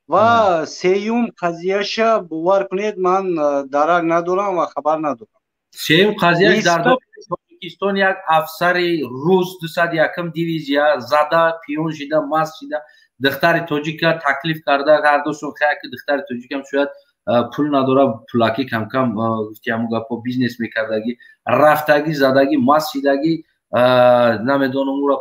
ва сеюм қазияша, бовар кунед, ман дарак надорам ва хабар надорам. Сеюм қазияш дар Тоҷикистон як афсари рус, 201-м дивизия, зада, пиён шида, маст шида, духтари тоҷика таклиф карда, ҳардушон хаяки духтари тоҷикам шояд пул надора, пулакӣ камкам, гуфти ҳамун гапҳо, бизнес мекардагӣ, рафтагӣ, задагӣ, маст шидагӣ, намедонам, ура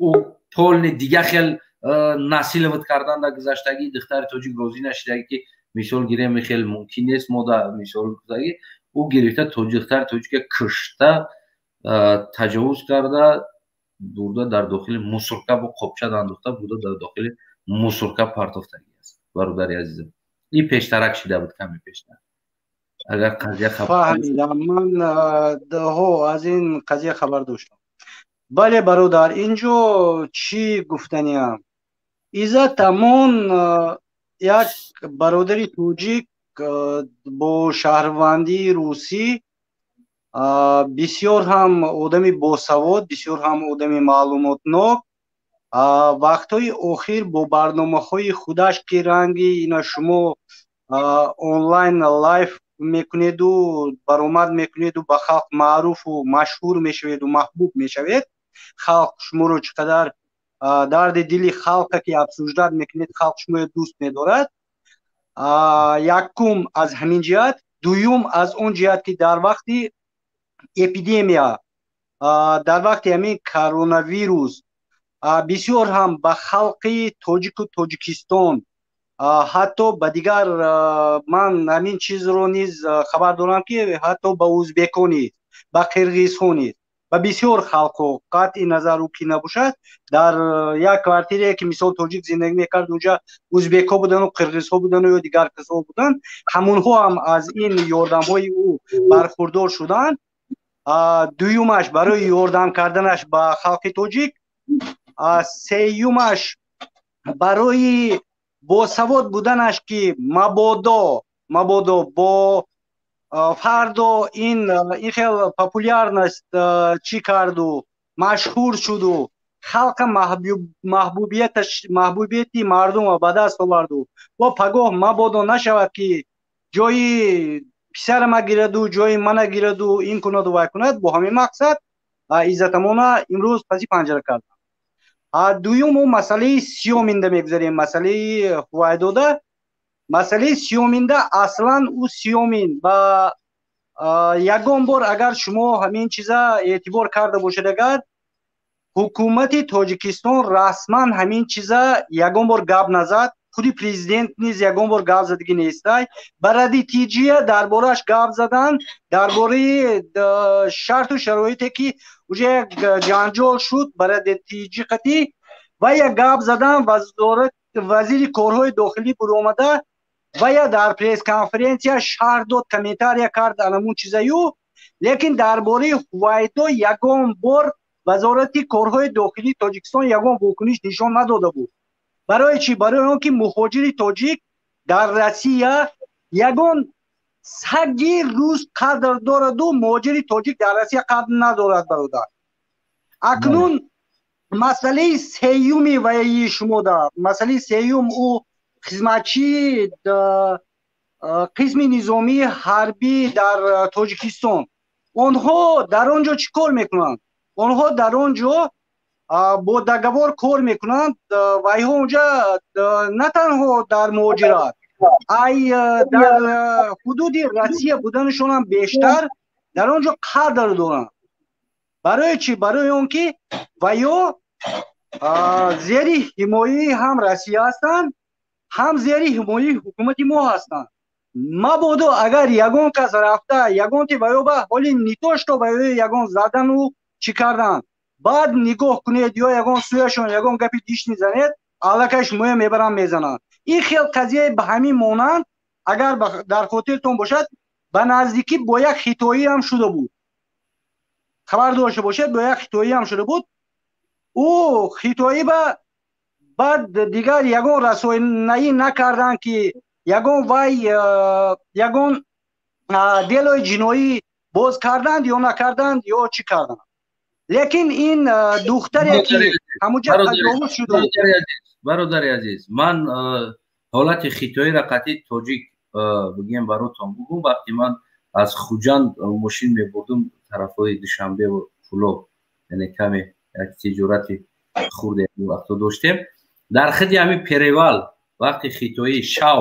ӯ полный дига хел насиловать кардан дар гузаштагӣ, духтари тоҷик розӣ нашидагӣ, ки мисол гирем, хел мумкин нест мода, мисол гуфтагӣ, ӯ гирифта, духтари тоҷика кушта, таҷовуз карда, бурда дар дохили мусорка бо қопча андохта, бурда дар дохили мусорка партофтагӣ аст. Бародари азизам, ин пештарак шида буд, каме пештар, агар қазия Фаҳмидам ман, ҳо, аз ин қазия хабар доштам, бале. Бародар, инҷо чӣ гуфтаниам? Иззат Амон як бародари тоҷик бо шаҳрвандии русӣ, бисёр ҳам одами босавод, бисёр ҳам одами маълумотнок, вақтҳои охир бо барномаҳои худаш, ки ранги ина шумо онлайн лайв мекунеду баромад мекунеду ба халқ маъруфу машҳур мешаведу маҳбуб мешавед, халқ шуморо чӣ қадар дарди дили халқа ки обсуждать мекунед, халқ шуморо дӯст медорад. Якум аз ҳамин ҷиҳат, дуюм аз он ҷиҳат, ки дар вақти эпидемия, дар вақти ҳамин коронавирус бисёр ҳам ба халқи тоҷику Тоҷикистон, ҳатто ба дигар, ман ҳамин чизро низ хабар дорам, ки ҳатто ба узбекҳо низ, ба қирғизҳо низ, ба бисёр халқҳо, қатъи назар ӯ ки набошад, дар як квартирае ки мисол тоҷик зиндагӣ мекард, унҷа узбекҳо будану қирғизҳо будану ё дигар касҳо буданд, ҳамонҳо ҳам аз ин ёрдамҳои ӯ бархурдор шуданд. Дуюмаш барои ёрдам карданаш ба халқи тоҷик, сеюмаш барои босавод буданаш, ки мабодо бо фардо ин хел популярность чӣ карду машҳур шуду халқа маҳбубияти мардумро ба даст оварду бо пагоҳ мабодо нашавад, ки ҷои писарама гираду, ҷои мана гираду, ин кунаду вай кунад. Бо ҳамин мақсад Иззат Амона имрӯз паси панҷара кардам. Дуюм, мо масъалаи Сёминда мегузарем, масъалаи Ҳувайдода. Масъалаи Сёминда, аслан ӯ Сёмин ба ягон бор, агар шумо ҳамин чиза эътибор карда бошед, агар ҳукумати Тоҷикистон расман ҳамин чиза ягон бор гап назад, худи президент низ ягон бор гап задагӣ нестай. Ба Радио ТиДжия дар борааш гап задан, дар бораи шарту шароите, ки уже як ҷанҷол шуд ба Радио ТиДжи қатӣ ва як гап задан, вазири корҳои дохилӣ буромада ва я дар пресс-конференсия шарҳ дод, комментария кард анамун чизаю. Лекин дар бораи Ҳувайдо ягон бор Вазорати корҳои дохилии Тоҷикистон ягон вокуниш нишон надода буд. Барои чӣ? Барои он ки муҳоҷири тоҷик дар Россия ягон саги рӯз қадр дораду муҳоҷири тоҷик дар Россия қадр надорад, бародар. Акнун масъалаи сеюми ваи шумо да, масъалаи сеюм, ӯ хизматчии қисми низомии ҳарбӣ дар Тоҷикистон. Онҳо дар он ҷо чӣ кор мекунанд? Онҳо дар он ҷо бо договор кор мекунанд. Вайҳо онҷа на танҳо дар муҳоҷират, ай дар ҳудуди Россия буданашонам бештар дар он ҷо қадр доранд. Барои чӣ? Барои он ки вайё зери ҳимояи ҳам Россия ҳастанд, ҳам зери ҳимояи ҳукумати мо ҳастанд. Мабодо агар ягон кас рафта ягонти вайё ба ҳоли нитошто вайё ягон задану чӣ кардан, баъд нигоҳ кунед ё ягон сӯяшон ягон гапи диш мезанед, аллакай шумоя мебаранд, мезананд. Ин хел қазияе ба ҳамин монанд, агар дар хотиртон бошад, ба наздикӣ бо як хитоӣ ҳам шуда буд. Хабар дошта бошед, бо як хитоӣ ҳам шуда буд. Ӯ хитоӣ ба баъд дигар ягон расонаӣ накарданд, ки ягон вай ягон делои ҷиноӣ боз карданд ё накарданд ё чӣ карданд. Лекин ин духтаре ки ҳамуҷа таҷовуз шуд. Бародари азиз, ман ҳолати хитоиро қатъи тоҷик бигем баротон бугум. Вақте ман аз Хуҷанд мошин мебурдум тарафҳои Душанбеву Кӯлоб, яъне каме як тиҷорати хурде вақто доштем, дар худи ҳамин перевал вақти хитоӣ шав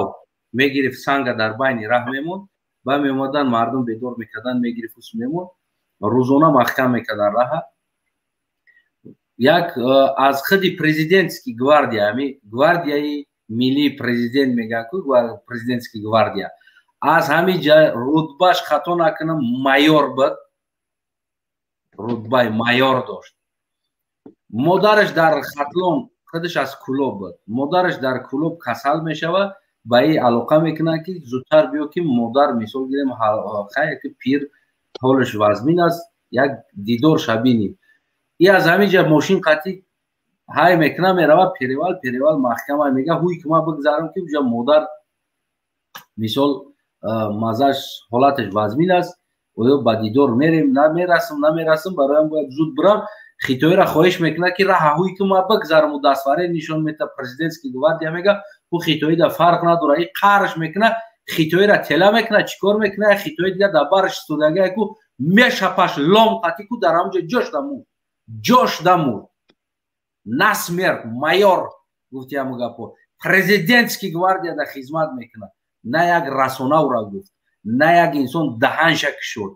мегирифт, санга дар байни раҳ мемонд ба меомадан, мардум бедор мекардан, мегирифт, ус мемонд, рӯзона маҳкам мекардан раҳа. Як аз худи президентский гвардия, ҳами гвардияи миллии президент мегӯянд ку, президентский гвардия, аз ҳамин ҷа рутбаш, хато накунам, майор буд, рутбаи майор дошт. Модараш дар Хатлон, худаш аз Кӯлоб буд, модараш дар Кӯлоб касал мешавад, ба ин алоқа мекунанд, ки зудтар биё, ки модар, мисол гирем, хайр, ки пир, ҳолаш вазмин аст, як дидор шабинӣ. И аз ҳамин ҷа мошин қатӣ ҳай мекуна, мерава перевал. Перевал маҳкама, мега, ҳуй ки ман бигзарам, ки уҷа модар, мисол, мазаш, ҳолаташ вазмин аст, оё ба дидор мерем, намерасам, намерасам, бароям бояд зуд бирам. Хитоиро хоҳиш мекунад, ки раҳа ҳуй ки ман бигзарам. У дастфаред нишон мета, президентский гвардия мега, ӯ хитоида фарқ надора, и қарш мекуна, хитоиро тела мекуна, чӣ кор мекуна, хитои дига дар бараш истодага ку, мешапаш лом қатӣ ку, дар ҳамҷо ҷош дамуд, ҷош дамуд, насмерть. Майор, гуфти ҳаму гапо, президентский гвардия да хизмат мекунад. На як расона ура гуфт, на як инсон даҳанша кушод.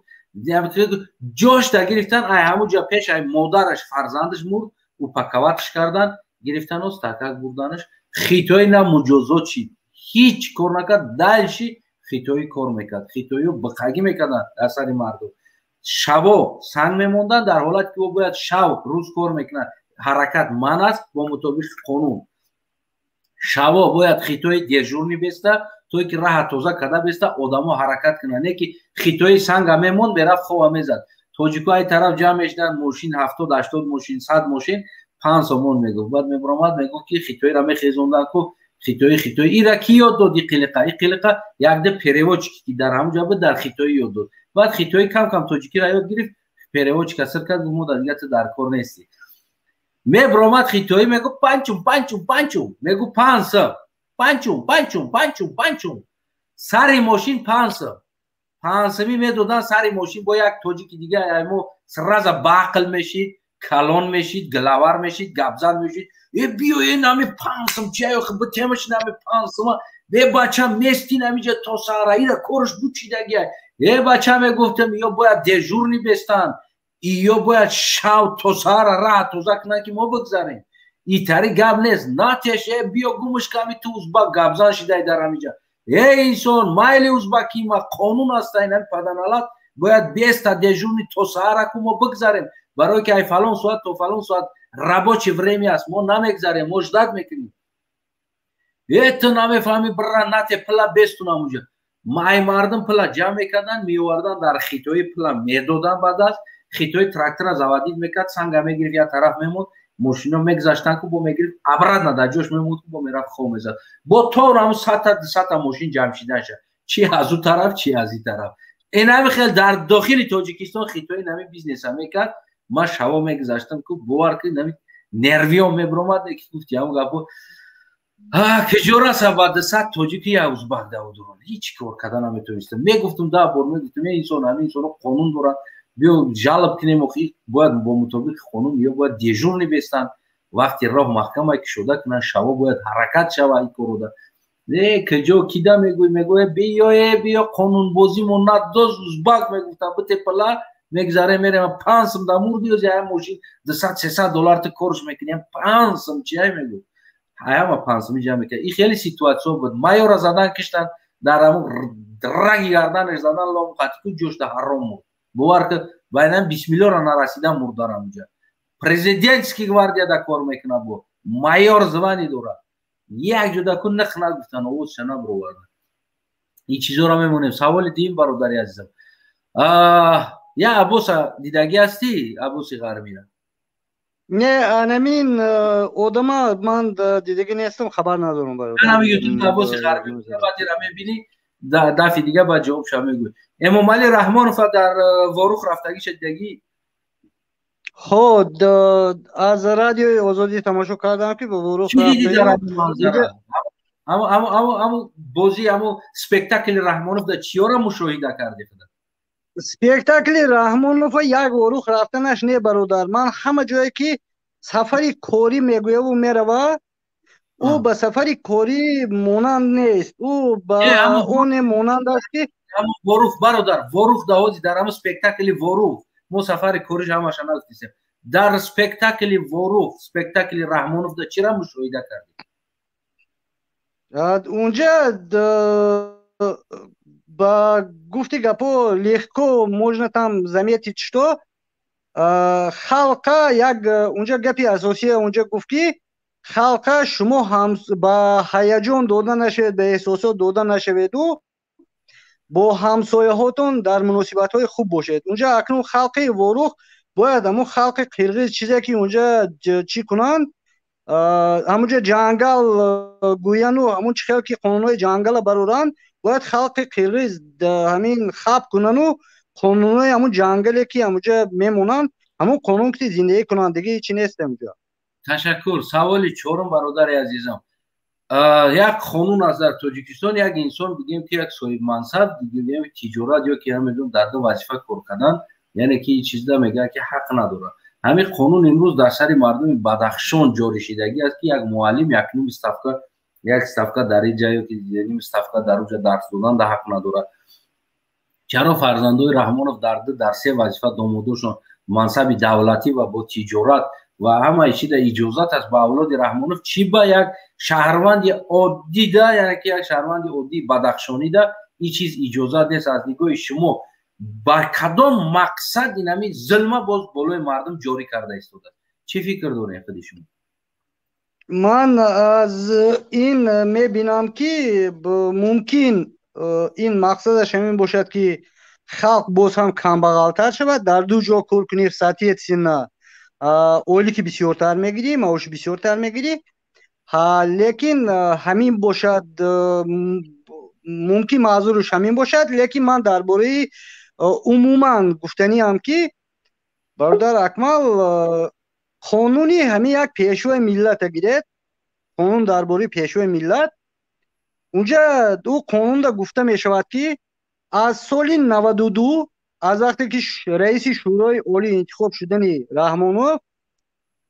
Ҷошта гирифтан, ай ҳамуҷа пеш ай модараш фарзандаш мурд, упаковать ш кардан, гирифтану стакак бурданаш. Хитои на муҷозот шид, ҳеҷ кор накард. Дальше хитоӣ кор мекард, хитоиё биқагӣ мекарданд дар сари мардум, шабо санг мемонданд, дар ҳолате ки ӯ бояд шав рӯз кор мекунад, ҳаракат ман аст бо мутобиқи қонун. Шабо бояд хитои дежурный беста, то ки раҳа тоза карда беста, одамо ҳаракат кунанд. Не ки хитои санга мемонд, мерафт, хова мезад. Тоҷико ай тараф ҷамъ мешуданд, мошин, 70, 80 мошин, 100 мошин, 5 сомон мегуфт. Баъд мебуромад, мегуфт, ки хитоиро мехезонданд ку, хитои, хитои ира ки ёд дод? И қилиқа, и қилиқа якде переводчик, ки дар ҳамун ҷо буд, дар хитоӣ ёд дод. Баъд хитои кам кам тоҷикиро ёд гирифт, переводчик а сир кард, гуфт: «Мо дар дига ту дар кор нестӣ». Мебуромад хитоӣ, мегуфт: «Панчум, панчум, панчум», мегуфт: «5 сом, панчум, панчум, панчум, панчум». Сари мошин 5 сом, 5 сомӣ медодан сари мошин. Бо як тоҷики дига мо сразу баақл мешид, калон мешид, главарь мешид, гапзан мешид: «Э, биё, э, нами 5 сом чиаё, битемаш нами 5 сома, э, бача, мести намиҷа то саҳра, ира корш бучидагия, э, бача». Мегуфтам, ё бояд дежурный бестанд, ё бояд шав то саҳара раҳ тоза кунанд, ки мо бигзарем. Итари гап нест, натеш, э, биё, гумш ками, ту узбак гапзан шидай дар ҳамиҷа. Э, инсон, майли узбаки ма, қонун аста, инами паданалат бояд беста дежурный то саҳара ку, мо бигзарем, барое ки ай фалон соат то фалон соат рабочий время аст, мо намегзарем, мо ждать мекунем. Э, ту намефаҳмӣ, бира, нате пила бестунам. Уҷа ай мардум пила ҷамъ мекарданд, меовардан, дар хитои пила медодан. Баъд аз хитои трактора заводить мекард, санга мегирифт, як тараф мемонд, мошино мегзаштанд ку, бо мегирифт, обратно дар ҷош мемонд ку, бо мерафт, хоб мезад. Бо то ҳамун 100-та, 200-та мошин ҷамъ шидаша, чи аз ӯ тараф, чи аз ин тараф. Инами хел дар дохили Тоҷикистон хитои нами бизнеса мекард. Ман шаво мегузаштам ку, бовар ки, нами нервиём мебиромад, ки гуфти ҳамун гапо киҷо расам, ба 200 тоҷики як узбак даводурон ҳеҷ кор карда наметонистам. Мегуфтум, 10 бор мегуфтум: «Инсон, ҳамин инсоно қонун дорад, Биё жалоб кунем. Охи, бояд бо мутобиқи қонун ё бояд дежурный бестанд, вақти роҳ маҳкама кушода кунанд, шаво бояд ҳаракат шава. Ин корода э куҷо кида мегӯй, мегӯя: «Биёе, биё, қонунбозимо надоз». Узбак мегуфтам, битепала мегзаре, мерем, 5 сум да мурди, ози ая мошин 200-300 доллар ту корш мекунем, 5 сум чиай мегӯ, аяма 5 суми ҷамъ мекунад. И хеле ситуация буд. Майора задан киштан, дар ҳамун раги гарданаш задан, лом қатику ҷошта ҳаром мурд. Бовар ки, байнам бисмиллора нарасида мурд. Дар ҳамунҷа президентский гвардияда кор мекунад, бо майор звание дорад. Як ҷода ку нақ нагуфтан, овозша набуровардан. Ин чизоро мемонем. Саволи дуюм, бародари азизам, я Аббоса дидагӣ ҳастӣ, Аббоси Ғармира? Не, анамин одама ман дидагӣ нестам, хабар надорам. Бародарам, Ютуб Аббоси Ғармӣ баъдира мебинӣ, дафи дига ба ҷавобша мегӯй. Эмомалӣ Раҳмонова дар Ворух рафтагиша дидагӣ? Хо, аз Радиои Озодӣ тамошо кардам, ки ба Ворух. Ҳаму бозӣ, ҳаму спектакли Раҳмонов да чиёра мушоҳида карди худа? Спектакли Раҳмонова як Ворух рафтанаш не, бародар. Ман ҳама ҷое ки сафари корӣ мегӯяву мерава, ӯ ба сафари корӣ монанд нест, ӯ ба оне монанд аст, ки Ворух, бародар, Ворух даҳози дар ҳаму спектакли Ворух мо сафари кориш ҳамаша нагуфтисем. Дар спектакли Ворух, спектакли Раҳмонов да чира мушоҳида кардӣ? Унҷа ба гуфти гапо легко можно там заметить, что халқа як унҷа гапи асосия унҷа гуфт, ки халқа шумо ҳам ба ҳаяҷон дода нашавед, ба эҳсосот дода нашаведу бо ҳамсояҳотон дар муносибатҳои хуб бошед. Унҷа акнун халқи Ворух бояд ҳамун халқи қирғиз чизе ки унҷа чӣ кунанд, ҳамунҷа ҷангал гӯяну ҳамун чӣ хел ки қонунҳои ҷангала бароранд, бояд халқи қирғиз ҳамин хаб кунану қонунҳои ҳамун ҷангале ки ҳамунҷа мемонанд, ҳамун қонун ки зиндагӣ кунанд. Дига ҳечи нест ҳамунҷа. Ташаккур. Саволи чорум, бародари азизам, як қонун аст дар Тоҷикистон. Як инсон, бигем ки як соҳибмансаб, бигем тиҷорат ё ки намедонам, дар ду вазифа кор кардан, яъне ки чизда мегӯяд ки ҳақ надорад. Ҳамин қонун имрӯз дар сари мардуми Бадахшон ҷорӣ шидагӣ аст, ки як муаллим якним ставка, як ставка дар ин ҷа ё ки ним ставка дар уҷа дарс додан да ҳақ надорад. Чаро фарзандои Раҳмонов дар ду, дар се вазифа, домодошон мансаби давлатӣ ва бо тиҷорат ва ҳамаи чида иҷозат аст ба авлоди Раҳмонов, чӣ ба як шаҳрванди оддида, яъне ки як шаҳрванди оддии бадахшонида ин чиз иҷозат нест? Аз нигоҳи шумо, ба кадом мақсад ин ҳамин зулма боз болои мардум ҷорӣ карда истодааст? Чӣ фикр доред худи шумо? Ман аз ин мебинам, ки мумкин ин мақсадаш ҳамин бошад, ки халқ боз ҳам камбағалтар шавад. Дар ду ҷо кор кунӣ, соответственно ойлики бисёртар мегирӣ, маоши бисёртар мегирӣ. Лекин ҳамин бошад, мумкин маъзуруш ҳамин бошад. Лекин ман дар бораи умуман гуфтаниам, ки бародар Акмал, қонуни ҳамин як пешвои миллата гиред, қонун дар бораи пешвои миллат, унҷа ӯ қонунда гуфта мешавад, ки аз соли 92, аз вақте ки раиси Шӯрои Олӣ интихоб шудани Раҳмонов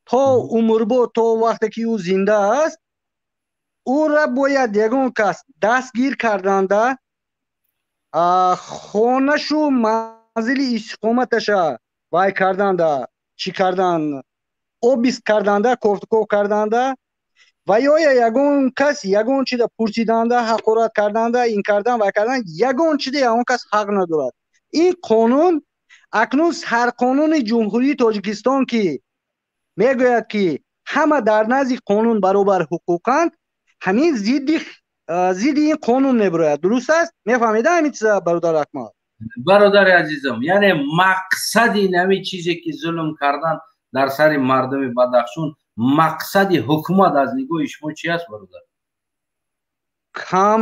то умрбо, то вақте ки ӯ зинда аст, ӯра бояд ягон кас дастгир карданда, хонашу манзили истиқоматаша вай карданда, чӣ кардан, обыск карданда, кофтуков карданда ва ё ягон кас ягон чиза пурсиданда, ҳақорат карданда, ин кардан, вай кардан, ягон чизе ягон кас ҳақ надорад. Ин қонун акнун сарқонуни Ҷумҳурии Тоҷикистон, ки мегӯяд, ки ҳама дар назди қонун баробар ҳуқуқанд, ҳамин зидди ин қонун мебирояд. Дуруст аст? Мефаҳмеда ҳамин чиза, бародар Акмал? Бародари азизам, яъне мақсади ин ҳамин чизе ки зулм кардан дар сари мардуми Бадахшон, мақсади ҳукумат аз нигоҳи шумо чи аст, бародар? Кам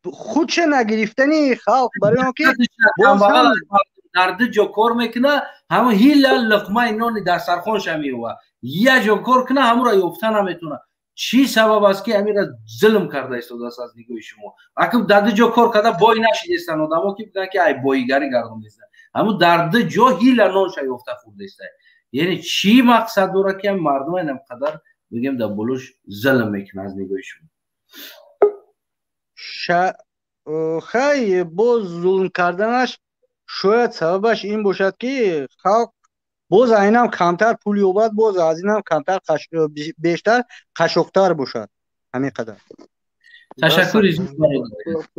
худша нагирифтани халқ, барои он ки Дар ду ҷо кор мекуна, ҳамн ҳила луқмаи нони дастархонша меёва. Як ҷо кор куна, ҳамуро ёфта наметавона. Чӣ сабаб аст, ки ҳамира зулм карда истодааст аз нигоҳи шумо? Акм дар ду ҷо кор карда бой нашидестанд одамо, ки бигӯянд, ки ай боигарӣ гардонистанд. Ҳамун дар ду ҷо ҳила нонша ёфта хӯрдаистай. Яъне чӣ мақсад дорад, ки мардума инам қадар бигем дар болош зулм мекунад, аз нигоҳи шумо? Хай, боз зулм карданаш шояд сабабаш ин бошад, ки халқ боз айнам камтар пул ёбад, боз аз инам камтар бештар қашоқтар бошад, ҳамин қадар. Ташаккури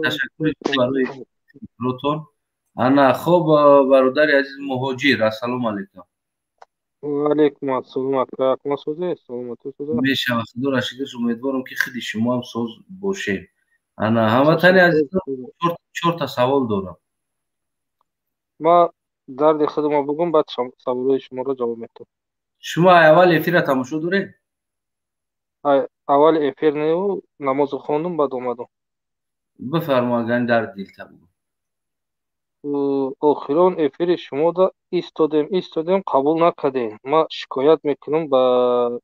ташаккури барои фикротон. Ана, хоб, бародари азиз Муҳоҷир, ассалому алайкум. Ваалайкум ассалом, ака. Акма созе, саломатӣ созе? Мешава, худоро шукр. Умедворам, ки худи шумо ҳам соз бошед. Ана, ҳамватани азиз, чорта савол дорам. Ма дарди худама бугум, баъд саволои шуморо ҷавоб метавам. Шумо аввал эфира тамошо доред? Аввали эфир неу, намозу хондум, баъд омадам. Бифармо, агар дарди дилта бугум. Охирон эфири шумода истодем, истодем, қабул накардем. Ма шикоят мекунам ба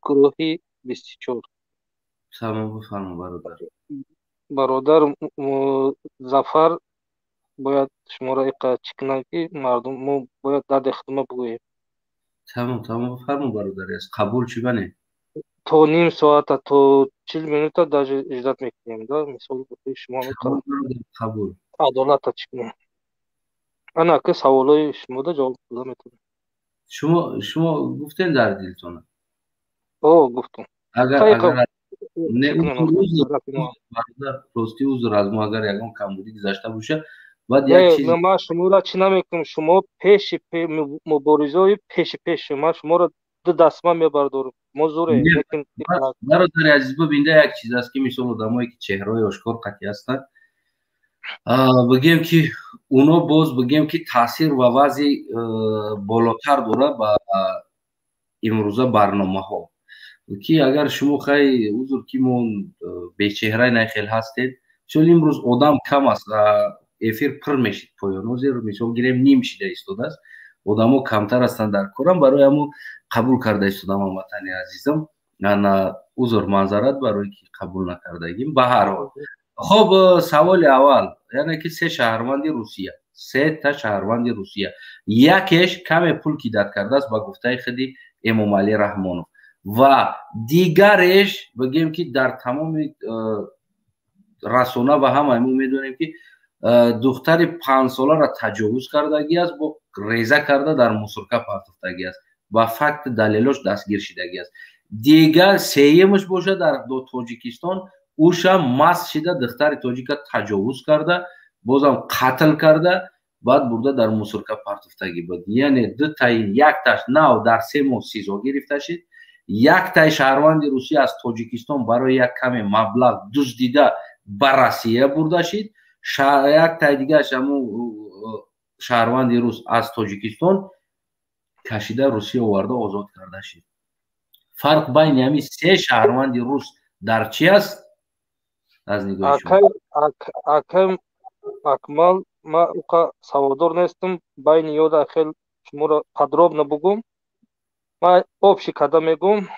гурӯҳи 24. Тамом, бифармо, бародар. Бародар Зафар, бояд шуморо иқа чӣ кунам, ки мардум мо бояд дарди худма бугӯем. Тамом, бифармо, бародари азиз, қабул чӣ бане? То ним соата, то 40 минута даже ждать мекунем да, мисол, шумо Қабул. Адолата чӣ кунем. Ана, ки саволои шумода ҷавоб дода метавонем. Шумо гуфтем дар дилтона? О, гуфтам. Агар не, рости, узр аз мо, агар ягон камбудӣ гузашта боша. Баъд як чиз. Ман шуморо чӣ намекунам, шумо пеши муборизои пеши пеши ман, шуморо ду дастма мебардорам, мо зуре. Бародари азиз, бибинда, як чиз аст, ки мисол одамое ки чеҳраҳои ошкор қатъӣ ҳастанд, бигем ки уно боз бигем ки таъсир ва вазъи болотар дорад ба имрӯза барномаҳо, ки агар шумо, хай, узр, ки мо бечеҳраи найхел ҳастед. Мисол, имрӯз одам кам аст, эфир пур мешид поён, ҳозир мисол гирем ним шида истодааст, одамо камтар ҳастанд дар корам, барои ҳамо қабул карда истодам. Ҳамватани азизам, ана, узр, маъзарат барои ки қабул накардагим. Ба ҳар ҳол, хоб, саволи аввал, яъне ки се шаҳрванди Русия, сета шаҳрванди Русия, якеш каме пул кидать кардааст ба гуфтаи худи Эмомалӣ Раҳмонов, ва дигареш бигем ки дар тамоми расона ва ҳамаи мо медонем, ки духтари 5-соларо таҷовуз кардагӣ аст, бо реза карда дар мусорка партофтагӣ аст, ба факти далелош дастгир шидагӣ аст. Дигар сеюмаш бошад, дар Тоҷикистон уша маст шида духтари тоҷика таҷовуз карда, бозам қатл карда, баъд бурда дар мусорка партофтагӣ буд. Яъне дутаи якташ нав дар 3 моҳ СИЗО гирифта шид, яктаи шаҳрванди Русия аз Тоҷикистон барои як каме маблағ дуздида ба Россия бурда шид, яктаи дигааш ҳамун шаҳрванди рус аз Тоҷикистон кашида Русия оварда озод карда шид. Фарқ байни ҳамин се шаҳрванди рус дар чи аст, аз нигоҳи шумо? Акай Акмал, ма уқа саводор нестам, байни ёда хел шуморо подробно бугум. Ма общий када мегум: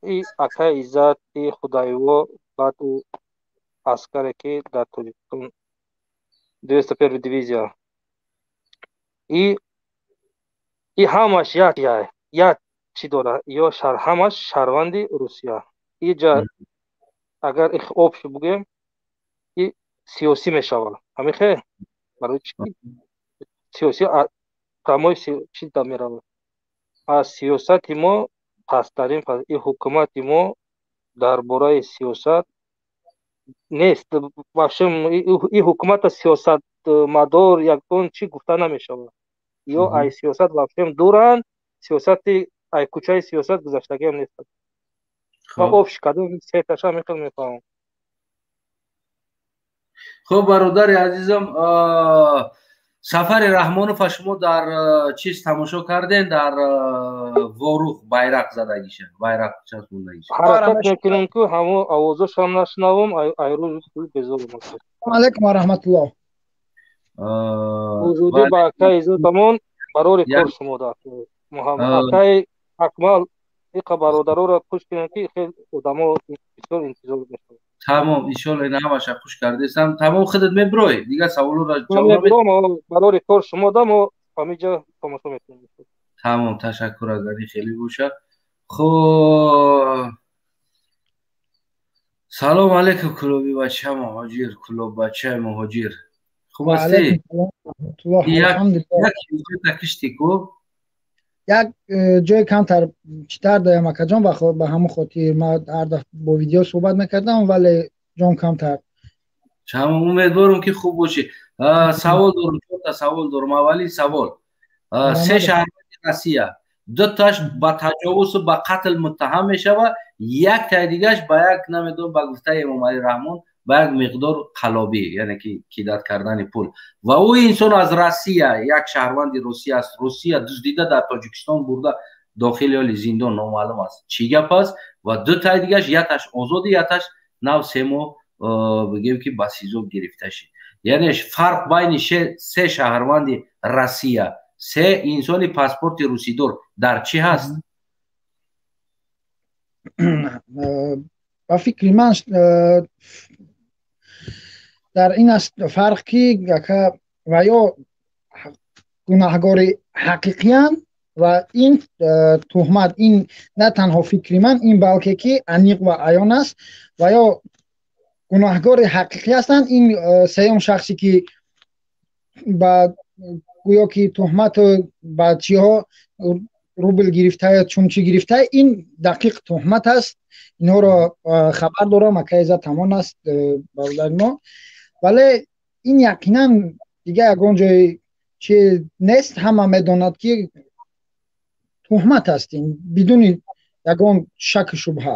и акай Иззат, и Худоево, баъд ӯ аскаре, ки дар Тоҷикистон 201 дивизия, и ҳамаш як чӣ дора, ё ҳамаш шаҳрванди Русия. Иҷа агар общий бугӯем, и сиёсӣ мешавад. Ҳамихе, барои чӣ сиёсӣ, прямой чӣ да меравад? Аз сиёсати мо пасттарин и ҳукумати мо дар бораи сиёсат нест вообще. И ҳукумата сиёсатмадор ягон чӣ гуфта намешавад. Ё ай сиёсат вообще дуранд, сиёсати ай кӯчаи сиёсат гузаштагиам нестанд. Ма общий кадом сеташа мехел мефаҳмам. Хуб, бародари азизам, сафари Раҳмонова шумо дар чиз тамошо кардем, дар Ворух байрақ задагиша, байрақ часпондагиша? Ҳаракат мекунем, ки ҳамо овозошам нашунавам, айрӯз безорам. Алайкум ва раҳматуллоҳ. Вуҷудӣ ба акаи Иззатамон, барори кор шумо да акаи Акмал, иқа бародароро хуш кунем, ки хел одамо бисёр интизор мешаванд. Тамом, иншоалло, ина ҳамаша хуш кардесам. Тамом, худат мебирой, дигар саволоро ҷавоб. Мебиром, барори кор шумо да, мо ҳамиҷа тамошо мекунем. Тамом, ташаккур, агар ин хеле боша. Хоб, салом алейкум, кулоби бача муҳоҷир, кулоб бачаи муҳоҷир, хуб ҳастӣ? Як кишти ку. Як ҷои камтар читар доям, акаҷон, ба ҳамон хотир ман ҳар дафъа бо видео суҳбат мекардам, вале ҷон камтар. Тамом, умедворам, ки хуб бошӣ. Савол дорам, чорта савол дорам. Аввалин савол: се шаҳрванди Россия, дуташ ба таҷовузу ба қатл муттаҳам мешавад, яктаи дигааш ба як, намедонам, ба гуфтаи Эмомалӣ Раҳмон, ба як миқдор қалобӣ, яъне ки кидать кардани пул, ва ӯ инсон аз Россия, як шаҳрванди Русия аст, Русия дуздида дар Тоҷикистон бурда дохили ҳоли зиндон, номаълум аст, чӣ гап аст. Ва дутаи дигааш, яташ озоди, яташ нав 3 моҳ, бигем ки, ба СИЗО гирифта шид. Яъне фарқ байни се шаҳрванди Россия, се инсони паспорти русидор дар чӣ ҳаст? Ба фикри ман, дар ин аст фарқ, ки ва ё гунаҳгори ҳақиқиянд ва ин туҳмат, ин на танҳо фикри ман, ин балке ки аниқ ва аён аст, ва ё гунаҳгори ҳақиқӣ ҳастанд. Ин сеюм шахсе, ки ба гӯё ки туҳмату ба чиҳо рубл гирифта, чунчи гирифта, ин дақиқ туҳмат аст. Инҳоро хабар дорам, акаи Иззат Амон аст, бародари мо. Вале ин яқинан дигар ягон ҷои чи нест, ҳама медонад, ки туҳмат аст ин, бидуни ягон шаку шубҳа.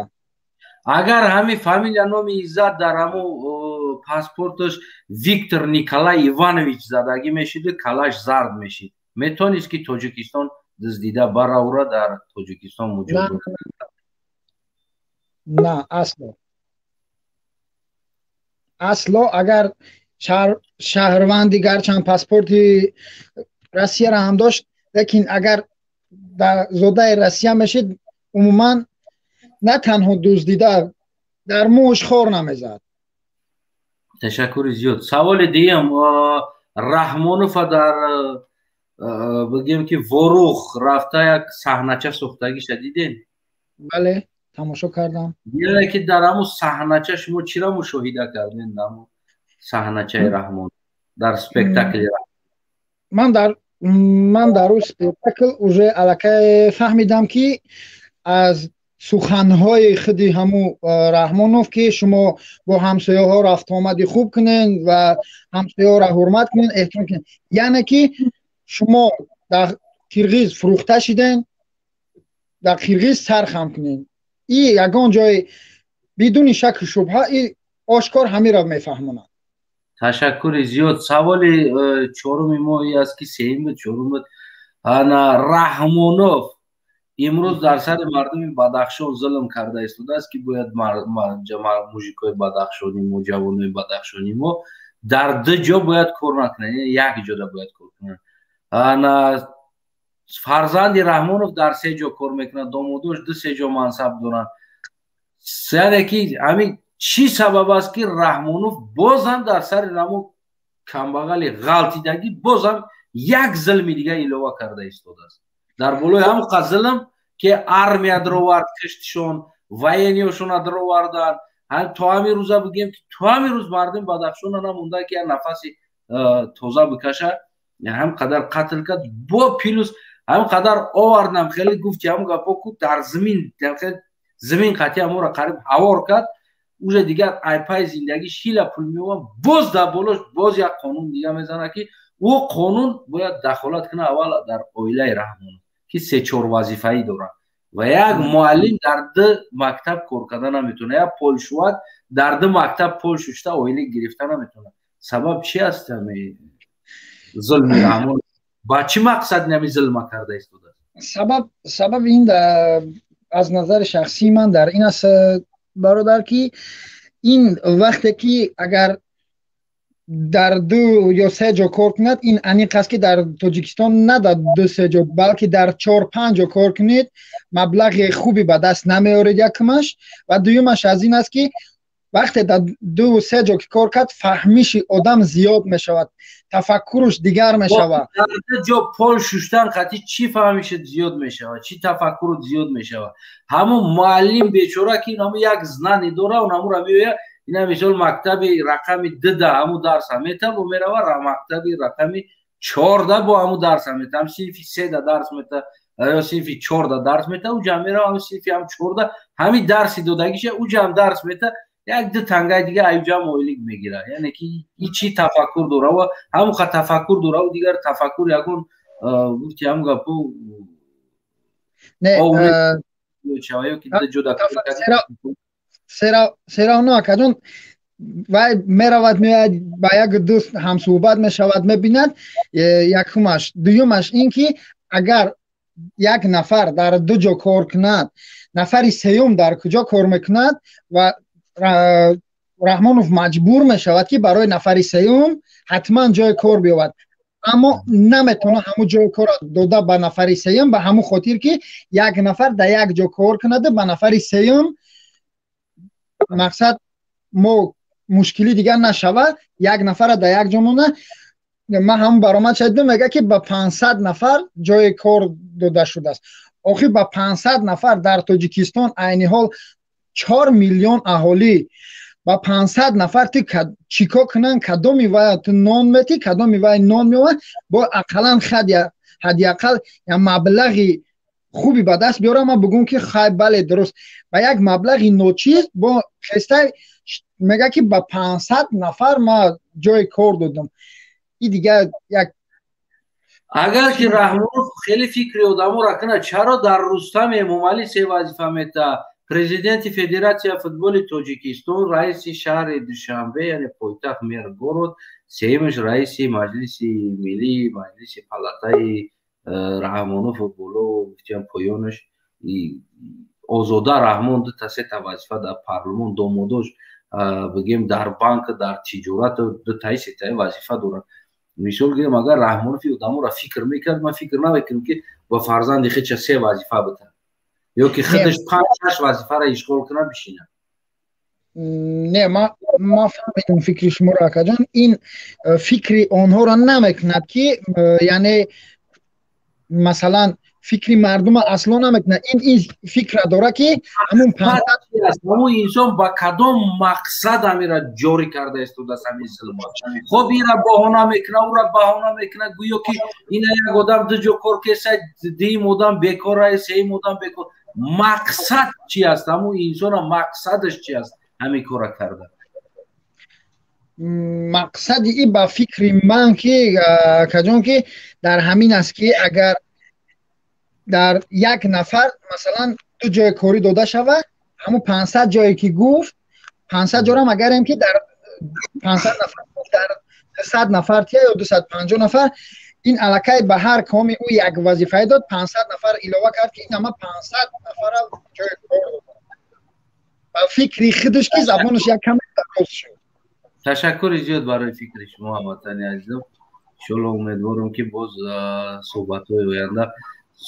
Агар ҳамин фамилия, номи Иззат дар ҳамун паспорташ Виктор Николай Иванович задагӣ мешиду калаш зард мешид, метавонист, ки Тоҷикистон дуздида баравра дар Тоҷикистон муҷозот? На, асло, асло. Агар шаҳрванди, гарчанд паспорти Россияро ҳам дошт, лекин агар дар зодаи Россия мешид, умуман на танҳо дуздида, дар мӯш хор намезад. Ташаккури зиёд. Саволи дуюм: Раҳмонова дар, бигем ки, Ворух рафта як саҳнача сохтагиша дидем? Бале, тамошо кардам. Яъне ки дар ҳамун саҳнача шумо чиро мушоҳида кардем, дар ҳамун саҳначаи Раҳмон, дар спектакли? Ман дар ӯ спектакл уже аллакай фаҳмидам, ки аз суханҳои худи ҳаму Раҳмонов, ки шумо бо ҳамсояҳо рафтуомади хуб кунед ва ҳамсояҳоро ҳурмат кунед, эҳтиром кунед, яъне ки шумо дар қирғиз фурӯхта шиден, дар қирғиз сар хам кунед. И ягон ҷои бидуни шаку шубҳа и ошкор ҳамиро мефаҳмонад. Ташаккури зиёд. Саволи чоруми мо и аст, ки сеюм буд, чорум буд. Ана Раҳмонов имрӯз дар сари мардуми Бадахшон зулм карда истодааст, ки бояд мужикои бадахшони мо, ҷавонои бадахшони мо дар ду ҷо бояд кор накунанд, як ҷода бояд кор кунанд. Ана фарзанди Раҳмонов дар се ҷо кор мекунад, домодош ду се ҷо мансаб доранд. Яъне ки ҳамин чӣ сабаб аст, ки Раҳмонов бозам дар сари намо камбағали ғалтидагӣ бозам як зулми дигар илова карда истодааст дар болои ҳамон қа зулм, ки армия даровард, киштишон, военный ошона даровардан, то ҳамин рӯза, бигем ки, то ҳамин рӯз мардуми Бадахшона намонда, ки як нафаси тоза бикаша. Ҳам қадар қатл кард, бо плюс ҳам қадар овардам, хеле гуфти ҳамон гапо ку дар зимин, зимин қатъи ҳамонро қариб ҳавор кард. Уже дигар айпай зиндагӣ шила пул меовам, боз дар болош боз як қонун дига мезанад, ки ӯ қонун бояд дахолат кунад аввал дар оилаи Раҳмонов, ки се-чор вазифаӣ дорад ва як муаллим дар ду мактаб кор карда наметавонад, як полшувак дар ду мактаб пол шушта оила гирифта наметавонад. Сабаб чи аст ами зулми Раҳмон? Ба чӣ мақсад нами зулма карда истодааст? Сабаб ин аз назари шахсии ман дар ин аст, бародар, ки ин вақте ки агар дар ду ё се ҷо кор кунад, ин аниқ аст, ки дар Тоҷикистон на дар ду се ҷо, балки дар чор панҷ ҷо кор кунед, маблағи хуби ба даст намеоред, якумаш. Ва дуюмаш аз ин аст, ки Вақте дар ду се ҷо ки кор кард, фаҳмиши одам зиёд мешавад, тафаккуруш дигар мешавад. Дар ду ҷо пол шуштан қатъи чӣ фаҳмишат зиёд мешавад, чӣ тафаккурут зиёд мешавад? Ҳамун муаллим бечора ки ҳамун як знани дора, он ҳамура меояд, ина мисол мактаби рақами дуда ҳамун дарса мета, бо мерава мактаби рақами чорда бо ҳамун дарса мета, ҳам синфи седа дарс мета ё синфи чорда дарс мета, уҷа мерава ҳамун синфи ҳам чорда ҳамин дарси додагиша уҷа ҳам дарс мета, як ду тангаи дига аюҷа мойлик мегирад. Яъне ки и чӣ тафаккур дора ва ҳамуқа тафаккур дора, дигар тафаккур ягон гуфти ҳамун гапу серавно акаҷон, вай меравад, меояд, ба як дӯст ҳамсӯҳбат мешавад, мебинад. Якумаш. Дуюмаш ин ки агар як нафар дар ду ҷо кор кунад, нафари сеюм дар куҷо кор мекунад? Ва Раҳмонов маҷбур мешавад, ки барои нафари сеюм ҳатман ҷои кор биёбад, аммо наметавонад ҳамун ҷои корро дода ба нафари сеюм, ба ҳамун хотир ки як нафар дар як ҷо кор кунаду ба нафари сеюм мақсад мо мушкили дигар нашавад, як нафара дар як ҷо монда. Ман ҳамун баромад шадидам, мега ки ба 500 нафар ҷои кор дода шудааст. Охир ба 500 нафар дар Тоҷикистон айни ҳол 4 миллион аҳолӣ, ба 500 нафар ту чӣ кор кунанд? Кадоми вай ту нон метӣ, кадоми вай нон меовад? Бо ақаллан ҳадди ақал я маблағи хуби ба даст биёрам, ман бигӯм ки хай, бале, дуруст, ба як маблағи ночиз бо хестай мега ки ба 500 нафар ман ҷои кор додам. И дигар як Агар ки Раҳмонов хеле фикри одаморо кунад, чаро дар Рустам Эмомалӣ се вазифа мета? Президенти Федератсия футболи Тоҷикистон, раиси шаҳри Душанбе, яъне пойтахт, мэр город, сеюмаш раиси Маҷлиси Миллӣ, Маҷлиси палатаи Раҳмонов боло гуфтиам поёнаш Озода Раҳмон дута сета вазифа дар парлумон, домодош бигем дар банк, дар тиҷорат дутаи сетаи вазифа дорад. Мисол гирем, агар Раҳмонови одаморо фикр мекард, ман фикр намекунам ки ба фарзанди худша се вазифа битад ё ки худаш панҷ шаш вазифаро ишғол кунад, бишинад. Не, ман фаҳмидам фикри шуморо, акаҷон. Ин фикри онҳоро намекунад ки, яъне масалан фикри мардума асло намекунад. Ин фикра дора ки ҳамун ҳамун инсон ба кадом мақсад ҳамира ҷорӣ карда истодааст ҳамин зулмот. Хоб, ира баҳона мекунад, ура баҳона мекунад, гӯё ки ина як одам ду ҷо кор кеса, дуюм одам бекора, сеюм одам бекор. Мақсад чи аст? Ҳамун инсона мақсадаш чи аст ҳамин кора карда? Мақсади и ба фикри ман ки акаҷон, ки дар ҳамин аст ки агар дар як нафар масалан ду ҷои корӣ дода шавад, ҳамун 500 ҷое ки гуфт, 500 ҷорам агарем ки дар 500 нафар, дар 100 нафар тия ё 250 нафар, ин аллакай ба ҳар коми ӯ як вазифае дод, 500 нафар илова кард ки ин ҳама 500 нафара ҷои кор дод. Ба фикри худаш ки забонаш як каме дароз шуд. Ташаккури зиёд барои фикри шумо, ҳамватани азизам. Иншоалло умедворам ки боз суҳбатҳои оянда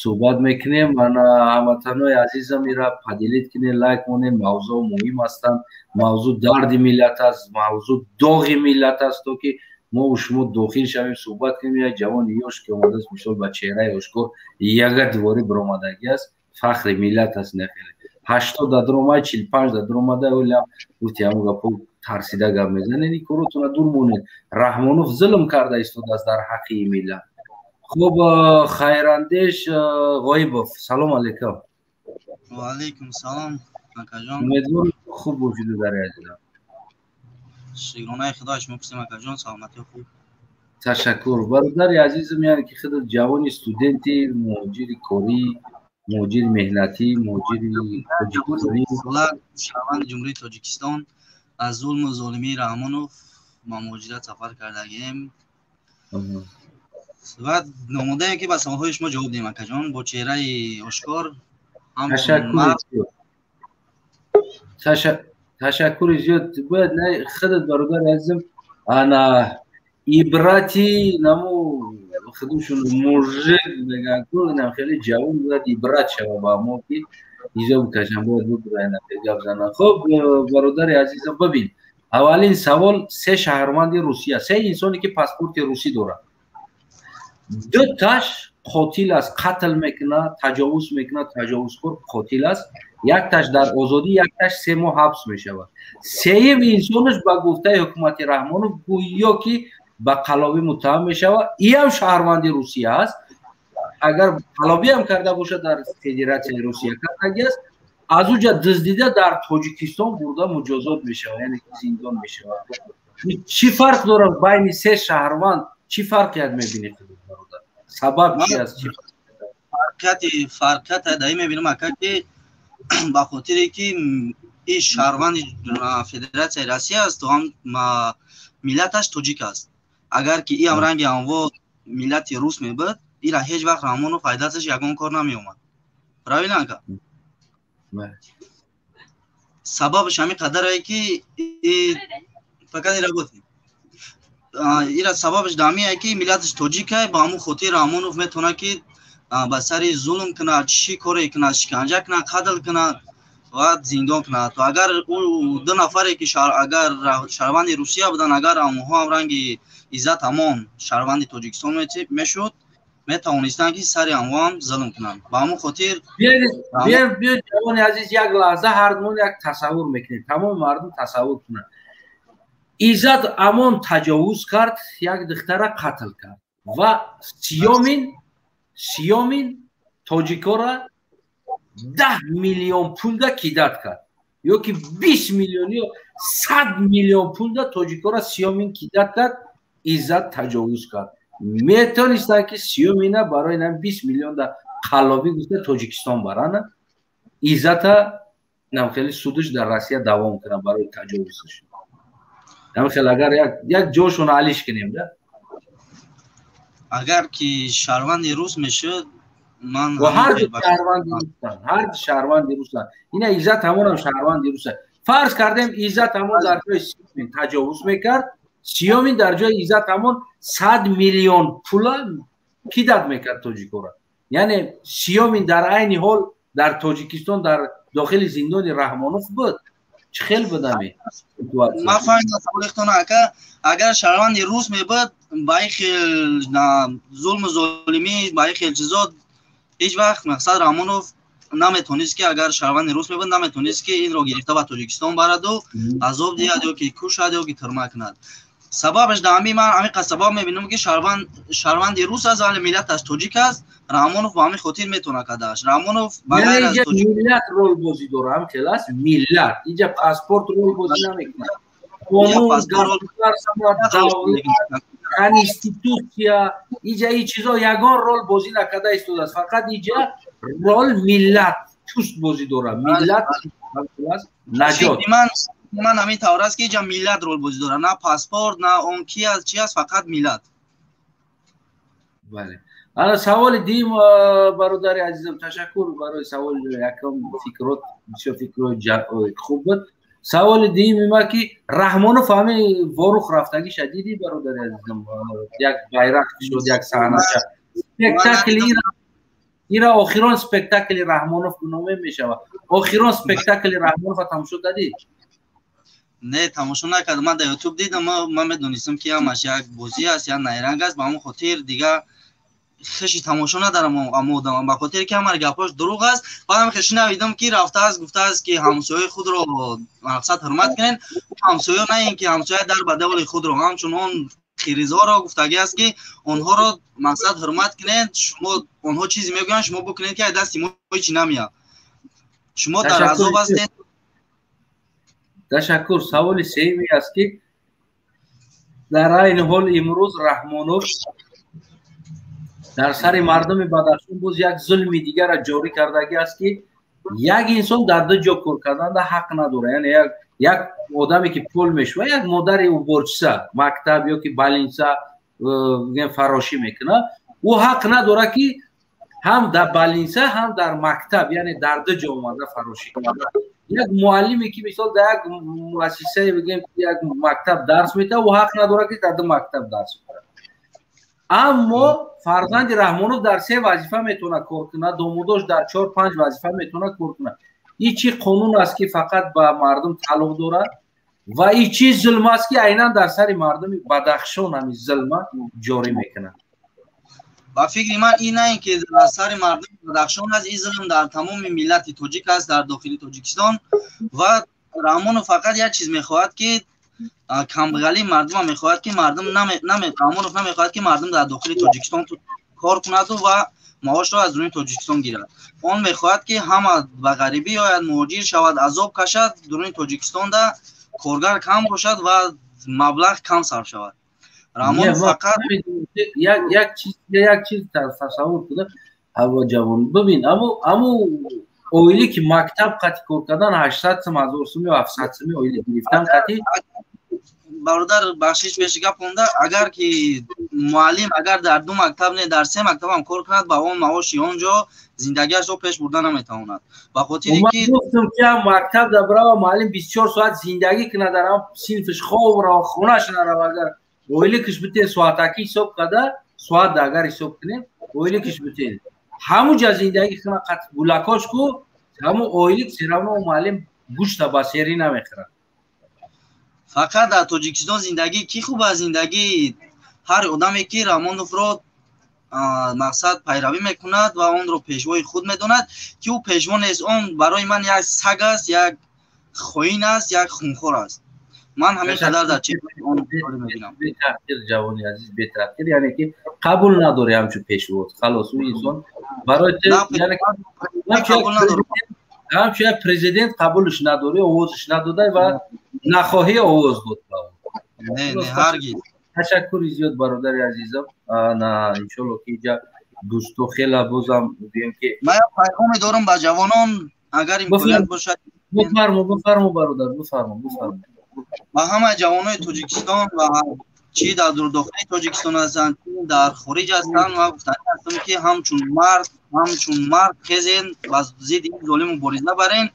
суҳбат мекунем. Ана ҳамватанои азизам, ира поделить кунед, лайк монед. Мавзӯъ муҳим ҳастанд, мавзӯъ дарди миллат аст, мавзӯъ доғи миллат аст, то ки мо шумо дохил шавем, суҳбат кунем. Як ҷавони ёш ки омадааст, мисол ба чеҳраи ошкор яга диворӣ биромадагӣ аст, фахри миллат аст. Нахеле 80 да дуромад, 45 да дуромада, олям гуфти ҳамун гапо тарсида гап мезанед. Ин коротона дур монед. Раҳмонов зулм карда истодааст дар ҳаққи миллат. Хуб, Хайрандеш Ғоибов, салом алейкум. Ва алейкум салом, акаҷон. Умедворам хуб бошед, дари азизам. Шукронаи Худо шумо пурсем, акаҷон, саломатӣ хуб. Ташаккур. Бародари азизам, яъне ки худат ҷавони студенти, муҳоҷири корӣ, муҳоҷири меҳнатӣ, муҳоҷири тоҷикистонӣ. Шаҳрванди Ҷумҳурии Тоҷикистон аз зулму золимии Раҳмонов ба муҳоҷират сафар кардагием. Ва омодаем ки ба саволҳои шумо ҷавоб диҳем, акаҷон, бо чеҳраи ошкор. Ташаккури зиёд. Бояд худат, бародари азизам, ана ибрати наму худушон мужик мегӯянд ку, инам хеле ҷавон бояд ибрат шава ба мо ки Ҳиҷоб кашам, бояд бубурайна гап занам. Хуб, бародари азизам, бибин, аввалин савол: се шаҳрванди Русия, се инсоне ки паспорти русӣ дорад, дуташ қотил аст, қатл мекунад, таҷовуз мекунад, таҷовузкор, қотил аст. Якташ дар озодӣ, якташ 3 моҳ ҳабс мешавад. Сеюм инсонаш ба гуфтаи ҳукумати Раҳмонов гӯё ки ба қаллобӣ муттаҳам мешавад. Иам шаҳрванди Русия аст. Агар қаллобиам карда бошад, дар Федератсияи Русия кардаги аст. Аз уҷа дуздида дар Тоҷикистон бурда муҷозот мешавад, яъне зиндон мешавад. Чӣ фарқ дорад байни се шаҳрванд? Чӣ фарқият мебинӣ, бародар? Сабаб чи аст? Фарқият даи мебинам, ака, ки ба хотире ки ин шаҳрванди Федератсияи Россия аст, ҳам миллаташ тоҷик аст. Агар ки иам ранги анво миллати рус мебуд, ира ҳеҷ вақт Раҳмонов файдаташ ягон кор намеомад. Правильно, ака? Сабабаш ҳамин қадарае, ки пока не работает. Ира сабабаш дамие, ки миллаташ тоҷикай, ба ҳамун хотир Раҳмонов метавонад, ки ба сари зулм кунад, чӣ коре кунад, шиканҷа кунад, қатл кунад ва зиндон кунад. То агар ӯ ду нафаре ки агар шаҳрванди Русия буданд, агар онҳо ҳам ранги Иззат Амон шаҳрванди Тоҷикистон мешуд, метавонистанд, ки сари онҳо ҳам зулм кунанд. Ба ҳамун хотир. Биёед, ҷавони азиз, як лаҳза ҳардумон як тасаввур мекунем, тамоми мардум тасаввур кунанд. Иззат Амон таҷовуз кард, як духтара қатл кард ва Сиёмин тоҷикора 10 миллион пулда кидать кард ё ки 20 миллион ё 100 миллион пулда тоҷикора Сиёмин кидать кард, Иззат таҷовуз кард. Метонистанд, ки Сиёмина барои нам 20 миллион да қаллобӣ гуфта Тоҷикистон барана, Иззата нам хеле судш дар Россия давом кунад барои таҷовузаш? Нам хеле агар як ҷошон алиш кунем да. Агар ки шаҳрванди рус мешуд, ман Ҳарду шаҳрванди русанд, ҳарду шаҳрванди русанд. Ина Иззат ҳамонам шаҳрванди руса. Фарз кардем, Иззат ҳамон дар ҷои Сиёмин таҷовуз мекард, Сиёмин дар ҷои Иззат ҳамон 100 миллион пула кидать мекард тоҷикора. Яъне Сиёмин дар айни ҳол дар Тоҷикистон дар дохили зиндони Раҳмонов буд. Чӣ хел будами? Ман фаҳмидам саволихтона, ака. Агар шаҳрванди рус мебуд, ба ин хел зулму золимӣ, ба ин хел чизо ҳеҷ вақт мақсад Раҳмонов наметонист, ки агар шаҳрванди рус мебуд, наметонист, ки инро гирифта ба Тоҷикистон бараду азоб диҳад ё ки кушад ё ки тюрьма кунад. Сабабаш дар ҳамин, ман ҳамин қад сабаб мебинам, ки шаҳрванди рус аст, вале миллаташ тоҷик аст. Раҳмонов ба ҳамин хотир метавонад кадааш. Раҳмонов ба ғайр аз Миллат рол бозӣ дора, ҳам хел аст миллат. Инҷа паспорт рол бозӣ намекунад, қонун, конститутсия, иҷа ин чизо ягон рол бозӣ накарда истодааст. Фақат иҷа рол миллат, пӯст бозӣ дорад, миллат, наҷот. Ман ҳамин тавр аст, ки иҷа миллат рол бозӣ дорад, на паспорт, на он ки аст, чи аст, фақат миллат. Бале. Ана саволи дуюм, бародари азизам, ташаккур барои саволи якум. Фикрот бисёр фикрҳои хуб буд. Саволи дуюми ма, ки Раҳмонов ҳамин Ворух рафтагиша дидӣ, бародари азизам? Як байрақ шуд, як саҳнаша, спектакли ира, охирон спектакли Раҳмонов гуноме мешавад. Охирон спектакли Раҳмонова тамошо кардӣ? Не, тамошо накардам. Ман дар Ютуб дидам. Ман медонистам, ки ҳамаш як бозӣ аст, як найранг аст. Ба ҳамон хотир дига хеши тамошо надарам амо одам, ба хотире ки ҳамаи гапҳош дурӯғ аст. Баъдам хеши навидам, ки рафтааст, гуфтааст, ки ҳамсояи худро мақсад ҳурмат кунед. Ҳамсоя на ин ки ҳамсоя дар ба деволи худро, ҳамчун он қирғизҳоро гуфтагӣ аст, ки онҳоро мақсад ҳурмат кунед. Шумо онҳо чизе мегӯянд, шумо бикунед, ки аз дасти мо ҳеҷ намеяд, шумо дар азоб ҳастед. Ташаккур. Саволи сеюме аст, ки дар айни ҳол имрӯз Раҳмонов дар сари мардуми Бадахшон боз як зулми дигарро ҷорӣ кардагӣ аст, ки як инсон дар ду ҷо кор карданда ҳақ надорад. Яъне як одаме ки пул мешува, як модари уборщица мактаб ё ки больница фарошӣ мекунад, ӯ ҳақ надорад, ки ҳам дар больница, ҳам дар мактаб, яъне дар ду ҷо омада фарошӣ кунад. Як муаллиме ки мисол дар як муассисае, бигем, як мактаб дарс метавад, ӯ ҳақ надорад, ки дар ду мактаб дарс кунад. Аммо фарзанди Раҳмонов дар се вазифа метавонад кор кунад, домудош дар чор панҷ вазифа метавонад кор кунад. Ин чӣ қонун аст, ки фақат ба мардум тааллуқ дорад, ва ин чӣ зулм аст, ки айнан дар сари мардуми Бадахшон ҳамин зулма ҷорӣ мекунад? Ба фикри ман, ин на ин ки дар сари мардуми Бадахшон аст, ин зулм дар тамоми миллати тоҷик аст дар дохили Тоҷикистон. Ва Раҳмонов фақат як чиз мехоҳад, ки камбағалии мардума мехоҳад, ки мардум, Раҳмонов намехоҳад, ки мардум дар дохили Тоҷикистон кор кунаду ва маошро аз дуруни Тоҷикистон гирад. Он мехоҳад, ки ҳама ба ғарибӣ ояд, муҳоҷир шавад, азоб кашад, дуруни Тоҷикистонда коргар кам бошад ва маблағ кам сарф шавад. Раҳмонов фақат Як чиз тасаввур куда, ҳаво ҷавон, бибин, аму оиле ки мактаб қати кор кардан, 800 сум, 1000 сум ё 700 суми оиле гирифтан қати. Бародар, бахшиш, пеши гап монда. Агар ки муаллим агар дар ду мактаб, не, дар се мактабам кор кунад, ба он маоши он ҷо зиндагиашро пеш бурда наметавонад, ба хотире ки гуфтам ки мактаб да брава муаллим 24 соат зиндагӣ кунад, дар ам синфиш хоб рава, хонаш нарава, агар оиликиш битен, соатакӣ ҳисоб карда, соат агар ҳисоб кунем, оиликиш битен, ҳамуҷа зиндагӣ кунад, қат гулакош ку, ҳаму оилик всё равно муаллим гӯшта ба серӣ намехӯрад. Фақат дар Тоҷикистон зиндагӣ кӣ хуб аст? Зиндагии ҳар одаме, ки Раҳмоновро мақсад пайравӣ мекунад ва онро пешвои худ медонад, ки ӯ пешво нест, он барои ман як саг аст, як хоин аст, як хунхор аст. Ман ҳамин қадар дар чеҳраи он мебинам. Бетаъхир, ҷавони азиз, бетаъхир. Яъне ки қабул надорӣ ҳамчун пешво, халос, ӯ инсон барои ҳамчун як президент қабулш надорӣ, овозш надодай ва нахоҳӣ овоз дод ба ӯ. Не, не, ҳаргиз. Ташаккури зиёд, бародари азизам. На, иншолло, ки иҷа дӯсто хела бозам гӯем ки Ман як пайғоме дорам ба ҷавонон, агар имконият бошад. Бифармо, бифармо, бародар, бифармо, бифармо. Ба ҳамаи ҷавонони Тоҷикистон ва чӣ дар дохили Тоҷикистон ҳастанд, чӣ дар хориҷ ҳастанд, ман гуфтанӣ ҳастам, ки ҳамчун мард хезен ва зидди ин золим мубориза барен,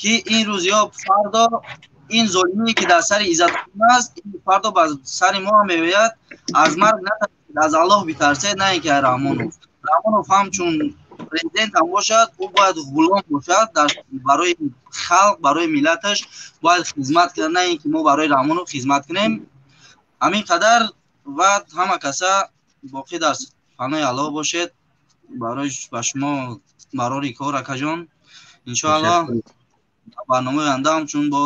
ки ин рӯз ё фардо ин золимие, ки дар сари Иззат аст, фардо ба сари мо ҳам меояд. Аз марг натарсед, аз Аллоҳ битарсед, на ин ки Раҳмонов. Раҳмонов ҳамчун президент ҳам бошад, ӯ бояд ғулом бошад барои халқ, барои миллаташ бояд хизмат кунад, на ин ки мо барои Раҳмонов хизмат кунем. Ҳамин қадар ва ҳама каса боқӣ дар паноҳи Аллоҳ бошед. Барои ба шумо барори кор, акаҷон. Иншоаллоҳ, барномаи оянда ҳамчун бо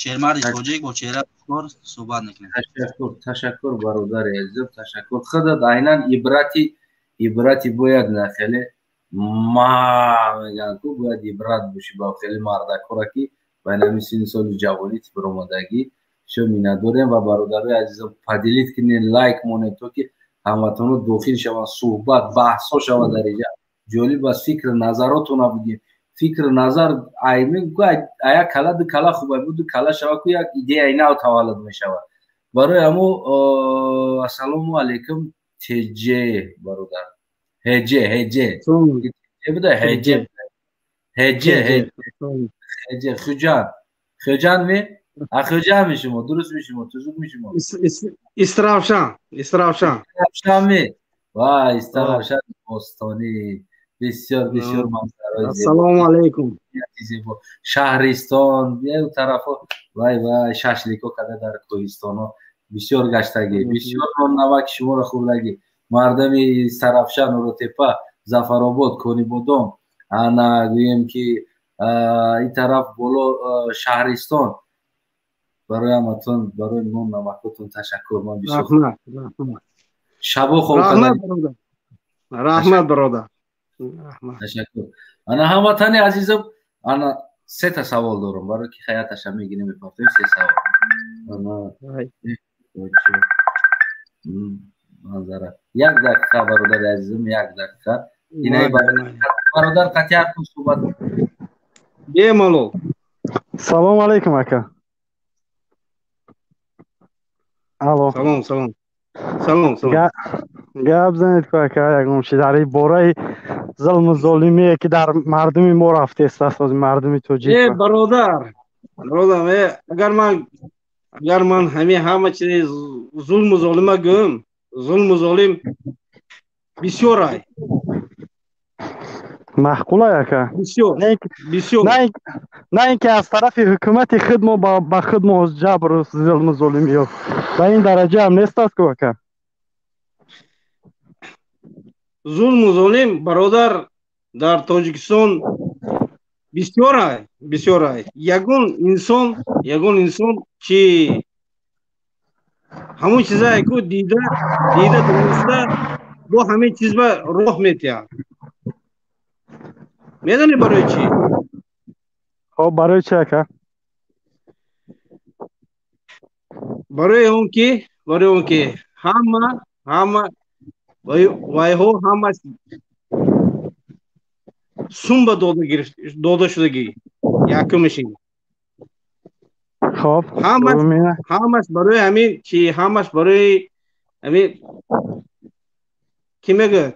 шермарди тоҷик бо чеҳраи кор суҳбат мекунем. Ташаккур, ташаккур, бародари азизам, ташаккур. Худат айнан ибрати бояд на хеле ма мегӯянд ку, бояд ибрат бошӣ ба хеле мардакора, ки байнами синни соли ҷавонӣ биромадагӣ. Бисёр миннатдорем. Ва бародарои азизам, поделить кунед, лайк монед, то ки ҳамватанҳо дохил шаванд, суҳбат, баҳсҳо шавад дар иҷа. Ҷолиб аст, фикру назаротона бигем. Фикру назар ая кала, ду кала хуб буд, ду кала шава ку, як идеяи нав таваллуд мешавад. Барои ҳамо ассалому алайкум, теҷе бародар, ҳеҷе, ҳеҷе буда, ҳеҷе, ҳеҷе, ҳеҷе. Хуҷанд, Хуҷанд ми, а Хуҷанд мешумо, дуруст мешумо, тузук мешумо? Истаравшан, Истаравшан. Истаравшан ми, вай, Истаравшан бостонӣ, бисёр, бисёр манзараи. Ассалому алайкум. Зебо, шаҳристон тарафо, вай вай, шашлико када дар кӯҳистонҳо бисёр гаштагӣ, бисёр ноннамаки шуморо хӯрдагӣ. Мардами Истаравшан, Уротепа, Зафаробод, Конибодом, ана гӯем ки ин тараф боло шаҳристон, барои ҳаматон, барои нон намакотон ташаккур. Ман бисёр шабо хоб. Раҳмат, бародар. Ташаккур. Ана, ҳамватани азизам, ана сета савол дорам, барои ки хаяташа мегирем, мепартоем. Се савол. Манзара, як дақиқа, бародари азизам, як дақиқа. Инаи бародар қатъиятон суҳбат. Бемалол. Салому алайкум, ака. Алло. Салом, салом, салом, салом. Гап занед ку, ака, ягон чи дар бораи зулму золимие, ки дар мардуми мо рафтест аст, мардуми тоҷик. Э, бародар, бародар, э, агар ман ҳамин ҳама чизи зулму золима гӯям. Зулму золим бисёрай. Маъқулай, ака. Бисёр. Бисёр. На ин ки аз тарафи ҳукумати худ мо ба худ мо ҷабру зулму золим ё ба ин дараҷа ҳам нест аст ку, ака. Зулму золим, бародар, дар Тоҷикистон бисёрай, бисёрай. Ягон инсон чи ҳамон чизае ку дида дониста бо ҳамин чиз ба роҳ метиҳад. Медонӣ барои чӣ? Хоб, барои чӣ, ака? Барои он ки ҳама вайҳо ҳама сумба дода шудагӣ, якумашин. Хоб. Ҳамаш барои ҳамин чи, ҳамаш барои ҳамин, ки мегӯяд,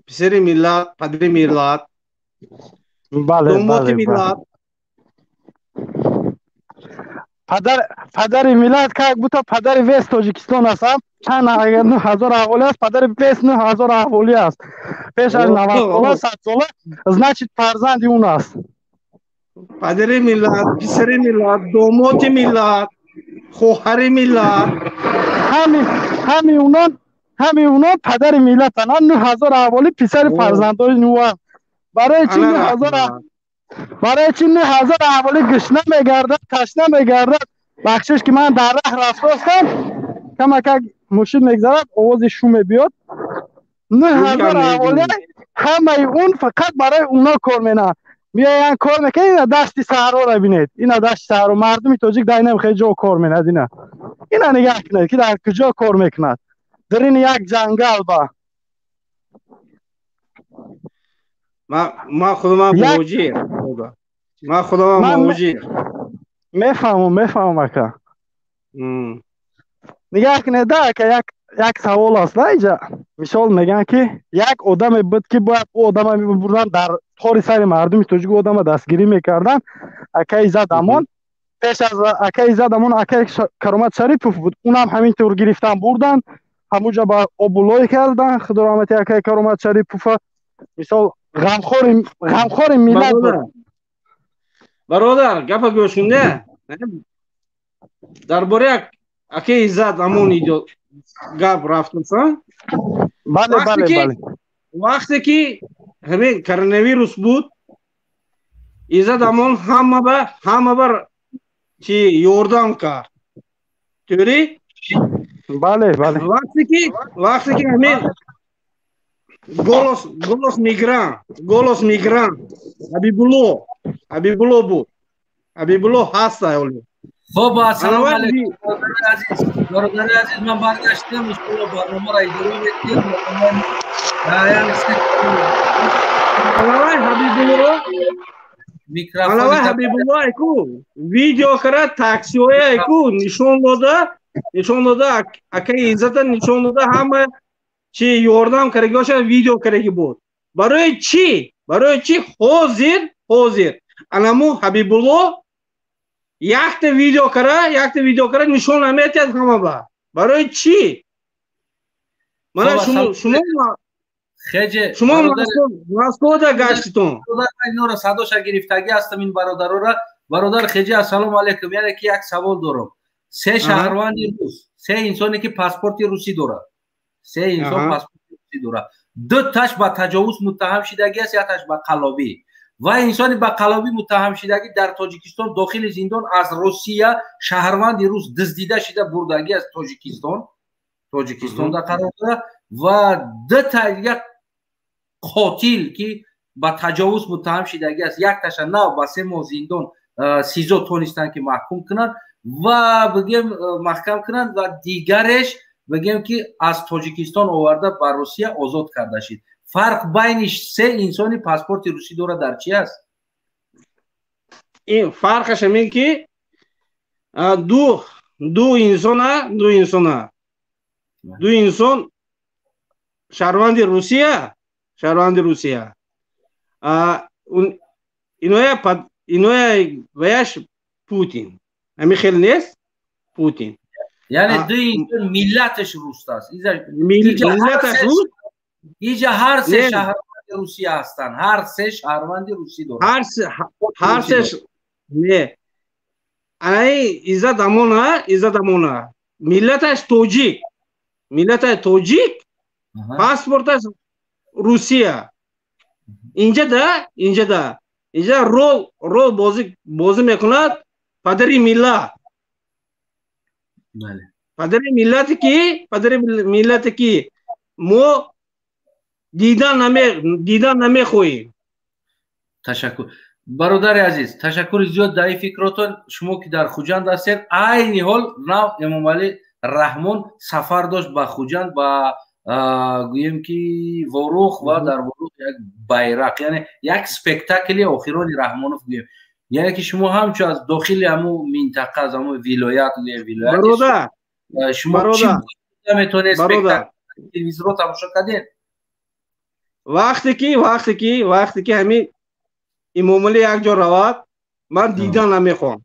писари миллат, падари миллат, домоти миллат. Падари миллат, как будто падари весь Тоҷикистон аст. Чанд 9000 аҳолӣ аст, падари весь 9000 аҳолӣ аст. Пеш аз 90 сола, 100 сола, значит, фарзанди он аст. Падари миллат, писари миллат, домоти миллат, хоҳари миллат. Ҳами унон падари миллатанд. 9000 аҳолӣ писари фарзандои нуанд. Барои чи 9000, барои чи 9000 аҳолӣ гушна мегардад, ташна мегардад? Бахшиш, ки ман дар раҳ рафтостам, камакак мошин мегзарад, овози шум мебиёд. 9000 аҳолӣ ҳамаи он фақат барои уно кор менанд, меоянд, кор мекунанд. Ина дашти саҳроро бинед, ина дашти саҳро. Мардуми тоҷик дар инам хеле ҷо кор менад. Ина нигаҳ кунед, ки дар куҷо кор мекунад, дар ин як ҷангал ба. Ман худамам муҳоҷир, ман худамам муҳоҷир. Мефаҳмам, мефаҳмам, ака. Нигаҳ кунед да, ака, як савол аст да иҷа. Мисол, мегӯянд, ки як одаме буд, ки бояд ӯ одама мебурданд дар тори сари мардуми тоҷик, одама дастгирӣ мекарданд. Акаи Иззат Амон. Пеш аз акаи Иззат Амон акаи Каромат Шарипов буд, унам ҳамин тур гирифтан, бурдан, ҳамуҷа ба обулой кардан. Худо раҳмати акаи Каромат Шарипова, мисол, ғамхори миллат буд. Бародар, гапа гӯш кунда. Дар бораи акаи Иззат Амон гап рафтаса. Бале, бале, бале. Вақте ки ҳамин коронавирус буд, Иззат Амон ҳама ба чи ёрдам кард, тӯри? Бале, бале. Вақте ки ҳамин голос мигрант Ҳабибулло буд, Ҳабибулло ҳаста ҳоле. Хоб, ассалому алайкум, бародари азиз. Бародари азиз, ман баргаштам, иншоалло барномаро идома медиҳем. Алавай Ҳабибулло, алавай Ҳабибулло айку видео кара, таксиҳое айку нишон дода, акаи Иззата нишон дода, ҳама чи ёрдам карагиоша видео караги буд. Барои чӣ ҳозир анаму Ҳабибулло якта видео кара нишон наметиҳад ҳама ба? Барои чӣ? Мана шумо Хеҷе. Шумо Москвода гаштитон. Инора садоша гирифтагӣ ҳастам, ин бародарора. Бародар Хеҷе, ассалому алайкум. Яъне ки як савол дорам. Се шаҳрванди рус, се инсоне ки паспорти русӣ дорад, се инсон паспорти русӣ дорад, ду таш ба таҷовуз муттаҳам шидагӣ аст, якташ ба қаллобӣ. Ва инсони ба қаллобӣ муттаҳам шидагӣ дар Тоҷикистон дохили зиндон, аз Русия шаҳрванди рус дуздида шида бурдагӣ аз Тоҷикистонда қарор дорад. Ва дута дигар қотил, ки ба таҷовуз муттаҳам шидагӣ аст, якташа нав ба 3 моҳ зиндон СИЗО тонистанд, ки маҳкум кунанд ва бигем, маҳкам кунанд, ва дигареш, бигем, ки аз Тоҷикистон оварда ба Русия озод карда шид. Фарқ байни се инсони паспорти русӣ дорад дар чи аст? Ин фарқаш ҳамин, ки ду инсон шаҳрванди Русия, иноя ваяш Путин, ҳамин хел нест, Путин. Яъне ду инсон миллаташ рус аст. Миллаташ рус? Иҷа ҳар се шаҳрванди Русия ҳастанд. Ҳар се шаҳрванди русӣ доранд. Ҳар се не. Анаи Иззат Амона, Иззат Амона. Миллаташ тоҷик. Миллаташ тоҷик, паспорташ Русия. Инҷа да, инҷа да. Инҷа рол бозӣ мекунад падари миллат. Падари миллате ки, падари миллате ки мо дидан намехоҳем. Ташаккур. Бародари азиз, ташаккури зиёд дар ин фикротон. Шумо ки дар Хуҷанд ҳастед, айни ҳол нав Эмомалӣ Раҳмон сафар дошт ба Хуҷанд, ба гӯем ки Ворух, ва дар Ворух як байрақ, яъне як спектакли охирони Раҳмонов гӯем. Яъне ки шумо ҳамчун аз дохили ҳамун минтақа, аз ҳамун вилоят гӯем, вилоят шумо чӣ метавонед спектакл телевизорро тамошо кардед? Вақте ки ҳамин Эмомалӣ як ҷо равад, ман дидан намехоҳам.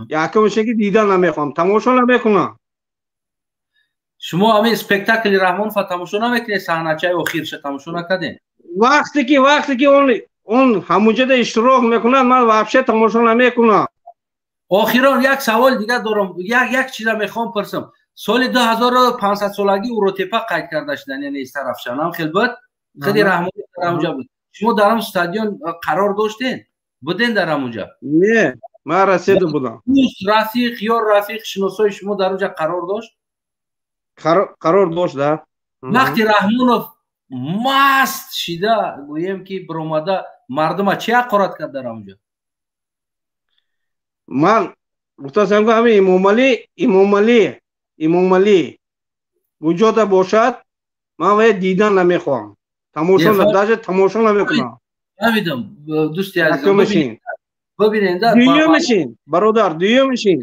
Якумше ки дидан намехоҳам, тамошо намекунам. Шумо ҳамин спектакли Раҳмонова тамошо намекунед, саҳначаи охирша тамошо накардед? Вақте ки он ҳамунҷода иштирок мекунад, ман вообще тамошо намекунам. Охирон як савол дигар дорам, як чиза мехоҳам пурсам. Соли 2500 солагӣ Уротепа қайд карда шудан, яъне Истарафшан ҳам хел буд, худи Раҳмонов дар ҳамунҷа буд. Шумо дар ҳам стадион қарор доштед? Буден дар ҳамунҷа? Не, ман Россияда будам. Дӯст, рафиқ ё рафиқ шиносои шумо дар онҷа қарор дошт? Қарор дошт, да. Вақти Раҳмонов маст шида, гӯем ки биромада, мардума чӣ ҳақорат кард дар ҳамунҷа? Ман гуфтасам ки ҳамин Эмомалӣ куҷода бошад, ман вай дидан намехоҳам. Тамошо, даже тамошо намекунам. Намедонам, дӯсти азизам. Бибинед, да. Дуюмишин, бародар, дуюмишин.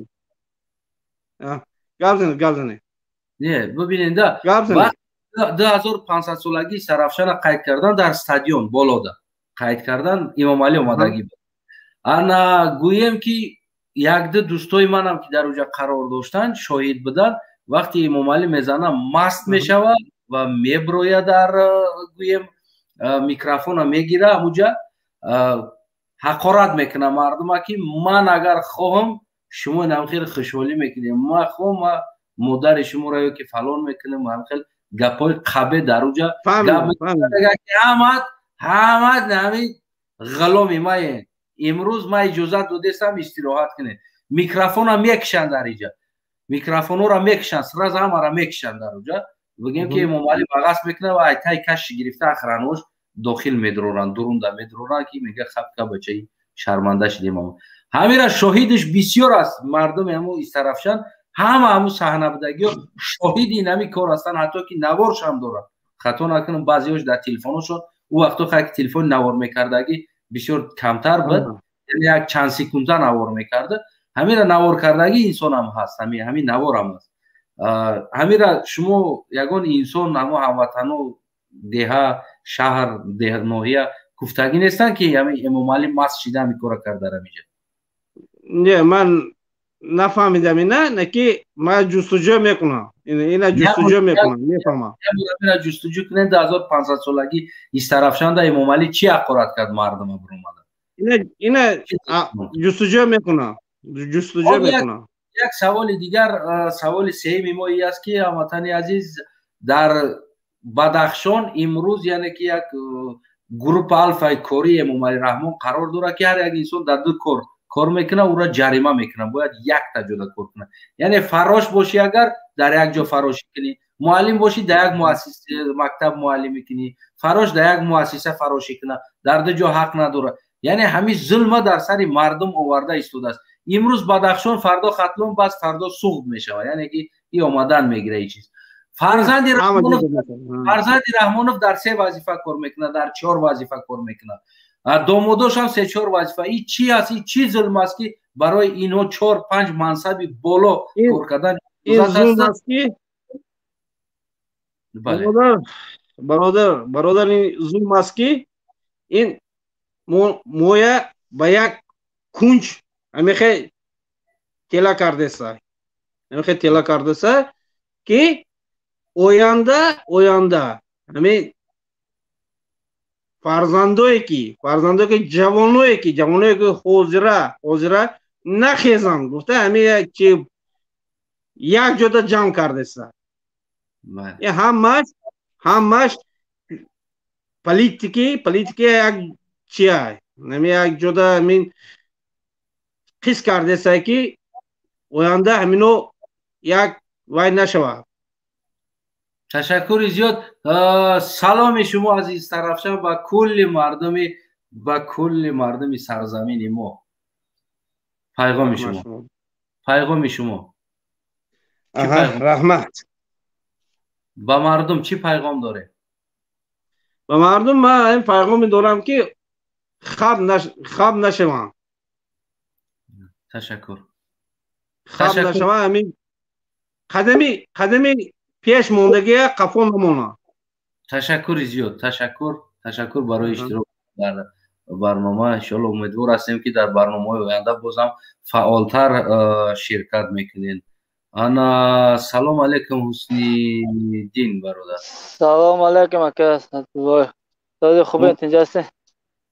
Гап занед, гап занед. Не, бибинед, да. Гап занед. 2500 солагии Сарафшана қайд кардан дар стадион болода. Қайд кардан Эмомалӣ омадагӣ буд. Ана гӯем ки як-ду дӯстои манам ки дар онҷа қарор доштанд, шоҳид буданд, вақте Эмомалӣ мезана маст мешавад ва меброяд дар гӯем микрофона мегира, ҳамуҷа ҳақорат мекунад мардума ки ман агар хоҳам шумо инам хеле хушҳолӣ мекунед, ман хоҳам ман модари шуморо ё ки фалон мекунам, ман хеле гапҳои қабе дар уҷа ҳамат ҳами ғуломи мае. Имрӯз ман иҷозат додестам истироҳат кунед. Микрофона мекушанд дар иҷа, микрофонҳоро мекушанд, сразу ҳамаро мекушанд дар уҷа. Бигем ки Эмомалӣ бағас мекунад ва айтай каши гирифта охранош дохил медроранд, дурунда медроранд ки мега хапка бачаи шарманда шидем. Ҳамира шоҳидаш бисёр аст, мардуми ҳамун Истарафшан ҳама ҳамун саҳна будагиҳо шоҳиди ин ҳамин кор ҳастанд, ҳатто ки наворшам доранд. Хато накунам, баъзеҳош дар телефоношон, ӯ вақто хай ки телефони навор мекардагӣ бисёр камтар буд, яъне як чанд секунда навор мекарда. Ҳамира навор кардагӣ инсонам ҳаст, ҳамин наворам ҳаст. Ҳамира шумо ягон инсон ҳамо ҳамватано деҳа, шаҳр, ноҳия гуфтагӣ нестанд ки ҳамин Эмомалӣ маст шида ҳамин кора кард дар ҳаминҷа? Не, ман нафаҳмидам ина, не ки ман ҷустуҷӯ мекунам. Ина ҷустуҷӯ мекунам, мефаҳмам. Ина ҷустуҷӯ кунед, 2500 солагӣ Истарафшанда Эмомалӣ чӣ ҳақорат кард мардума биромада? Ина ҷустуҷӯ мекунам, ҷустуҷӯ мекунам. Як саволи дигар, саволи сеюми мо ин аст ки ҳамватани азиз, дар Бадахшон имрӯз яъне ки як гурӯҳи алфаи кории Эмомалӣ Раҳмон қарор дорад ки ҳар як инсон дар ду кор мекунад, ӯро ҷарима мекунад, бояд якта ҷода кор кунад. Яъне фарош бошӣ агар дар як ҷо фарошӣ кунӣ, муаллим бошӣ дар як мактаб муаллимӣ кунӣ, фарош дар як муассиса фарошӣ кунад, дар ду ҷо ҳақ надорад. Яъне ҳамин зулма дар сари мардум оварда истодааст. Имрӯз Бадахшон, фардо Хатлон, баъд фардо Суғд мешавад. Яъне ки ин омадан мегирад ин чиз. Фарзанди Раҳмонов дар се вазифа кор мекунад, дар чор вазифа кор мекунад. Домодошам се-чор вазифа. Ин чӣ аст? Ин чӣ зулм аст ки барои инҳо 4-5 мансаби боло кор кардан иҷозат аст? Бародар, ин зулм аст ки ин моя ба як кунҷ ҳамихе тела кардеса. Ҳамин хел тела кардаса, ки оянда ҳамин фарзандое ки ҷавоное ки ҳозира нахезанд, гуфта ҳамин чи як ҷода ҷамъ кардеса. Ҳамаш политики як чия, ҳамин як ҷода ҳамин қис кардеса, ки оянда ҳамино як вай нашавад. Ташаккури зиёд. Саломи шумо, азиз Тарафшан, ба кулли мардуми сарзамини мо. Пайғоми шумо. Раҳмат. Ба мардум чӣ пайғом доред? Ба мардум ман ин пайғоме дорам, ки хаб нашаванд. Ташаккур. Хаб нашаванд, ҳамин қадами пеш мондагия қафо намонад. Ташаккури зиёд. Ташаккур барои иштирок дар барнома. Иншоалло умедвор ҳастем, ки дар барномаҳои оянда бозам фаъолтар ширкат мекунед. Ана, салом алейкум, Ҳусниддин бародар. Салом алейкум, ака Асадулло. Сози хубе, тинҷ ҳастед?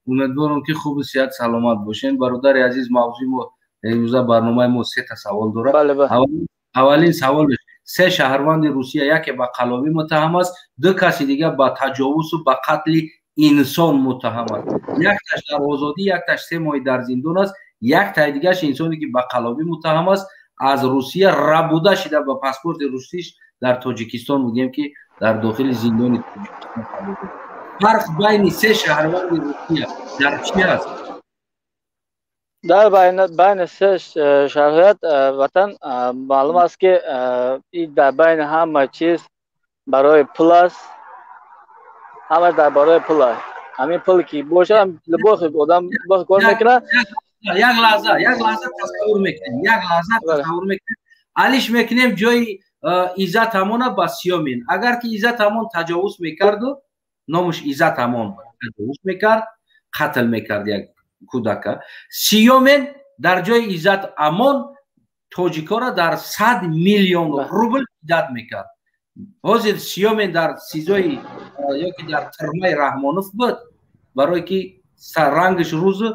Умедворам, ки хубу сиҳат саломат бошед. Бародари азиз, мавзӯи мо имрӯза, барномаи мо се та савол дорад. Аввалин саволш: се шаҳрванди Русия, яке ба қаллобӣ муттаҳам аст, ду каси дигар ба таҷовузу ба қатли инсон муттаҳам аст. Якташ дар озодӣ, якташ 3 моҳ дар зиндон аст, яктаи дигараш инсоне ки ба қаллобӣ муттаҳам аст, аз Русия рабуда шида ба паспорти русиш дар Тоҷикистон, мегӯем ки дар дохили зиндони Тоҷикистон қарор дорад. Фарқ байни се шаҳрванди Русия дар чӣ аст? Дар байни се шаҳрванд ватан маълум аст, ки дар байни ҳама чиз барои пул аст. Ҳама дар барои пул аст. Ҳамин пул ки бошад, либос одам кор мекунад. Як лаҳза тасаввур мекунем, алиш мекунем ҷои Иззат Амона ба Сиёмин. Агар ки Иззат Амон таҷовуз мекарду, номаш Иззат Амон таҷовуз мекард, қатл мекард як кӯдака, Сиёмен дар ҷои Иззат Амон тоҷикоро дар 100 миллион рубл идат мекард. Ҳозир Сиёмен дар сизои ёки дар тирмаи Раҳмонов буд, барое ки рангаш рӯзу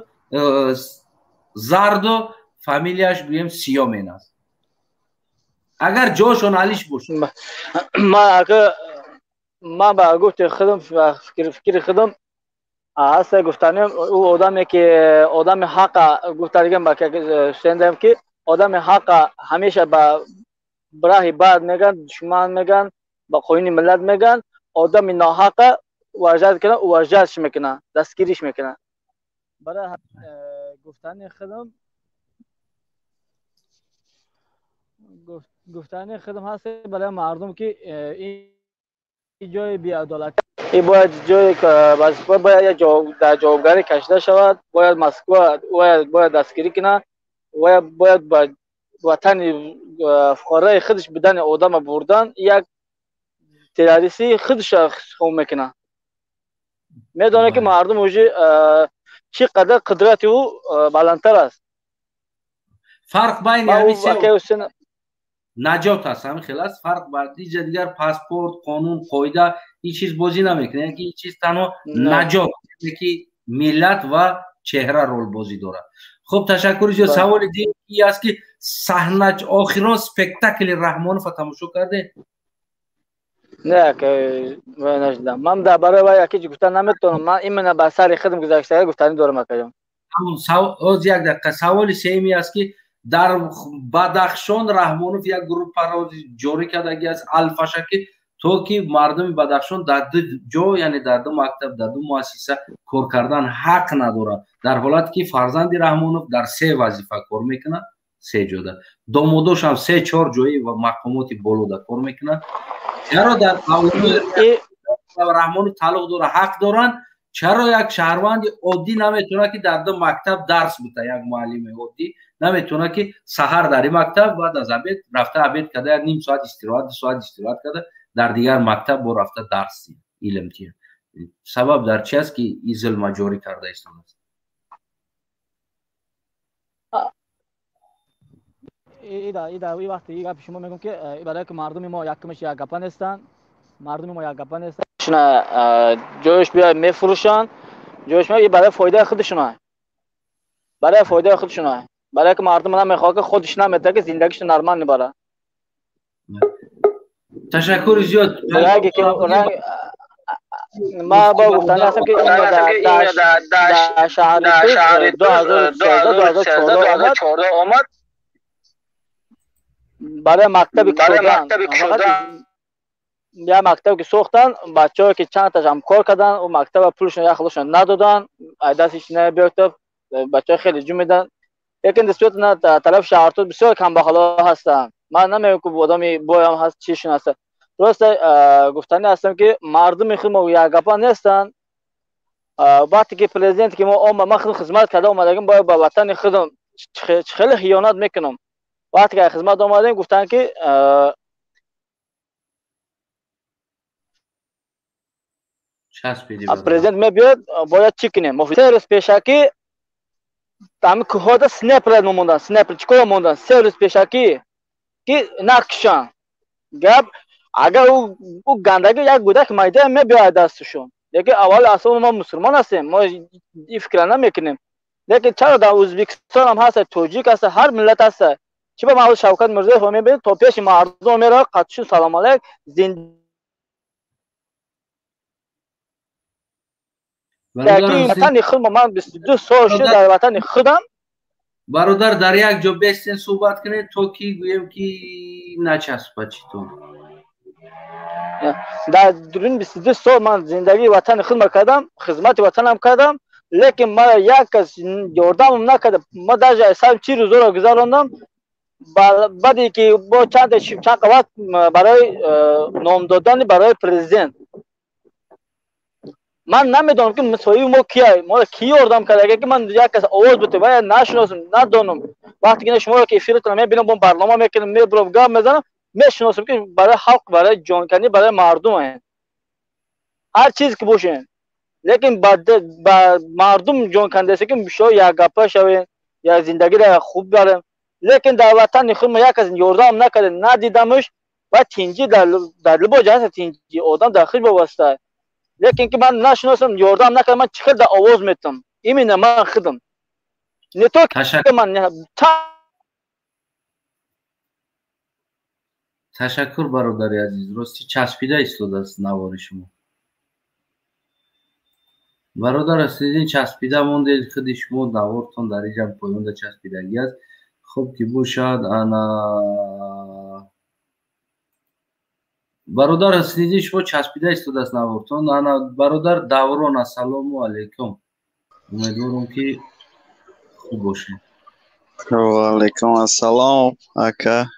зарду фамилияш гӯем Сиёмен аст. Агар ҷошон алиш бошад. Ман ба гуфти худам, фикри худам ҳаста гуфтанем, ӯ одаме ки одами ҳақа гуфтадигам, ба шунидам, ки одами ҳақа ҳамеша ба раҳи бад меган, душман меган, ба қонуни миллат меган, одами ноҳақа уважать кунад, уважатш мекунад, дастгириш мекунад. Барои гуфтани худам ҳаст барои мардум, ки ин ҷои беадолатӣ, ин бояд ҷои вазифа бояд дар ҷавобгарӣ кашида шавад, бояд Москва бояд дастгирӣ кунад, бояд ба ватани фуқарои худаш будани одама бурдан як террористи худаш хом мекунад. Медонад, ки мардум уже чӣ қадар қудрати ӯ баландтар аст. Фарқ байни ҳамин се наҷот аст, ҳамин хел аст. Фарқ бар иҷа дигар паспорт, қонун, қоида ин чиз бозӣ намекунад, яъне ки ин чиз танҳо наҷот, яъне ки миллат ва чеҳра ролбозӣ дорад. Хуб, ташаккури зиёд. Саволи дигар аст, ки саҳна охирон спектакли Раҳмонова тамошо кардед? Не, нашидам. Ман дар барои вай яке гуфта наметавонам. Ман именно ба сари худам гузаштага гуфтанӣ дорам, акаҷон. Оз як дақиқа. Саволи сеюми аст, ки дар Бадахшон Раҳмонов як группаро ҷорӣ кардаги аст, Алфаша, ки то ки мардуми Бадахшон дар ду ҷо, яъне дар ду мактаб, дар ду муассиса кор кардан ҳақ надорад, дар ҳолате ки фарзанди Раҳмонов дар се вазифа кор мекунад, се ҷода, домодошам 3-4 ҷои ва мақомоти болода кор мекунад. Чаро дар Раҳмонов тааллуқ дора, ҳақ доранд? Чаро як шаҳрванди оддӣ наметавонад, ки дар ду мактаб дарс бита? Як муаллими оддӣ наметавонад, ки саҳар дар ин мактаб, баъд аз обед рафта обед карда, як ним соат истироҳат, 2 соат истироҳат карда, дар дигар мактаб бо рафта дарс илм тиҳад. Сабаб дар чи аст, ки ин зулма ҷорӣ карда истодааст? Ида и вақти и гапи шумо мегӯм, ки барое ки мардуми мо якумаш як гапа нестанд, мардуми мо як гапа нестанд. Шуна ҷояш биёй мефурӯшанд, ҷояш и барои фоидаи худашона, барои фоидаи худашона, барое ки мардум намехоҳад, ки худаш наметавонад, ки зиндагиашро нормал мебарад. Ташаккури зиёд. Ман бо гуфтани ҳастам, ки дар шаҳри 2013-2014 омад барои мактаби кушодан, як мактаб ки сохтан, бачаҳое ки чанд ташам кор кардан, ӯ мактаба пулшон як хелошон надодан, ай дастиш набиёфта, бачаҳо хеле ҷумидан. Лекин нисбатан тарафи шаҳртуд бисёр камбағалҳо ҳастанд. Ман намегӯям, ки одами боям ҳаст, чишон ҳаст. Просто гуфтанӣ ҳастам, ки мардуми худ мо якгапа нестанд. Вақте ки президент ки мо омад, ман худам хизмат карда омадагим, бояд ба ватани худам чӣ хеле хиёнат мекунам? Вақте ки хизмат омадем, гуфтанд, ки президент мебиёд, бояд чӣ кунем? 3 рӯз пешакӣ ҳами кӯҳода снайпер момондан. Снайпер чӣ кора мондан 3 рӯз пешакӣ, ки накушанд? Гап агар ӯ гандагӣ як гӯдак майда мебиёяд дасташон. Лекин аввали асл мо мусулмон ҳастем, мо ин фикра намекунем. Лекин чаро дар Ӯзбекистон ҳам ҳаста, тоҷик ҳаста, ҳар миллат ҳаста? Чӣ ба ман Шавкат Мирзоев мебинед, то пеши мардум меравад, қатшун салом алайк, зиндагии ватани худ. Ман 22 сол шуд дар ватани худам. Бародар, дар як ҷо бестен суҳбат кунед, то ки гӯем, ки начаспад читон. Дар дурин 22 сол ман зиндагии ватани худма кардам, хизмати ватанам кардам, лекин мара як кас ёрдамам накарда. Ма даже сам чи рӯзоро гузарондам, баъде ки бо чанд чанд вақт барои ном додани барои президент. Ман намедонам, ки соҳиби мо кия, моро ки ёрдам карда. Агар ки ман як кас овоз бутем, ва нашиносам, надонам. Вақте ки шуморо ки эфиртон мебинам, бо барнома мекунам, мебурам, гап мезанам, мешиносам, ки барои халқ, барои ҷонканӣ, барои мардум ҳар чиз ки бошем, лекин ба мардум ҷон кандасе, ки шо якгапа шавем, як зиндагиро хуб барем. Лекин дар ватани худ як кас ёрдам накарда, надидамш. Ва тинҷӣ дар либо ҷаҳат тинҷӣ одам дар худ вобаста. Лекин ки ман нашиносам, ёрдам накарда, ман чӣ хел дар овоз метам? Именно ман худам, не то ман. Ташаккур, бародари азиз. Рости, часпида истодааст навори шумо. Бародар Аслиддин, часпида мондед худи шумо, навортон дар иҷа поёнда часпидагӣ аст. Хуб ки бошад. Ана, бародар Аслиддин, шумо часпида истодааст навортон. Ана, бародар Даврон, ассалому алайкум, умедворам, ки хуб бошед. Ваалайкум ассалом, ака.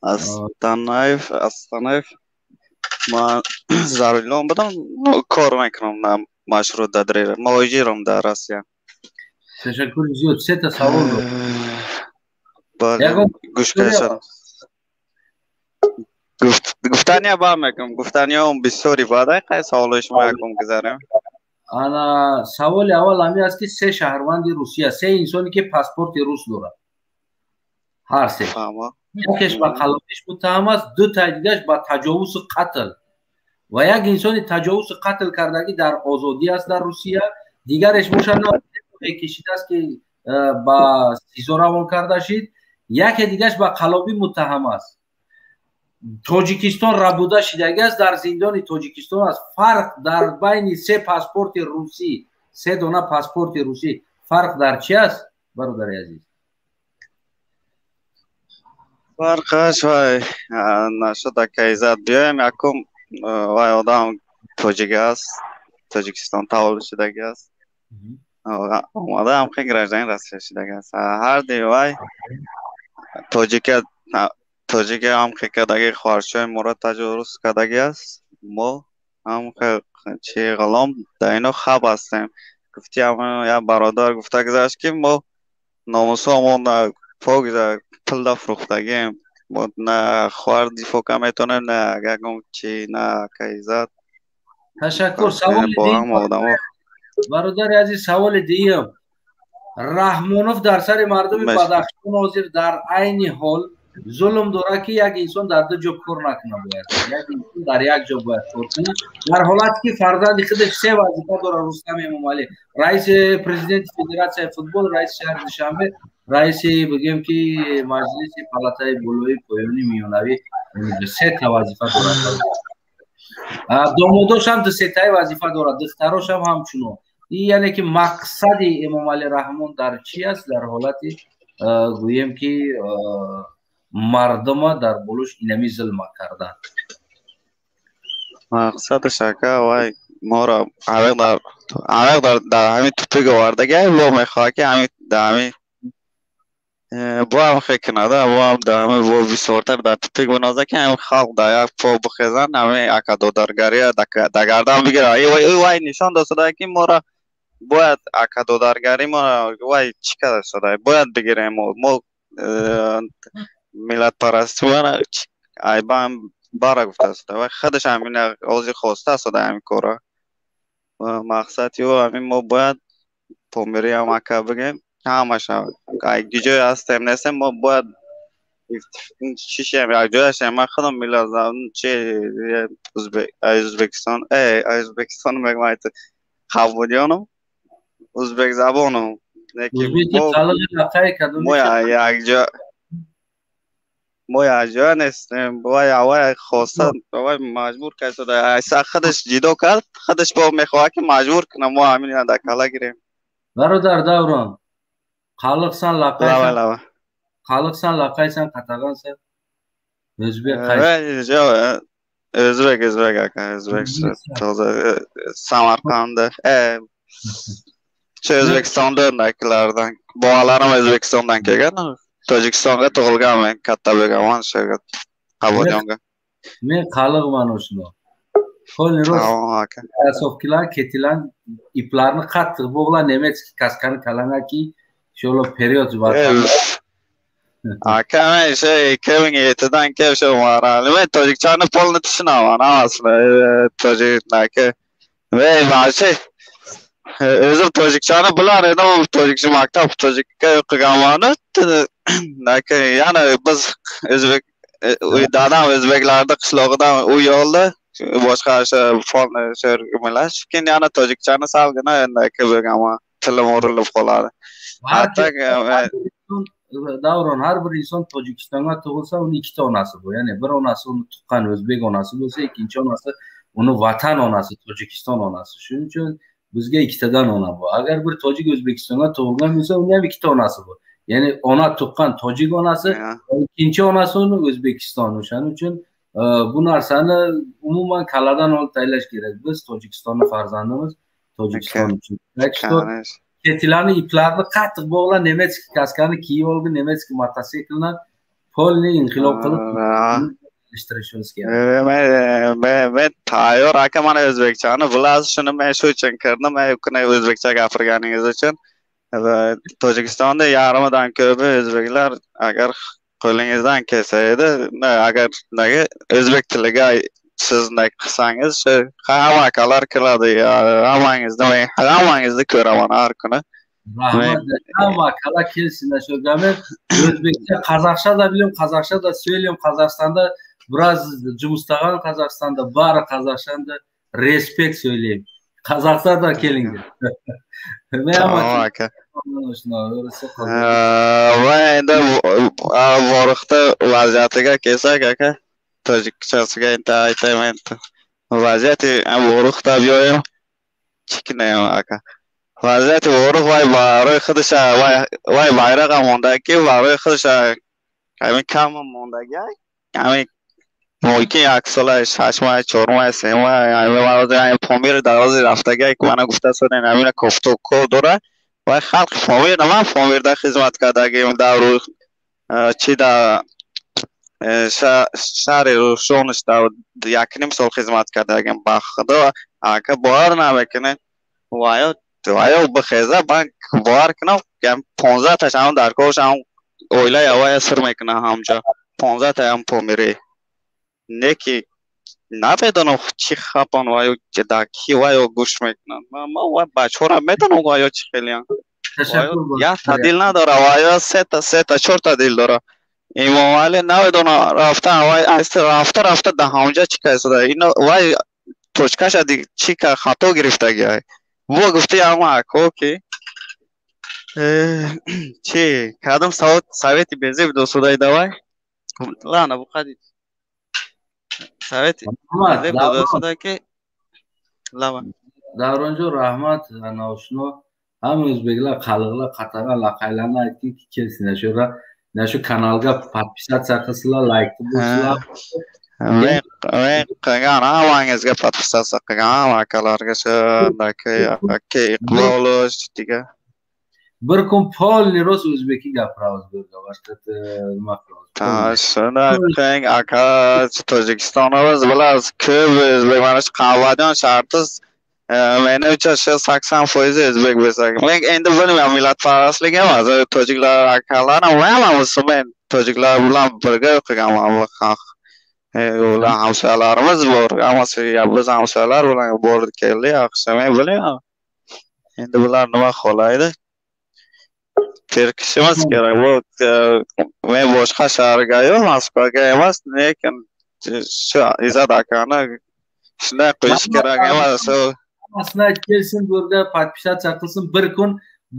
Астанаев, Астанаев. Ман за рулём будам, кор мекунам на маршрут дар муҳоҷирам дар Россия. Ташаккури зиёд. Сета савол. Бале, гӯш кардам. Гуфтания ба мекунам, гуфтаниҳом бисёри баъдай қай саволои шумо якум гузарем. Ана, саволи аввал ҳамин аст, ки се шаҳрванди Русия, се инсоне ки паспорти рус дорад, ҳар се, якеш ба қаллобиш муттаҳам аст, ду таи дигараш ба таҷовузу қатл, ва як инсони таҷовузу қатл кардагӣ дар озодӣ аст дар Русия, дигареш бошад кишидааст, ки ба СИЗО равон карда шид, яке дигараш ба қаллобӣ муттаҳам аст, Тоҷикистон рабуда шидагӣ аст, дар зиндони Тоҷикистон аст. Фарқ дар байни се паспорти русӣ, се дона паспорти русӣ, фарқ дар чи аст, бародари азиз? Фарқаш вай нашуд, ака Иззат. Биёем, якум вай одам тоҷик аст, Тоҷикистон таваллуд шудагӣ аст, омада ҳам гражданин Россия шудагӣ аст. Ҳарди вай тоҷика, тоҷика ҳам кадаги хоҳарчои моро таҷовуз кардагӣ аст. Мо ҳам чи ғулом дар ино хаб ҳастем. Гуфти як бародар гуфта гузашт, ки мо номусомон пок пулда фурӯхтагием. Мо на хоҳар дифоъ карда метавонем, на ягон чи, на ака Иззат. Ташаккур. Саволи бо ҳама одамо. Бародари азиз, саволи дуюм. Раҳмонов дар сари мардуми Бадахшон ҳозир дар айни ҳол зулм дорад, ки як инсон дар ду ҷо кор накунад, бояд як инсон дар як ҷо бояд кор кунад, дар ҳолате ки фарзанди худаш се вазифа дорад. Рустам Эмомалӣ раиси президенти федератсияи футбол, раиси шаҳри Душанбе, раиси, бигем ки, маҷлиси палатаи болои, поёни, миёнавӣ, сета вазифа дорад. Домодошам ду сетаи вазифа дорад, духтарошам ҳамчунон. Яъне ки мақсади Эмомалӣ Раҳмон дар чи аст, дар ҳолати, гӯем ки, мардума дар болош инами зулма кардан? Мақсадаш, ака, вай моро ҳамиқ дар ҳамиқ дар ҳамин тупик овардаги, бо мехоҳад ки ҳамин дар ҳамин бо ҳам хе кунада, бо ҳам дар ҳамин бо бисёртар дар тупик биноза, ки ҳамин халқ дар як по бихезанд, ҳамин ака додаргария дар гардан бигирад. Вай нишон дод, ки моро бояд ака додаргарӣ моро вай чӣ карда шуда бояд бигирем. Мо миллатпарастӣ айбам бара гуфта шуда, вай худаш ҳамин ҳозир хоста шуда ҳамин кора. Мақсади ӯ ҳамин, мо бояд помириам ака бигем, ҳамаша ҷое ҳастем нестем, мо бояд чишем, якҷояшем. Ман худам миллат чи Ӯзбекистон, Ӯзбекистон мегӯям, қабудёнам, ӯзбекзабонам. Мо якҷо, мо якҷоя нестем. Вай вай хоста, вай маҷбур кард, худаш ҷидо кард, худаш бо мехоҳад ки маҷбур кунад, мо ҳамин дар кала гирем. Бародар Даврон, қалиқсан, лақайсан, қалиқсан, лақайсан, қатағансан, өзбек? Өзбек, өзбек, ака, өзбек, тоза Самарқанда, shu O'zbekistonda o'rnaklardan. Bobolarim O'zbekistondan kelgan, Tojikistonga tug'ilganman, katta bo'lganman shu yerga, Qabuljonga. Men qaliqman o'shuni. Tamom, aka. Кроссовки lar, ketilan iplarni qattiq bog'la, немецкий каска ni kalanga kiy, inshaalloh вперед. Aka, men o'sha 2007dan kelib shu men tojikchani polni tushunaman hammasini, tojik aka. Men mana shu o'zim tojikchani bilar edim, tojikcha maktab tojikka o'qiganman. Aka, yana biz o'zbek, dadam o'zbeklarni qishlog'idan uy oldi, boshqa o'sha keyin yana tojikchani salgina endi bo'lganman, tilim urilib qoladi. Davron, har bir inson Tojikistonga tug'ilsa, uni ikkita onasi bor. Ya'ni bir onasi uni tuqqan o'zbek onasi bo'lsa, ikkinchi onasi uni vatan onasi, Tojikiston onasi. Shuning uchun bizga ikkitadan ona bor. Agar bir tojik O'zbekistonga tug'ilgan bo'lsa, uni ham ikkita onasi bor. Ya'ni ona tuqqan tojik onasi, ikkinchi onasi uni O'zbekiston. O'shaning uchun bu narsani umuman kalladan olib tashlash kerak. Biz Tojikistonni farzandimiz, Tojikiston uchun. Так что ketilarni iplarni qattiq bog'la, немецкий каска ni kiyib olgin, немецкий mototsiklni полный inqilob qilib alishtirishimiz kerak. Men tayyor, aka, mana o'zbekchani bilasiz, shuni men shu uchun kirdim, men kuni o'zbekcha gapirganingiz uchun. Tojikistonda yarmidan ko'pi o'zbeklar, agar qo'lingizdan kelsa edi, agar o'zbek tiliga siz qilsangiz, shu hamma akalar kiradi, hammangizni, men hammangizni ko'raman har kuni. Rahmat, hamma akalar kelsin shu. Men o'zbekcha, qozoqcha da bilaman, qozoqcha da so'ylayman. Qozog'istonda biroz жұмыстаған, Qozog'istonda bari qozoqchada респект so'ylayman. Qozoqlar da kelinglar. Tamom, aka. Va endi Vorixda vaziyatiga kelsak, aka, tojikchasiga endi aytayman. Vaziyati Vorixda биёем, чӣ кунем, ака? Вазияти Vorix вай барои худаша вай байрақа мондаги, барои худаша ҳамин кам мондаги, ҳамин мумкин як сола, 6 моҳ, 4 моҳ, 3 моҳ. Помир дар ҳозир рафтаги, мана гуфта шудем, ҳамина кофту кор дора. Вай халқи Помир, ман Помирда хизмат кардагим, дар чи дар шаҳри Рушониш дар 1,5 сол хизмат кардагим. Ба худо, ака, бовар намекунед, ваё бихеза, ман бовар кунам, 15-таш ҳам дар корш, ҳам оилаи авая сир мекунам, ҳамҷо 15-таам помирӣ не ки намедонам чӣ хапан ваё дар ки ваё гӯш мекунанд. Ман вай бачаҳоро медонам, ваё чӣ хелиян. Якта дил надора, вай сета, сета, чорта дил дора. Имомалӣ намедонам, рафта вай рафта рафта да ҳамҷа чӣ кайсода. Ино вай точкаша чӣ хато гирифтаги. Бо гуфти ама ако ки чӣ кадом совети безеб досудай давай. Лана буқади. Совети безеб досудай ки лава. Давронҷон, раҳмат. Ана ошно ҳама o'zbeklar qaliqlar qatag'an laqaylarni aytdiki, kelsin shu shu kanalga, подписаться qilsinlar, laykni bossinlar. Men qilgan, hammangizga подписаться qilgan, hamma akalarga, shundaki aka Iqbol degan. Bir kun полный rost o'zbekcha gapiramiz bu yerda, boshqa nima qilamiz. Shunday qiling, aka. Tojikistonimiz, bilasiz, ko'p o'zbek, mana shu Qavvadiyon shahrida menimcha shu 80% o'zbek bo'lsak. Men endi bilmayman, millatparastlik emas, tojiklar akalar ham hammamiz, men tojiklar bilan birga o'qiganman, ular hamsoyalarimiz bor, hammasi biz hamsoyalar bilan bordi keldi yaxshi. Men bilmayman endi bular nima xohlaydi, berkishimiz kerak. Bu men boshqa shaharga yo'q, Moskvaga emas, lekin shu Izzat akani shunday qo'yish kerak emas. Hammasini aytib kelsin bu yerga, подписаться qilsin. Bir kun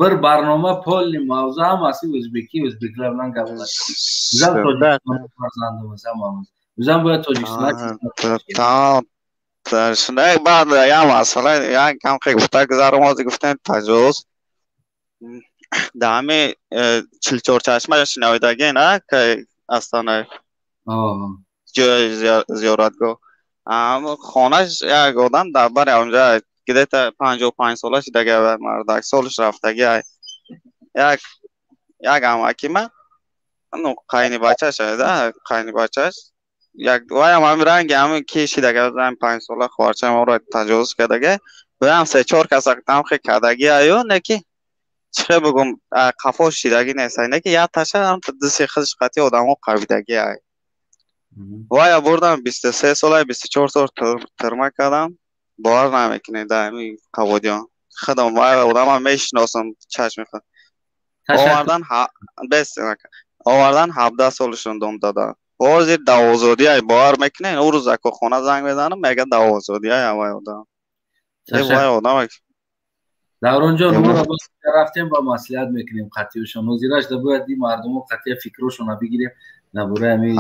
bir barnoma, полный mavzu hammasi o'zbeki, o'zbeklar bilan gaplashamiz. Biz ham Tojikiston farzandimiz hammamiz. Biz ham boya Tojikiston. Tamam. Shunday ba'd як масъала, як кам гуфта гузаром, ҳозир гуфтем таҷовуз дар ҳами Чилчорчашма шинавидаги на Астанаи ҷои зиёратгоҳ, хонаш як одам дар бари онҷа, где-то 55 сола шидаги мардак, солаш рафтаги. Як амаки ман, ну, қайни бачаш, да, қайни бачаш, як ваям ҳами ранги ҳами ки шидаги, 5 сола хоҳарчаам ора таҷовуз кардаги, буям се чор каса тамхи кардаги аю, не ки чихе бугум, қафо шидаги нест, не ки як таша диси худш қатъи одамо қабидаги ай. Вая бурдам, 23 сола, 24 сол тюрьма кардам. Бовар намекунед, дар ҳами Қабодиён худам вай одамам мешиносам, чашми худ овардан, бес овардан, 17 солашон дом доданд. Ҳозир дар озодиай, бовар мекунед? Ӯ рӯз ако хона занг мезанам, мега дар озодиай вай одам, вай одам. Давронҷон, моро рафтем ба маслиҳат мекунем қатъиашон. Ҳозираш да бояд ин мардумо қатъия фикрошонро бигирем дар бораи ҳамин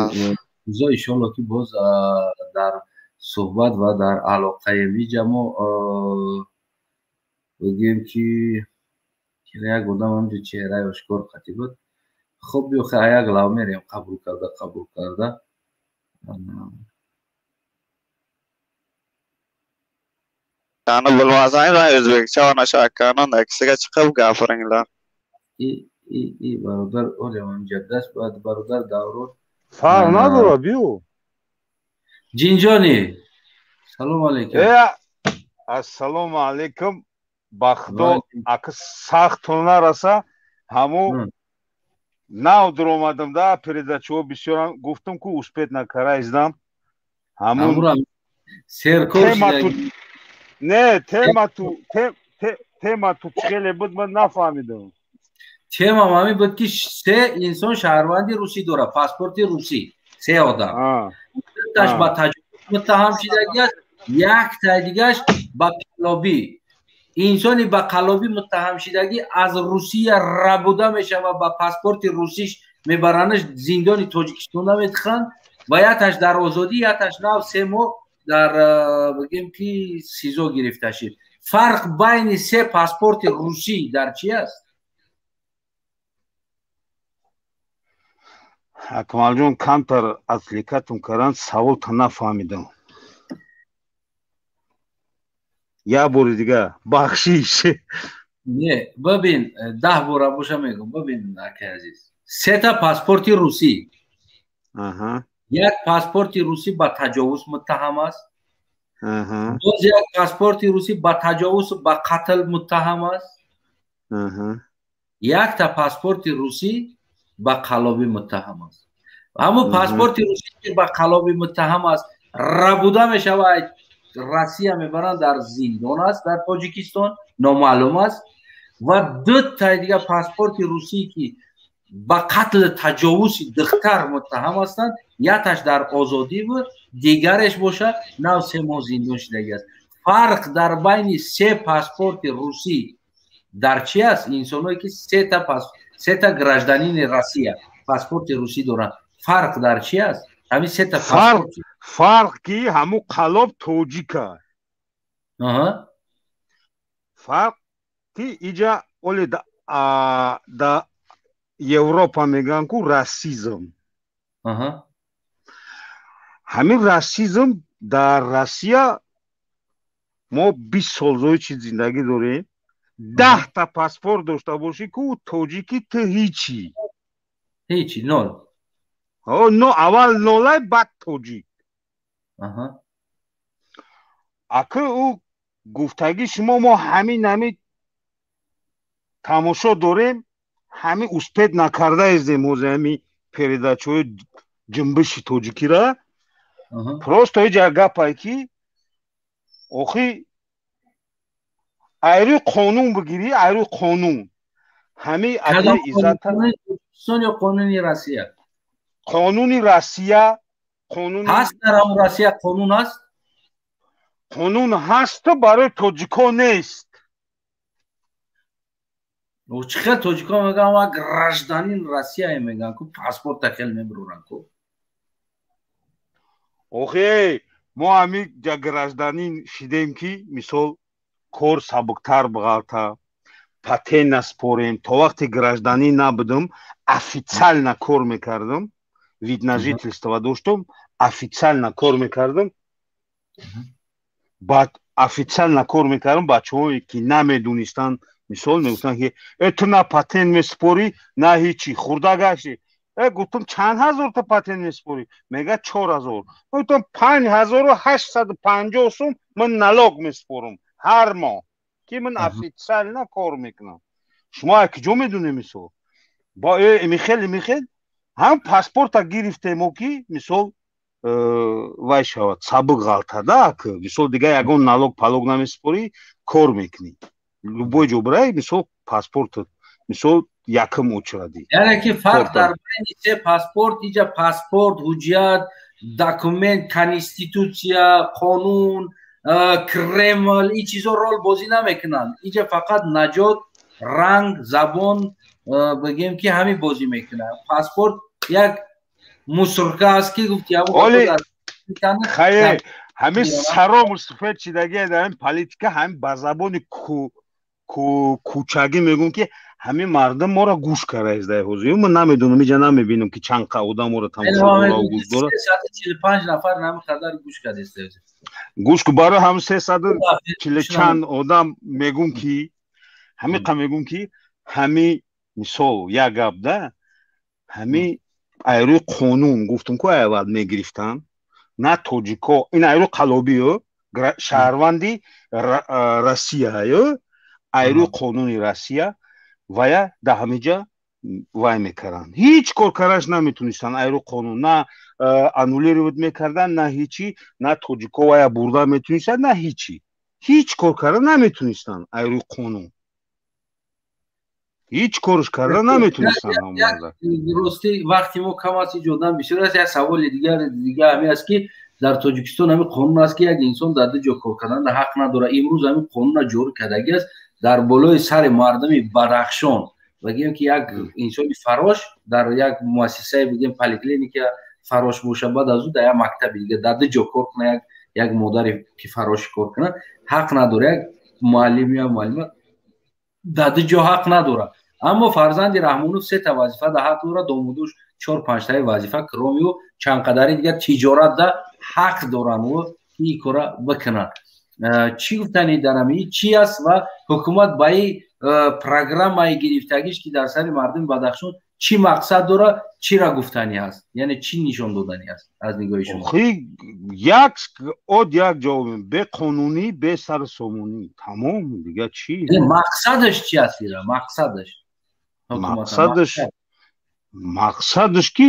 рӯзо. Иншолло, ки боз дар суҳбат ва дар алоқаем. Иҷа мо бигӯем, ки як одам ҳамҷо чеҳраи ошкор қатъӣ буд. Хуб, биё, як лав мерем, қабул карда, қабул карда. Ани bilmasang, o'zbekcha ana shu akani akisiga chiqib gapiringlar. И бародар олям ҷаддас, баъд бародар Даврон. Фарқ надорад, биё. Ҷинҷони, салому алейкум. Э, ассалому алейкум. Ба худо, ака, сахтон нараса, ҳаму нав дуромадам да передачаҳо бисёрам, гуфтам ку успеть накара издам. Ҳамун серкор. Не, темату, темату хеле буд, ман нафаҳмидам. Темам ҳамин буд, ки се инсон шаҳрванди русӣ дорад, паспорти русӣ, се одам. Дуташ ба таҷовуз муттаҳам шидагӣ аст, яктай дигаш ба қаллобӣ. Инсони ба қаллобӣ муттаҳам шидагӣ аз Русия рабуда мешавад, ба паспорти русиш мебаранаш, зиндони Тоҷикистона метиханд, ва якташ дар озодӣ, якташ нав 3 моҳ дар, бигем ки, СИЗО гирифта шид. Фарқ байни се паспорти русӣ дар чи аст? Акмалҷон, камтар отвлекатум кардан, саволта нафаҳмидам. Як бори дига, бахшиш. Не, бибин, 10 бора боша мегӯм. Бибин, акай азиз, сета паспорти русӣ. Як паспорти русӣ ба таҷовуз муттаҳам аст, боз як паспорти русӣ ба таҷовуз, ба қатл муттаҳам аст, якта паспорти русӣ ба қаллобӣ муттаҳам аст. Ҳамун паспорти русӣ ки ба қаллобӣ муттаҳам аст, рабуда мешавад, Россия мебаранд, дар зиндон аст, дар Тоҷикистон номаълум аст. Ва дутаи дигар паспорти русӣ, ки ба қатли таҷовузи духтар муттаҳам ҳастанд, якташ дар озодӣ буд, дигареш боша нав 3 моҳ зиндон шудагӣ аст. Фарқ дар байни се паспорти русӣ дар чи аст? Инсоное ки сета гражданини Россия паспорти русӣ доранд, фарқ дар чи аст? Ҳамин сета паспорт. Фарқ ки ҳамун қалоб тоҷика. Фарқ ки иҷа оле да Европа мегӯянд ку расизм. Ҳамин расизм дар Россия мо 20 сол зои чи зиндагӣ дорем. 10та паспорт дошта бошӣ ку, тоҷики ту ҳичи. Ҳичи, нол. Но аввал нолай, баъд тоҷик. Ака, ӯ гуфтагӣ шумо, мо ҳамин тамошо дорем, ҳамин успеть накардаездем. Ҳозир ҳамин передачаҳои ҷунбиши тоҷикира просто иҷа гапай ки охи айрӯи қонун бигирӣ, айрӯи қонун ҳамин акаи Иззата. Ё қонуни Россия? Қонуни Россия, қонуни Ҳаст, дар ҳамон Россия қонун ҳаст. Қонун ҳасту барои тоҷико нест. Чӣ хел тоҷико мегӯян, ва гражданин Россия мегӯян ку, паспорта хел мебуроран ку. Охе, мо ҳамин ҷа гражданин шидем ки мисол кор сабуктар бағалта, патент наспорем. То вақте гражданин набудам, официально кор мекардам, вид на жительство доштам, официально кор мекардам. Баъд официально кор мекардам, бачаҳое ки намедонистанд, мисол мегуфтанд ки э, ту на патент месупорӣ, на ҳичи, хурда гашти. Э, гуфтам, чанд ҳазорта патент месупорӣ? Мега, 4000. Гуфтам, 5850 сум ман налог месупорам ҳар моҳ, ки ман официально кор мекунам. Шумо аз куҷо медонем? Мисол, бо михел михел ҳам паспорта гирифтемо ки мисол вай шавад, сабук ғалтада. Мисол, дигар ягон налог палог намесупорӣ, кор мекунӣ, любой ҷо бирай, мисол, паспорт, мисол, якум очереди. Яъне ки фарқ дар байни се паспорт иҷа паспорт, ҳуҷҷат, документ, конститутсия, қонун, Кремл, ин чизо рол бозӣ намекунанд. Иҷа фақат наҷот, ранг, забон, бигем ки ҳамин бозӣ мекунад. Паспорт як мусорка аст ки гуфти. Хае, ҳамин сарому суфед шидагия дар ҳамин политика, ҳамин ба забони кӯчагӣ мегӯм ки ҳамин мардум моро гӯш кардаиздаи. Ҳозир ман намедонам, иҷа намебинам ки чанд қа одам моро тамошо гӯш дорад. Нафар нами қадар гӯш кардест. Гӯш ку, барои ҳамин сесаду чилу чанд одам мегӯм ки ҳамин қа мегӯм ки ҳамин мисол як гап да, ҳамин айрӯи қонун гуфтум ку, аввал мегирифтанд на тоҷико, ин айрӯи қалобиё шаҳрванди Россияё, айрӯи қонуни Россия вая дар ҳамиҷа вай мекарданд, ҳеҷ кор караш наметонистанд. Айрӯи қонун на аннулировать мекарданд, на ҳичи, на тоҷико вая бурда метонистанд, на ҳичи, ҳеҷ кор карда наметонистанд. Айрӯи қонун ҳеҷ корш карда наметонистанд. Рости, вақти мо кам аст, иҷодан бисёр аст. Як саволи дига ҳамин аст ки дар Тоҷикистон ҳамин қонун аст ки як инсон дар ду ҷо кор кардан ҳақ надорад. Имрӯз ҳамин қонуна ҷорӣ кардагӣ аст дар болои сари мардуми Бадахшон. Бигем ки як инсони фарош дар як муассисае, бигем поликлиника фарош боша, баъд аз ӯ дар як мактаби дига, дар ду ҷо кор кунад, як модаре ки фароши кор кунад, ҳақ надорад. Як муаллим ё муаллима дар ду ҷо ҳақ надорад. Аммо фарзанди Раҳмонов сета вазифа да ҳақ дорад, домудуш чор панҷтаи вазифа, кромиу чандқадари дигар тиҷорат да ҳақ доранд ки ин кора бикунанд. Чӣ гуфтани дар ҳамин чӣ аст ва ҳукумат ба ин программаи гирифтагиш ки дар сари мардуми Бадахшон чӣ мақсад дорад, чира гуфтанӣ ҳаст, яъне чӣ нишон додани аст аз нигоҳи шумо? Як од як ҷавоб: беқонунӣ, бесарсомонӣ, тамом, дига чӣ? Мақсадаш чи аст ира, мақсадаш? Мақсадаш ки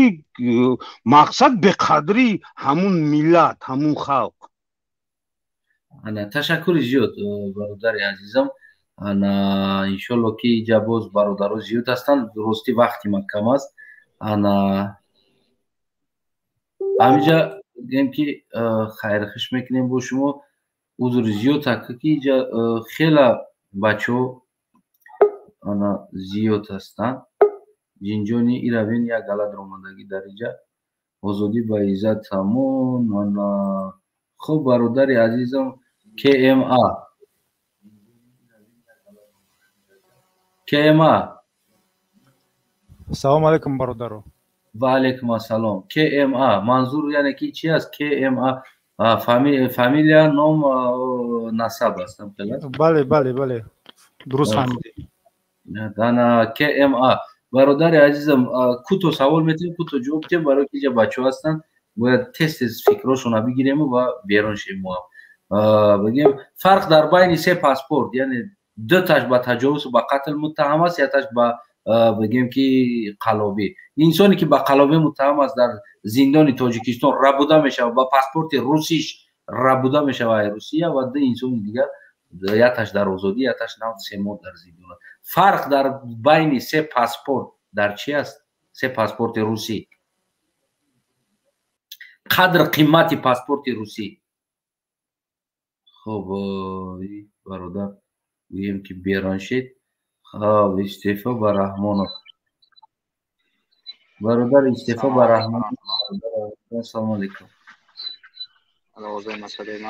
мақсад беқадри ҳамун миллат, ҳамун халқ. Ана, ташаккури зиёд, бародари азизам. Ана, иншолло ки иҷа боз бародаро зиёд ҳастанд. Рости, вақти ма кам аст. Ана, ҳамиҷа гӯем ки хайрхуш мекунем бо шумо. Узри зиёд, ака, ки иҷа хела бачаҳо, ана, зиёд ҳастанд. Ҷинҷони иравен як галат ромадагӣ дар иҷа. Озодӣ ба Иззат Амон. Ана, хуб, бародари азизам, КМА, КМА. Салому алайкум, бародаро. Ва алайкум ассалом. КМА манзур, яъне ки чи аст КМА? Фамилия, ном, насаб аст? Бале, дуруст фаҳмидӣ. Ана, КМА, бародари азизам, кӯто савол метиҳем, кӯто ҷавоб диҳем, барои ки иҷа бачаҳо ҳастанд, бояд тез тез фикрошонро бигирему ва берун шем. Мо бигем, фарқ дар байни се паспорт, яъне дуташ ба таҷовузу ба қатл муттаҳам аст, якташ ба, бигем ки, қалобӣ. Инсоне ки ба қалобӣ муттаҳам аст, дар зиндони Тоҷикистон рабуда мешавад, ба паспорти русиш рабуда мешавад, Русия, ва ду инсони дигар, якташ дар озодӣ, якташ нав 3 моҳ дар зиндон аст. Фарқ дар байни се паспорт дар чи аст? Се паспорти русӣ, қадр қимати паспорти русӣ. Хуб, бародар, гӯем ки берон шед. Хоб, истеъфо ба Раҳмонов, бародар, истеъфо ба Раҳмонов. Ассалому алайкум.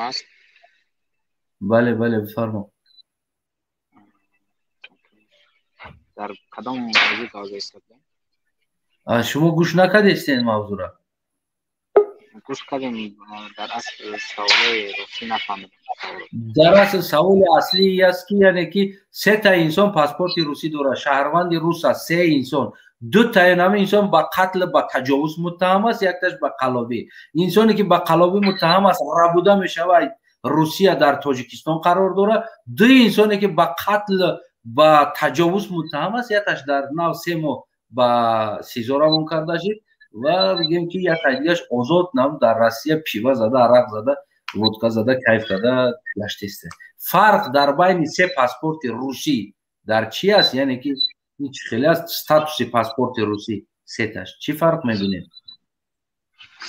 Аст? Бале, бифармо. Дар кадом мавзӯъ таваҷҷӯҳ истодем? Шумо гӯш накардестен мавзӯра? Гӯш кардем, дар асл саволои русӣ нафаҳмидем. Дар асл саволи аслӣ аст ки, яъне ки, сета инсон паспорти русӣ дорад, шаҳрванди рус аст, се инсон. Дутаи нами инсон ба қатл, ба таҷовуз муттаҳам аст, якташ ба қалобӣ. Инсоне ки ба қалобӣ муттаҳам аст, рабуда мешавад, Русия дар Тоҷикистон қарор дорад. Ду инсоне ки ба қатл, ба таҷовуз муттаҳам аст, якташ дар нав 3 моҳ ба СИЗО равон карда шид ва бигем ки яктаи дигаш озод нам дар Россия пива зада, арақ зада, водка зада, кайф карда гаштеста. Фарқ дар байни се паспорти русӣ дар чи аст? Яъне ки ин чӣ хеле аст? Статуси паспорти русӣ сеташ чӣ фарқ мебинем?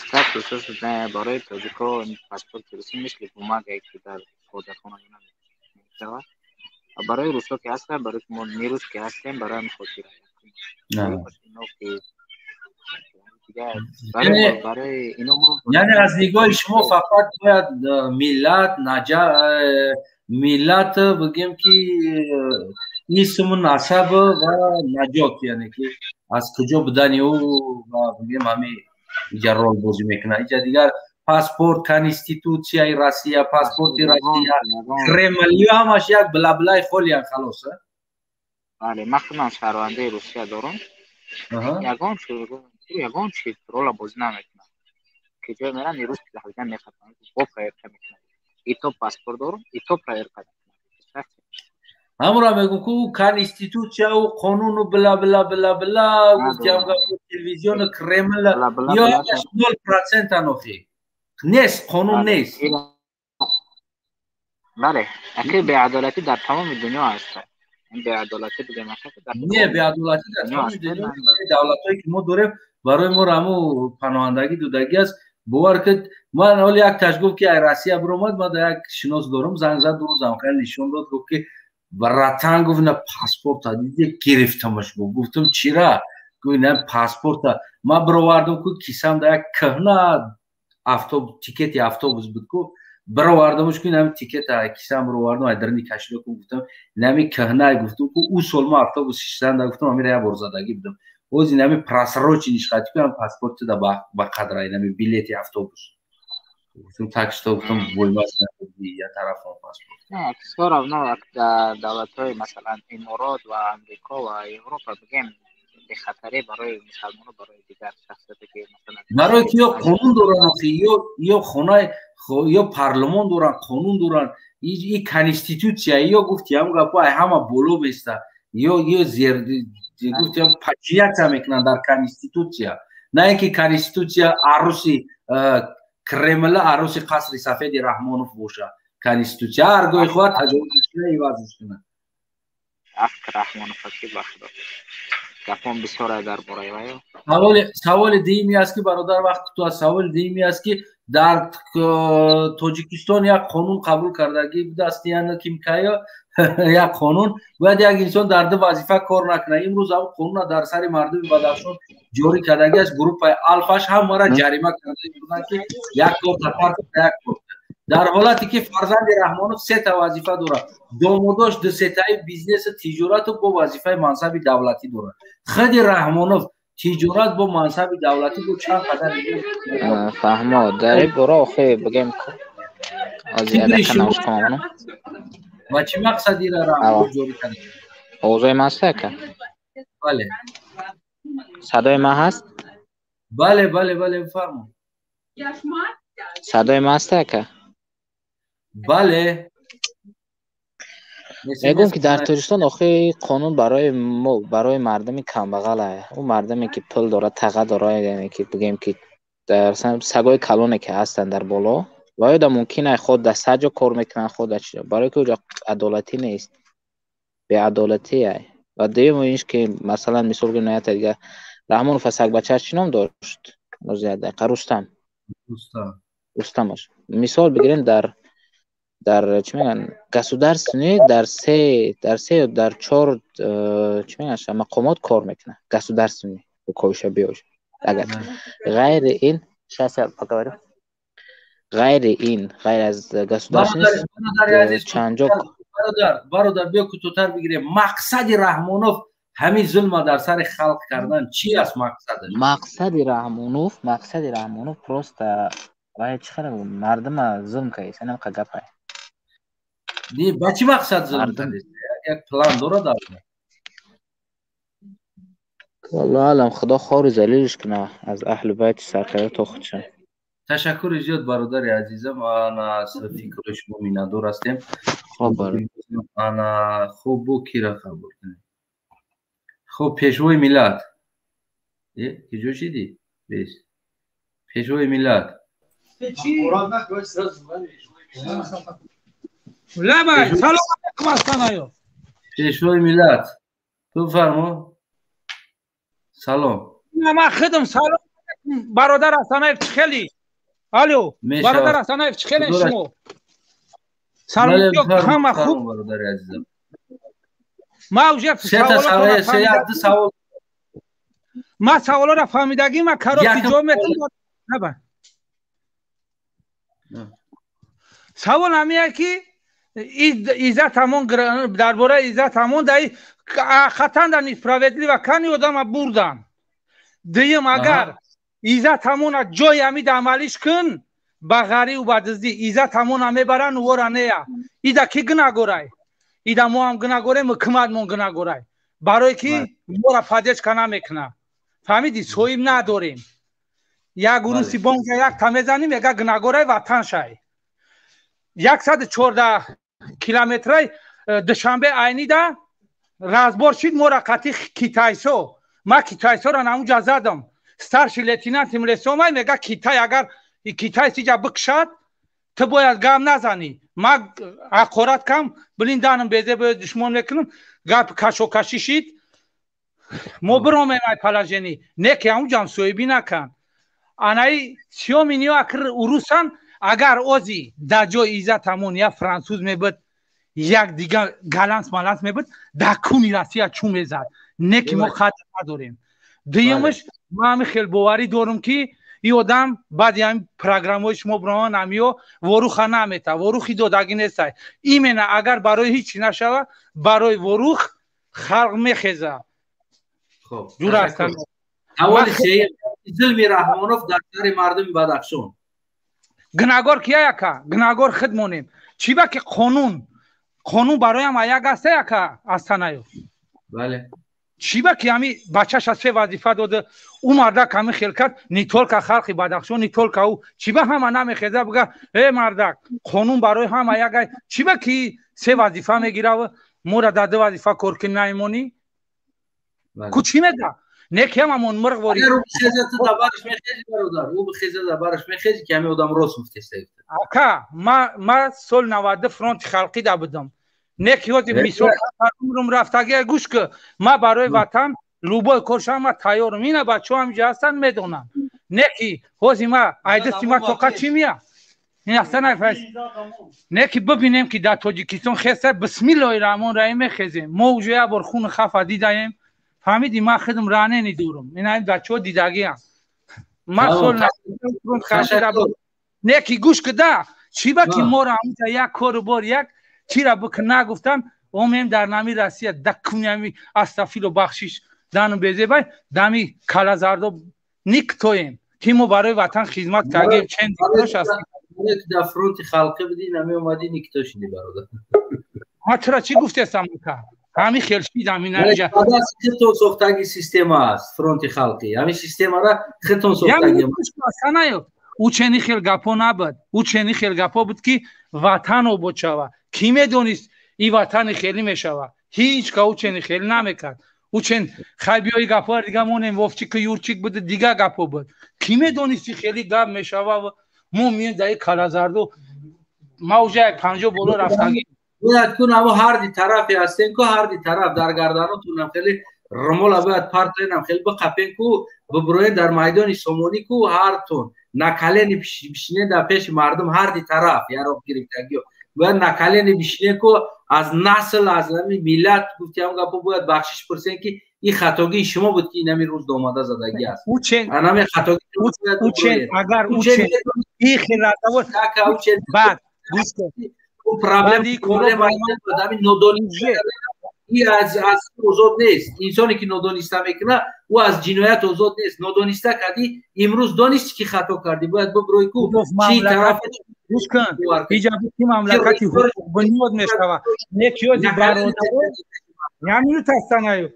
Статус барои тоҷико паспорти русӣ мисли бумага е ки дар ҳоҷатхона мешавад. Барои русо ки ҳастанд, барои ки мо не русский ҳастем, барои ҳамин хотир ки барои ино. Яъне аз нигоҳи шумо фақат бояд миллат наҷа, миллат, бигем ки, исму насаб ва наҷот, яъне ки аз куҷо будани ӯ, ва бигем, ҳами иҷа рол бозӣ мекунад. Иҷа дигар паспорт, конститутсияи Россия, паспорти Россия, Кремл, ё ҳамаш як бла-блаи холиян, халос. Бале, ман худам шаҳрвандаи Русия дорам, ягон чиз рола бозӣ намекунад. Ки ҷое меран, рус ҳалидан мехатанд, бо проверка мекунад. И то паспорт дорам, и то проверка мекунад. Ҳамонро мегӯм ку, конститутсияу қонуну бла бла бла бла гуфтиам, телевизиону Кремл, ё 0% анохи нест, қонун нест. Бале, аки, беадолатӣ дар тамоми дунё аст. Беадолатӣ бигем. Не, беадолатӣ дар тамоми дунё. Давлатҳое ки мо дорем, барои мо ҳаму паноҳандагӣ додагӣ аст. Бовар кунед, ман ҳоли як таш гуфт ки ай Россия биромад, ман як шинос дорам, занг зад, ду рӯзам хеле нишон дод, гуфт ки братан, гуфт, на паспорта диде, гирифтамаш. Гуфтам, чира? Гуфт, на паспорта ман бировардам ку, кисам да як кӯҳна автобус, тикети автобус буд ку, бировардамш ку, нами тикета кисам бировардам, ай дарни кашида ку, гуфтам, нами кӯҳна, гуфтам ку, ӯ сол ма автобус шиштанда, гуфтам, амира як бор задагӣ будам, ози нами просроченный шхати ку, паспорти да ба қадра нами билети автобус, гуфтам, так что, гуфтам, боймас я тарафон паспорт. Все равно дар давлатҳои, масалан, Иморот ва Амрико ва Европа, бигем, бехатарӣ барои мусалмоно, барои дигар шахсияте ки масалан Барои ки ё қонун доранд охи, ё хонаи, ё парлумон доранд, қонун доранд, и конститутсия, ё гуфти ҳам гапо ай ҳама боло места, ё зер, гуфтиам, подчиняться мекунанд дар конститутсия, на ин ки конститутсия аруси Кремла, аруси қасри сафеди Раҳмонов боша. Конститутсия ҳар гоҳи хоҳад таҷовуз кунад, ивазш кунад. Афк Раҳмонов ки ба худо гапон бисёр дар бораи вай. Саволи дуюми аст ки, бародар, вақт ту аст, саволи дуюми аст ки дар Тоҷикистон як қонун қабул кардагӣ будааст, яъне кимкая як қонун бояд як инсон дар ду вазифа кор накунад. Имрӯз ҳам қонуна дар сари мардуми Бадахшон ҷорӣ кардагӣ аст. Группаи Алфаш ҳамаро ҷарима карда буданд ки як кор як кор. Дар ҳолате ки фарзанди Раҳмонов сета вазифа дорад, домодош дусетаи бизнесу тиҷорату бо вазифаи мансаби давлатӣ дорад. Худи Раҳмонов тиҷорат бо мансаби давлатӣ бо чанд қадар фаҳмо дар ин бора охи бигем ва чӣ мақсад ира Раҳмонов ҷорӣ карда? Овозои ман ҳаст ака? Бале. Садои ман ҳаст? Бале, бале, бале, бифармо. Садои ман ҳаст ака? Бале. Мегӯям ки дар Тоҷикистон охи қонун барои мо, барои мардуми камбағал ай. Ӯ мардуме ки пул дорад, таға дорад, яъне ки бигем ки дар сагои калоне ки ҳастанд дар боло, ва ё да мумкин ай худ дар сад ҷо кор мекунанд, худ дар чӣ, барои ки уҷо адолатӣ нест, беадолатӣ ай. Ва дуюм ин ки масалан мисол гӯем наята дига Раҳмонов сагбачааш чӣ ном дошт? Як дақиқа, Рустам. Рустамаш. Мисол бигирем дар чӣ мегӯянд государственный дар се ё дар чор чӣ мегӯянд мақомот кор мекунад государственный коиша биёш. Агар ғайри ин, сейчас я поговорю, ғайри ин, ғайр аз государственный чанд ҷо. Бародар, биё кӯтоҳтар бигирем. Мақсади Раҳмонов ҳамин зулма дар сари халқ кардан чӣ аст мақсадаш? Мақсади Раҳмонов просто вай чӣ хел мардума зулм кардааст, ҳамин гапай. Не, ба чӣ мақсад зулм кардааст? Як план дорад албатта. Валлоҳу аълам, Худо хору залилш кунад аз аҳли байти сарқара то худшон. Ташаккури зиёд бародари азизам, ана аз фикрҳои шумо миннатдор ҳастем. Хоб, ана хуб, бо кира қабул кунем? Хуб, пешвои миллат. Киҷо шидӣ? Бес. Пешвои миллат. Лабай, салом алейкум Астанаев. Пешвои миллат, ту фармо. Салом. Ман худам салом алейкум бародар Астанаев, чӣ хелӣ? Алло, бародар Астанаев, чӣ хеле шумо? Салом ҳама хуб бародари азизам. Ман уже савол ман саволоро фаҳмидагӣ, ман кароти ҷавоб метам. Лабай. Савол ҳамия ки Иззат ҳамон дар бораи Иззат ҳамон даи хатанда несправедливо кани одама бурдан. Дуюм, агар Иззат ҳамона ҷои ҳамида амалиш кун, ба ғариву ба дуздӣ Иззат ҳамона мебаранд, вора нея. Ида ки гунагорай? Ида мо ҳам гунагорем, ҳукуматмон гунагорай. Барое ки мора поддержка намекунад. Фаҳмидӣ? Соҳиб надорем. Як уруси бонка якта мезанем, яга гунагорай ватаншай. 114 километрай Душанбе Айнида разбор шид мора қати китайсо. Ма китайсоро намуҷа задам. Старший лейтенант Млесомай мега Китай агар китай сиҷа бикшад, ту бояд гап назанӣ. Ма ҳақорат кам, блин данам безе бояд душмон мекунам, гап кашокашӣ шид. Мо биромем ай положени. Не ки ҳамуҷам соҳибӣ накан. Анаи сиёминиё акр урусан, агар ози дар ҷои Иззат ҳамон як француз мебуд, як дига галанс маланс мебуд, дар куни Россия чун мезад. Не ки мо қадр надорем. Дуюмаш, ман ҳамин хел боварӣ дорам ки ин одам баъди ҳамин программаҳои шумо биромад, ҳамиё воруха намета, ворухи додагӣ нестай. Именно агар барои ҳеҷ чӣ нашава, барои ворух халқ мехеза. Хуб, саволи сеюм, зулми Раҳмонов дар сари мардуми Бадахшон. Гунагор кия яка? Гунагор худ монем. Чӣ ба ки қонун бароям аяк аста яка Астанаев? Бале. Чӣ ба ки ҳами бачаша се вазифа дода, ӯ мардак ҳами хел кард, не только халқи Бадахшон, не только ӯ. Чӣ ба ҳама намехеза бига, э мардак, қонун барои ҳама як ай. Чӣ ба ки се вазифа мегирав, мора дар ду вазифа кор кунӣ наимонӣ? Ку чӣ меда? Не ки ҳамамон мирғ ворид. Агар ӯ бихеза, ту дар бараш мехези, бародар. Ӯ бихеза, дар бараш мехези, ки ҳамин одам рост гуфтеста. Ака, ма соли 92 фронти халқӣ да будам. Не ки ҳози мисол умрум рафтагия, гӯш ки, ма барои ватан любой коршам ма тайёрам. Ина бачаҳо ҳаминҷа ҳастанд, медонанд. Не ки ҳози ма айдасти ма тоқа чӣ мия? Ин астан айфас. Не ки бибинем ки дар Тоҷикистон хеста, бисмиллоҳи раҳмон раҳим мехезем. Мо уже як бор хуни хафа дидаем. Фаҳмидӣ, ман худам ранени дорам. Ина ин бачаҳо дидагиам. Ман сол не ки гӯш кида, чӣ ба ки моро ҳаминҷа як кору бор як чира бикун нагуфтан, омем дар нами Россия дакунями астафило бахшиш дану безебай дами калазардо никтоем, ки мо барои ватан хизмат кардем, чен дош аст. Дар фронти халқӣ будӣ, намеомадӣ, никто шидӣ, бародар. Ма чира чӣ гуфтестам, ка? Ҳами хел шидам инаҷа. Хитон сохтаги система аст, фронти халқӣ. Ҳамин системара хитон сохтаги. Санаё, ӯ чени хел гапо набуд. Ӯ чени хел гапо буд, ки ватан обод шава. Кӣ медонист, и ватани хелӣ мешава? Ҳеҷ ка ӯ чени хелӣ намекард. Ӯ чен хай биёи гапҳои дига монем, Вовчик Юрчик буд, дига гапҳо буд. Кӣ медонист, хеле гап мешава? Мо мием дар калазарду, ма уже як 50 боло рафтагӣ. Бояд кун амо ҳарди тарафе ҳастем ку, ҳарди тараф дар гарданотунам хеле румола бояд партоенам, хеле биқапен ку, бибуроен дар майдони Сомонӣ ку, ҳартун на колени бишинен дар пеши мардум. Ҳарди тараф яроқ гирифтагиё бояд на колени бишинен ку, аз насл, аз ҳамин миллат гуфтиам гапо бояд бахшиш пурсен, ки ин хатогии шумо буд, ки инами рӯз домада задагӣ аст. Анами хатогӣ агар баъд проблема аз озод нест. Инсоне ки нодониста мекунад, ӯ аз ҷиноят озод нест. Нодониста кардӣ, имрӯз донисти, ки хато кардӣ, бояд бибурӯй ку чи тараф. Гӯш кун, иҷа ки мамлакати ҳуқуқбунёд мешавад, не киёзи бародар яъне тастанаю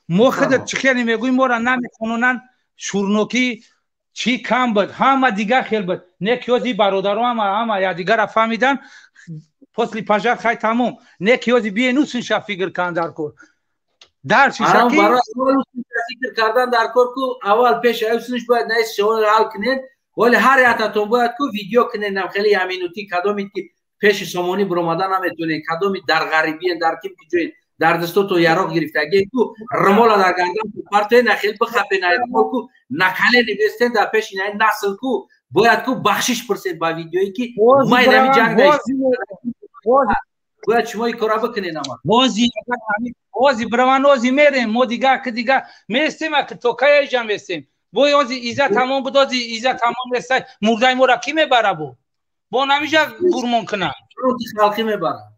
мо худат чӣ хеле мегӯем, моро намехононанд, шурнокӣ чӣ кам буд, ҳама дигар хел буд. Не киёзи бародаро ҳама ҳама якдигарро фаҳмидан после пожар, хай тамом. Не киёзи биен усинша фикр кан дар кор дар чишаки фикр кардан дар кор ку. Аввал пеш усинш бояд наис шавон ҳал кунед, вале ҳар якатон бояд ку видео кунед нам хеле яминутӣ, кадомед ки пеши Сомонӣ биромада наметонед, кадоми дар ғарибиен, дар ким ки ҷоед, дар дастото яроқ гирифтагӣ ку, румола дар гардан партоен, нахел бихапен ку, на колени бестен дар пеши насл ку, бояд ку бахшиш пурсед ба видеое, ки ма инами ҷанг бояд шумо ин кора бикунед ама. Ози бираван, ози мерем мо дига ки дига местем, ак то кая иҷа местем. Бой ози иза тамом буд, ози иза тамом нестай, мурдаи моро кӣ мебара? Бо бо намиҷа гурмон кунад. Фронти халқӣ мебарад,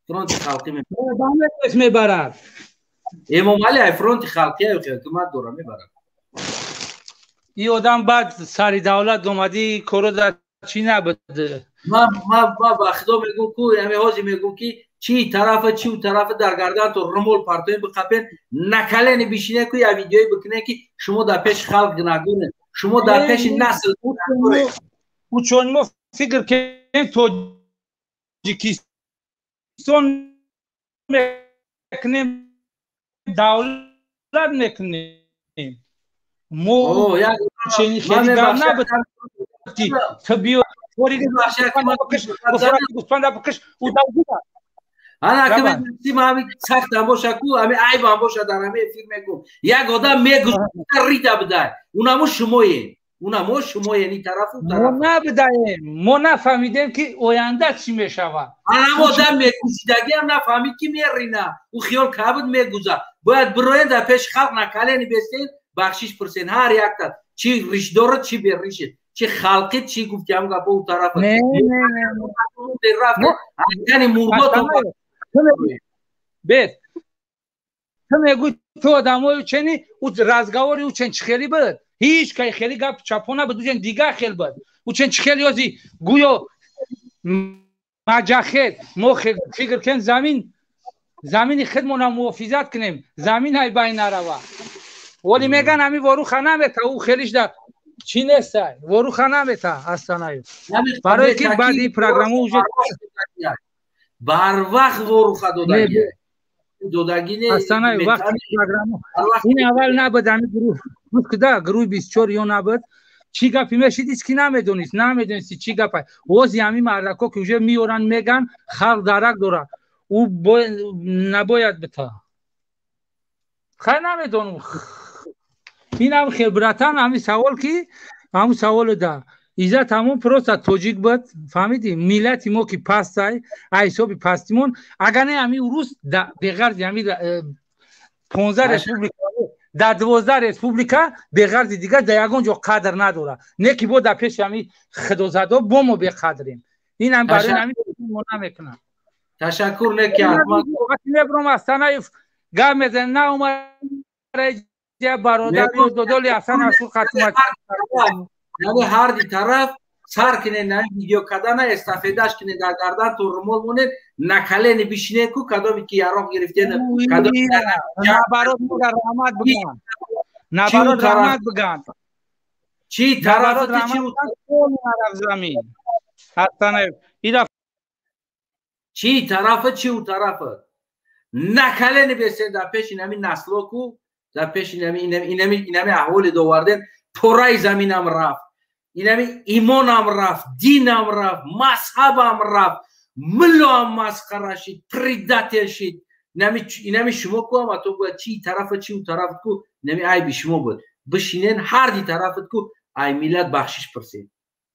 фронти халқӣ мебарад. Эмомалӣ ай фронти халқӣ ҳукумат дора, мебарад. И одам баъд сари давлат омадӣ, коро дар чӣ набуд. Ма ба худо мегӯм ку, ами ҳозир мегӯм, ки чи тарафа, чи у тарафа дар гарданто румол партоен, биқапен, на колени бишине ку, я видеое бикунен, ки шумо дар пеши халқ гунаҳгоред, шумо дар пеши насл. Учон мо фикр кунем, Тоҷикистон мекунем, давлат мекунем. Мо чени хеле гап набуд, ки ту биё гӯспанда бикиш. Ана ами сахтам боша ку, ами айбам боша, дар ами эфир мегӯм, як одам мегуза рида бидай, унамо шумоем, унамо шумоем, ин тарафу тараф. Мо набидаем, мо нафаҳмидем, ки оянда чӣ мешавад. Анамо одам мегузидагиам нафаҳмид, ки мерина, ӯ хиёл кабуд мегуза. Бояд бироен дар пеши халқ, на колени бестен, бахшиш пурсен ҳар якта, чӣ ришдорад, чӣ беришед, чӣ халқи, чӣ гуфтиам гапо у тарафа рафт, мурдото. Бес ту мегӯй, ту одамои учени, ӯ разговори учен чӣ хеле буд? Ҳеҷ кай хеле гап чапо набуд, учен дигар хел буд. Учен чӣ хеле ёзи гӯё маҷахел. Мо фикр кунем, замин замини худмонро муҳофизат кунем, замин ай байн нарава. Вале меган ҳами воруха намета, ӯ хелиш да чӣ нестай, воруха намета астанаю, барое ки баъди программа уже барвақт воруха додагӣ додагӣ не. Астанаю вақти программа ин аввал набуд, ҳами гурӯҳ гуфт ки да гурӯҳи 24 ё набуд, чӣ гапи мешид, ҳеҷ ки намедонист, намедонисти чӣ гапа. Ози ҳами мардако ки уже меоранд, меган халқ дарак дорад. Ӯ набояд бита. Хай намедонам. Инам хел братан, ҳамин савол ки ҳамун саволе да. Иззат ҳамун просто тоҷик буд, фаҳмидӣ? Миллати мо ки пастай, ай ҳисоби пастимон, агар не ҳамин урус беғарзи ҳамин 15 республика дар 12 республика беғарзи дигар дар ягон ҷо қадр надорад. Не ки бо дар пеши ҳамин худозадо бо мо беқадрем. Ин ҳам барои ҳамин мо намекунам. Ташаккур, не ки ҳатман мебурам Астанаев гап мезанем, на омад бародар додоли Ҳасан Ашур хатмат. Яъне ҳар ди тараф сар кинед, на видео кардана, эстафеташ кинед, дар гардан ту румол монед, на колени бишинед ку кадоме ки яроқ гирифтед, кадоме наоборот раҳмат биган. Наоборот раҳмат биган. Чи тараф чи замин. Ҳасанаев ира чи тарафа чи у тарафа. На колени бесед дар пеши ҳамин насло ку, дар пеши инами аҳволи доварден, пораи заминам рафт, инами имонам рафт, динам рафт, мазҳабам рафт, муллоам масхара шид, предатель шид. Инами шумо ку ама то бояд чи тарафа чи у тараф ку, инами айби шумо буд. Бишинен ҳар ди тарафат ку, ай миллат бахшиш пурсед.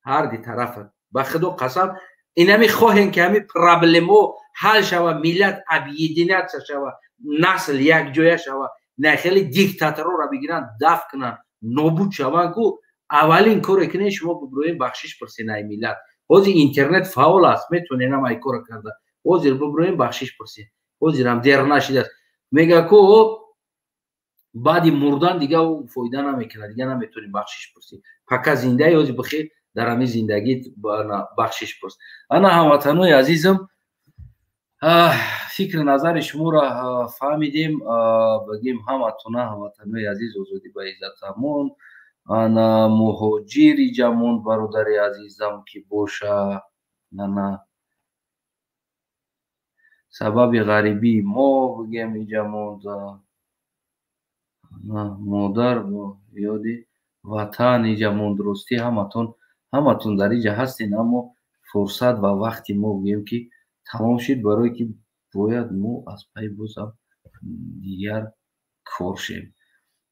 Ҳар ди тарафат. Ба худо қасам, инами хоҳем ки ҳами проблемо ҳал шава, миллат объединяться шава, насл якҷоя шава, на хеле диктаторро бигиранд, даф кунанд, нобуд шаванд ку, аввалин коре кунед шумо биброем бахшиш пурсед ай миллат. Ҳозир интернет фаъол аст, метавонед ҳам ай кора карда. Ҳозир биброем бахшиш пурсед. Ҳозир ҳам дер нашидааст. Мега ку баъди мурдан дига ӯ фоида намекунад, дига наметавонӣ бахшиш пурсӣ. Пока зиндаи, ҳозир бихел дар ҳамин зиндагит бахшиш пурс. Ана ҳамватанои азизам, фикри назари шуморо фаҳмидем, бигем ҳаматона ҳамватанои азиз, озодӣ ба иззатамон, ана муҳоҷири ҷамон бародари азизам ки боша, ана сабаби ғарибии мо бигем иҷамон, модар бо ёди ватан иҷамон, дурустӣ ҳаматон дар иҷа ҳастен, аммо фурсат ва вақти мо бигем ки тамом шид, барое ки бояд мо аз пай бозам дигар кор шем.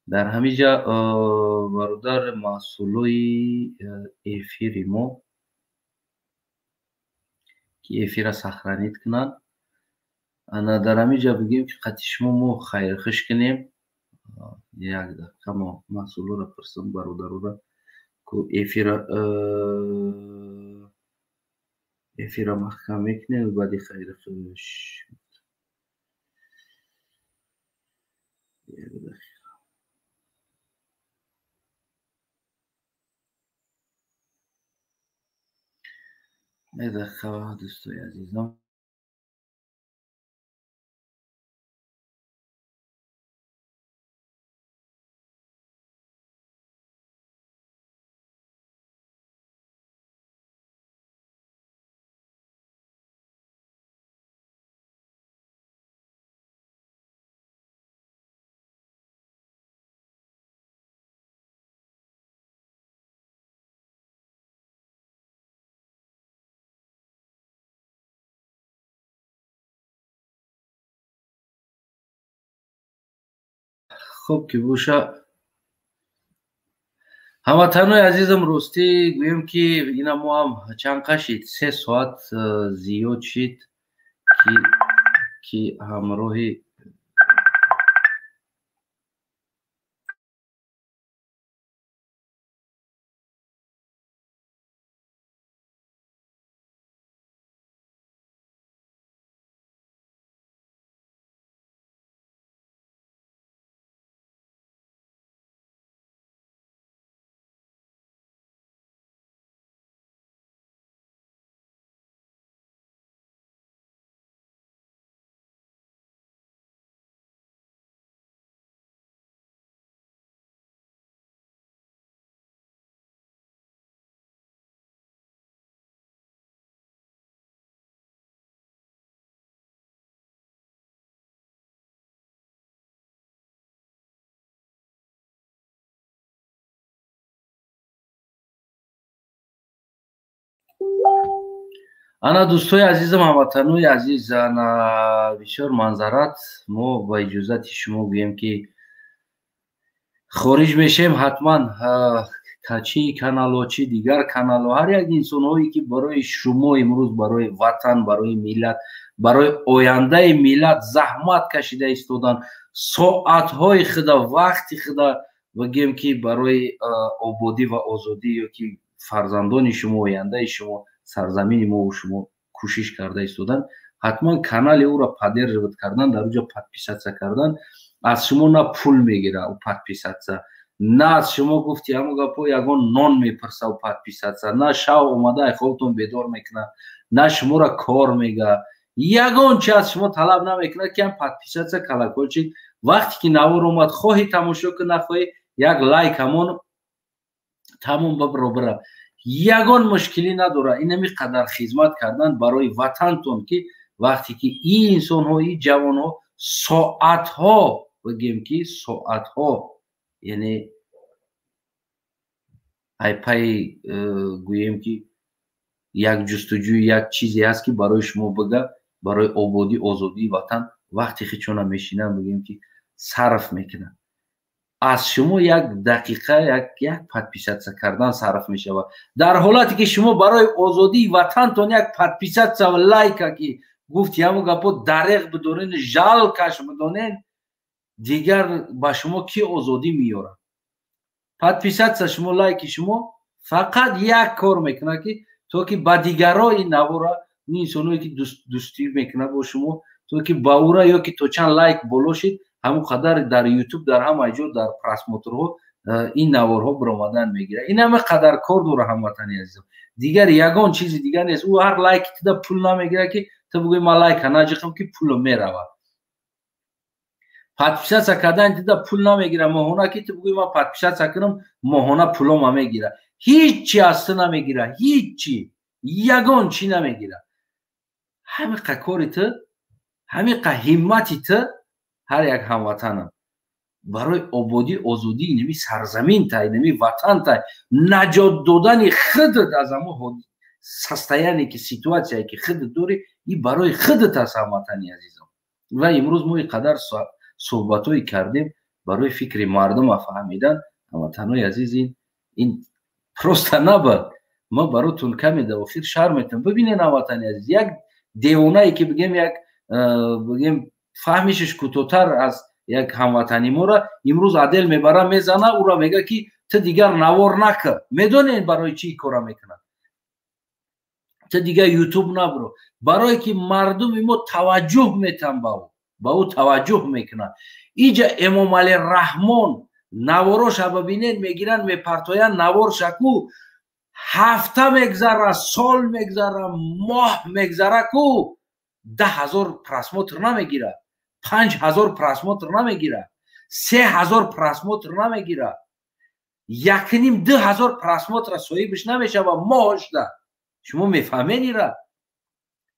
Дар ҳамин ҷа бародар маҳсулои эфири мо ки эфира сохранить кунанд, ана дар ҳамин ҷа бигем ки қати шумо мо хайрхуш кунем. Як дақиқа мо маҳсулоро пурсам бародарора ку эфира маҳкам мекунем, баъди хайрхуш. Як дақиқа. Як дақиқа дӯстои азизам. Хуб ки боша, ҳамватанои азизам, ростӣ гӯем ки ина мо ҳам чанд қашид, 3 соат зиёд шид ки ҳамроҳи Ана, дӯстои азизам, ҳамватанои азиз, ана бисёр манзарат. Мо ба иҷозати шумо гӯем, ки хориҷ мешем. Ҳатман чӣ канало, чӣ дигар канало, ҳар як инсонҳое, ки барои шумо имрӯз, барои ватан, барои миллат, барои ояндаи миллат заҳмат кашида истоданд, соатҳои худа, вақти худа, бигем, ки барои ободӣ ва озодӣ ё ки фарзандони шумо, ояндаи шумо, сарзамини мову шумо кӯшиш карда истоданд, ҳатман канали ӯро поддерживать кардан, дар уҷо подписаться кардан. Аз шумо на пул мегира ӯ подписаться, на аз шумо, гуфти ҳамон гапо, ягон нон мепурса ӯ подписаться, на шав омада ай хобтон бедор мекунад, на шуморо кор мега, ягон чи аз шумо талаб намекунад, ки ҳам подписаться, колокольчик, вақте ки навор омад, хоҳӣ тамошо кун, нахоҳӣ, як лайк ҳамон, тамом, бабро бира, ягон мушкилӣ надорад. Инами қадар хизмат кардан барои ватантон, ки вақте ки ин инсонҳо, ин ҷавонҳо соатҳо, бигем, ки соатҳо, яъне айпаи гӯем, ки як ҷустуҷӯи як чизе ҳаст, ки барои шумо бига, барои ободӣ, озодии ватан вақти хичона мешинанд, бигем, ки сарф мекунанд. Аз шумо як дақиқа як подписаться кардан сарф мешавад. Дар ҳолате ки шумо барои озодии ватантон як подписаться ва лайка, ки гуфти ҳамон гапо, дареғ бидонен, жалкаш бидонен, дигар ба шумо кӣ озодӣ меёрад? Подписаться шумо, лайки шумо фақат як кор мекунад, ки то ки ба дигаро ин навора, ин инсоное ки дӯстӣ мекунад бо шумо, то ки ба ура ё ки то чанд лайк боло шид, ҳамон қадар дар Ютуб, дар ҳама ҷо, дар просмотрҳо ин наворҳо биромадан мегирад. Ин ҳама қадар кор дора, ҳамватани азизам, дигар ягон чизи дигар нест. Ӯ ҳар лайки тида пул намегирад, ки ту бигӯи ман лайка наҷиқам, ки пуло меравад. Подписаться кардан дида пул намегира моҳона, ки ту бигӯи ман подписаться кунам, моҳона пулома мегира. Ҳичи аз ту намегира, ҳичи, ягон чӣ намегира. Ҳамиқа кори ту, ҳамиқа ҳиммати ту, ҳар як ҳамватанам, барои ободӣ, озодӣ инами сарзаминта, инами ватанта, наҷот додани худат аз ҳамо состояние ки, ситуация ки худат дорӣ, и барои худат аст, ҳамватани азизам. Ва имрӯз мо ин қадар суҳбатҳое кардем барои фикри мардума фаҳмидан, ҳамватанои азиз, ин просто набуд. Ма баротун каме дар охир шарм метавам. Бибинен, ҳамватани азиз, як девонае, ки бигем, як бигем, фаҳмишаш кӯтоҳтар аз як ҳамватани моро имрӯз отдел мебара, мезана ӯро, мега, ки ту дигар навор накар. Медонед, барои чӣ кора мекунад? Ту дигар Ютуб набро. Барое ки мардуми мо таваҷҷӯҳ метан ба ӯ, ба ӯ таваҷҷӯҳ мекунанд. Иҷа Эмомалӣ Раҳмон навороша бибинед, мегиранд, мепартоянд наворша ку, ҳафта мегзара, сол мегзара, моҳ мегзара ку, 10 000 просмотр намегирад, 5000 просмотр намегирад, 3000 просмотр намегирад, якним 2000 просмотра соҳибаш намешава моҳошда. Шумо мефаҳмед ира?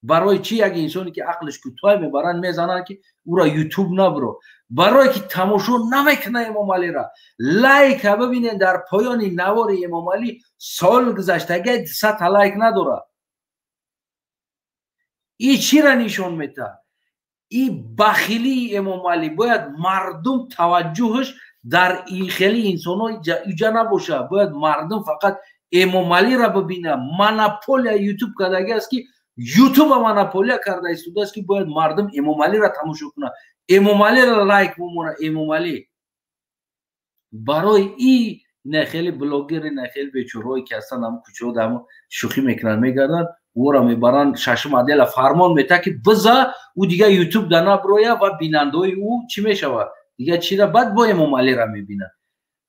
Барои чӣ як инсоне, ки ақлиш кӯтоҳ, мебаранд, мезананд, ки ӯра Ютуб набро? Барое ки тамошо намекуна Эмомалира. Лайка бибинед, дар поёни навори Эмомалӣ сол гузаштага 200-та лайк надорад. И чира нишон метаҳад? И бахилии Эмомалӣ. Бояд мардум таваҷҷӯҳаш дар ин хели инсонҳо иҷа набошад, бояд мардум фақат Эмомалиро бибинад. Монополия Ютуб кардаги аст, ки Ютуба монополия карда истодааст, ки бояд мардум Эмомалиро тамошо кунад, Эмомалиро лайк бимонад. Эмомалӣ барои и на хеле блогери, на хеле бечораҳое, ки ҳастанд, ҳам кӯчаҳо дамо шӯхӣ мекунанд, мегарданд, ӯро мебаранд шашум отдела, фармон мета, ки биза, ӯ дигар Ютуб да наброя. Ва бинандаҳои ӯ чӣ мешавад дигар? Чира баъд бо Эмомалиро мебинад?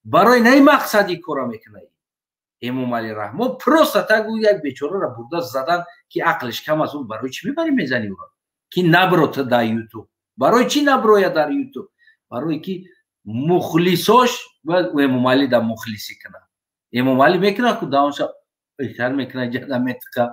Барои на ин мақсади кора мекунад Эмомалӣ Раҳмон. Просто так ӯ як бечораро бурда задан, ки ақлиш кам аст. Ӯ барои чӣ мебарӣ, мезанӣ ӯро, ки набро ту дар Ютуб? Барои чӣ наброя дар Ютуб? Барое ки мухлисош бояд Эмомалӣ да мухлисӣ кунад. Эмомалӣ мекунад ку, даонша тар мекунад, ҷада метиқа,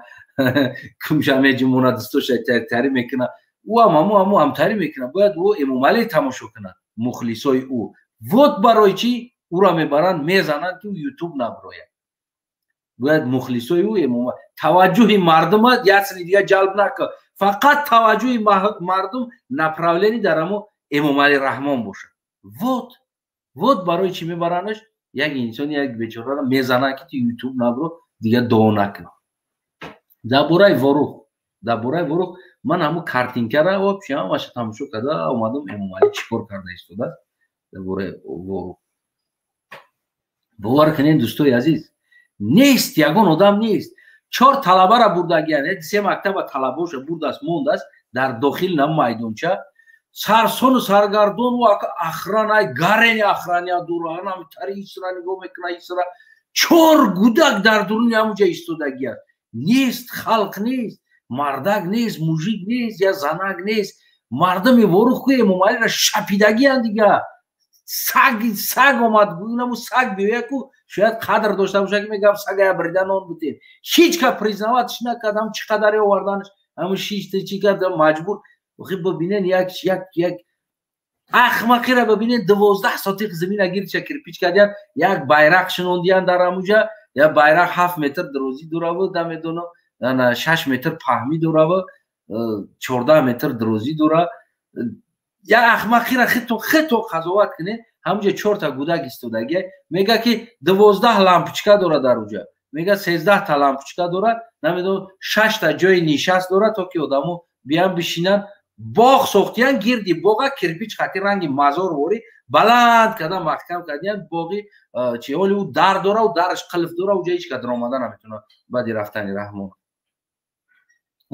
кумша меҷумона, дӯстоша тари мекунад, ӯ ҳам ҳаму ҳамтарӣ мекунад. Бояд ӯ Эмомалӣ тамошо кунад, мухлисои ӯ. Вот барои чӣ ӯро мебаранд, мезананд, ки ӯ Ютуб наброяд. Бояд мухлисои ӯ Эмомалӣ таваҷҷӯҳи мардума ясни дига ҷалб накун, фақат таваҷҷӯҳи мардум направлени дар амо Эмомалӣ Раҳмон бошад. Вот вот барои чӣ мебаранаш? Як инсони, як бечораро мезананд, ки ту ютуб набро, дига дуо накун. Дар бораи Ворух, дар бораи Ворух ман ҳамун картинкара вообще ҳамаша тамошо карда омадам. Эмомалӣ чӣ кор карда истодааст дар бораи Ворух? Бовар кунед, дӯстои азиз, нест, ягон одам нест. Чор талабара бурдагиян, се мактаба талабоша бурдааст, мондааст дар дохил на майдонча, сарсону саргардону охранай гарени охраня дура анамитари исра нигоҳ мекуна, исра чор гудак дар дуруни ҳамуҷа истодагиаст. Нест, халқ нест, мардак нест, мужик нест, я занак нест. Мардуми Ворух ку Эмомалиро шапидагиян дига. Саг, саг омад, инаму саг биёя ку, шояд қадр дошта боша, ки мегам сагая брида нон бутем. Ҳеҷ ка признаватш накард, ҳам чӣ қадаре оварданаш, ҳаму шишта чӣ кард, маҷбур. Охи бибинен, як ахмақира бибинен, 12 сотиқ замина гирча кирпич кардиян, як байрақ шинондиян дар ҳамуҷа, як байрақ 7 метр дарозӣ дораву, намедонам, 6 метр паҳмӣ дораву, 14 метр дарозӣ дора. Як ахмақира хито хито қазоват кунед. Ҳамуҷа чорта гудак истодагия, мега ки 12 лампочка дора дар уҷа, мега 13та лампочка дора, намедонам, шашта ҷои нишаст дора, то ки одамо биям бишинанд. Боғ сохтиян, гирди боға кирпич хати ранги мазор ворӣ баланд карда маҳкам кардиян. Боғи чи ҳоли ӯ дар дора, ӯ дараш қилф дора, уҷа ҳеҷ кас омада наметавонад баъди рафтани Раҳмонов.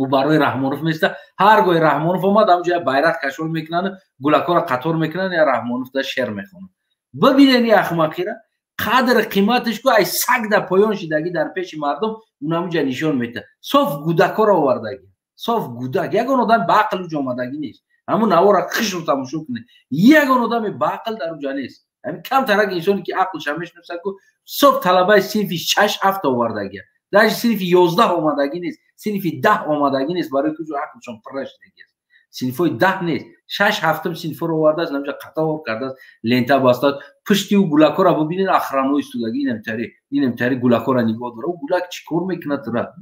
Ӯ барои Раҳмонов места. Ҳар гоҳи Раҳмонов омад, ҳамҷо байрақ кашол мекунанд, гулакҳоро қатор мекунанд, я Раҳмонов да шер мехонад. Бибинен и ахмақира, қадр қиматаш ку ай саг да поён шидагӣ дар пеши мардум, унамуҷа нишон метаҳад. Соф гудакҳоро овардагӣ, соф гудак, ягон одам ба ақл уҷа омадагӣ нест. Ҳамун навора хишро тамошо кунед, ягон одами ба ақл дар уҷа нест. Ҳамин камтарак инсоне ки ақлша мешиносад ку, соф талабаи синфи 6-7 овардагия, даже синфи 11 омадагӣ нест, синфи 10 омадагӣ нест, барои ки уҷо ақлшон пурра шидагӣ аст. Синфҳои 10 нест, 6-7 синфҳоро овардааст, намҷа қатор кардааст, лента бастааст. Пушти ӯ гулакҳоро бибинед, охранои истодагӣ, инамтари инамтари гулакҳоро нигоҳ дора. Ӯ гулак чӣ кор мекунад тура?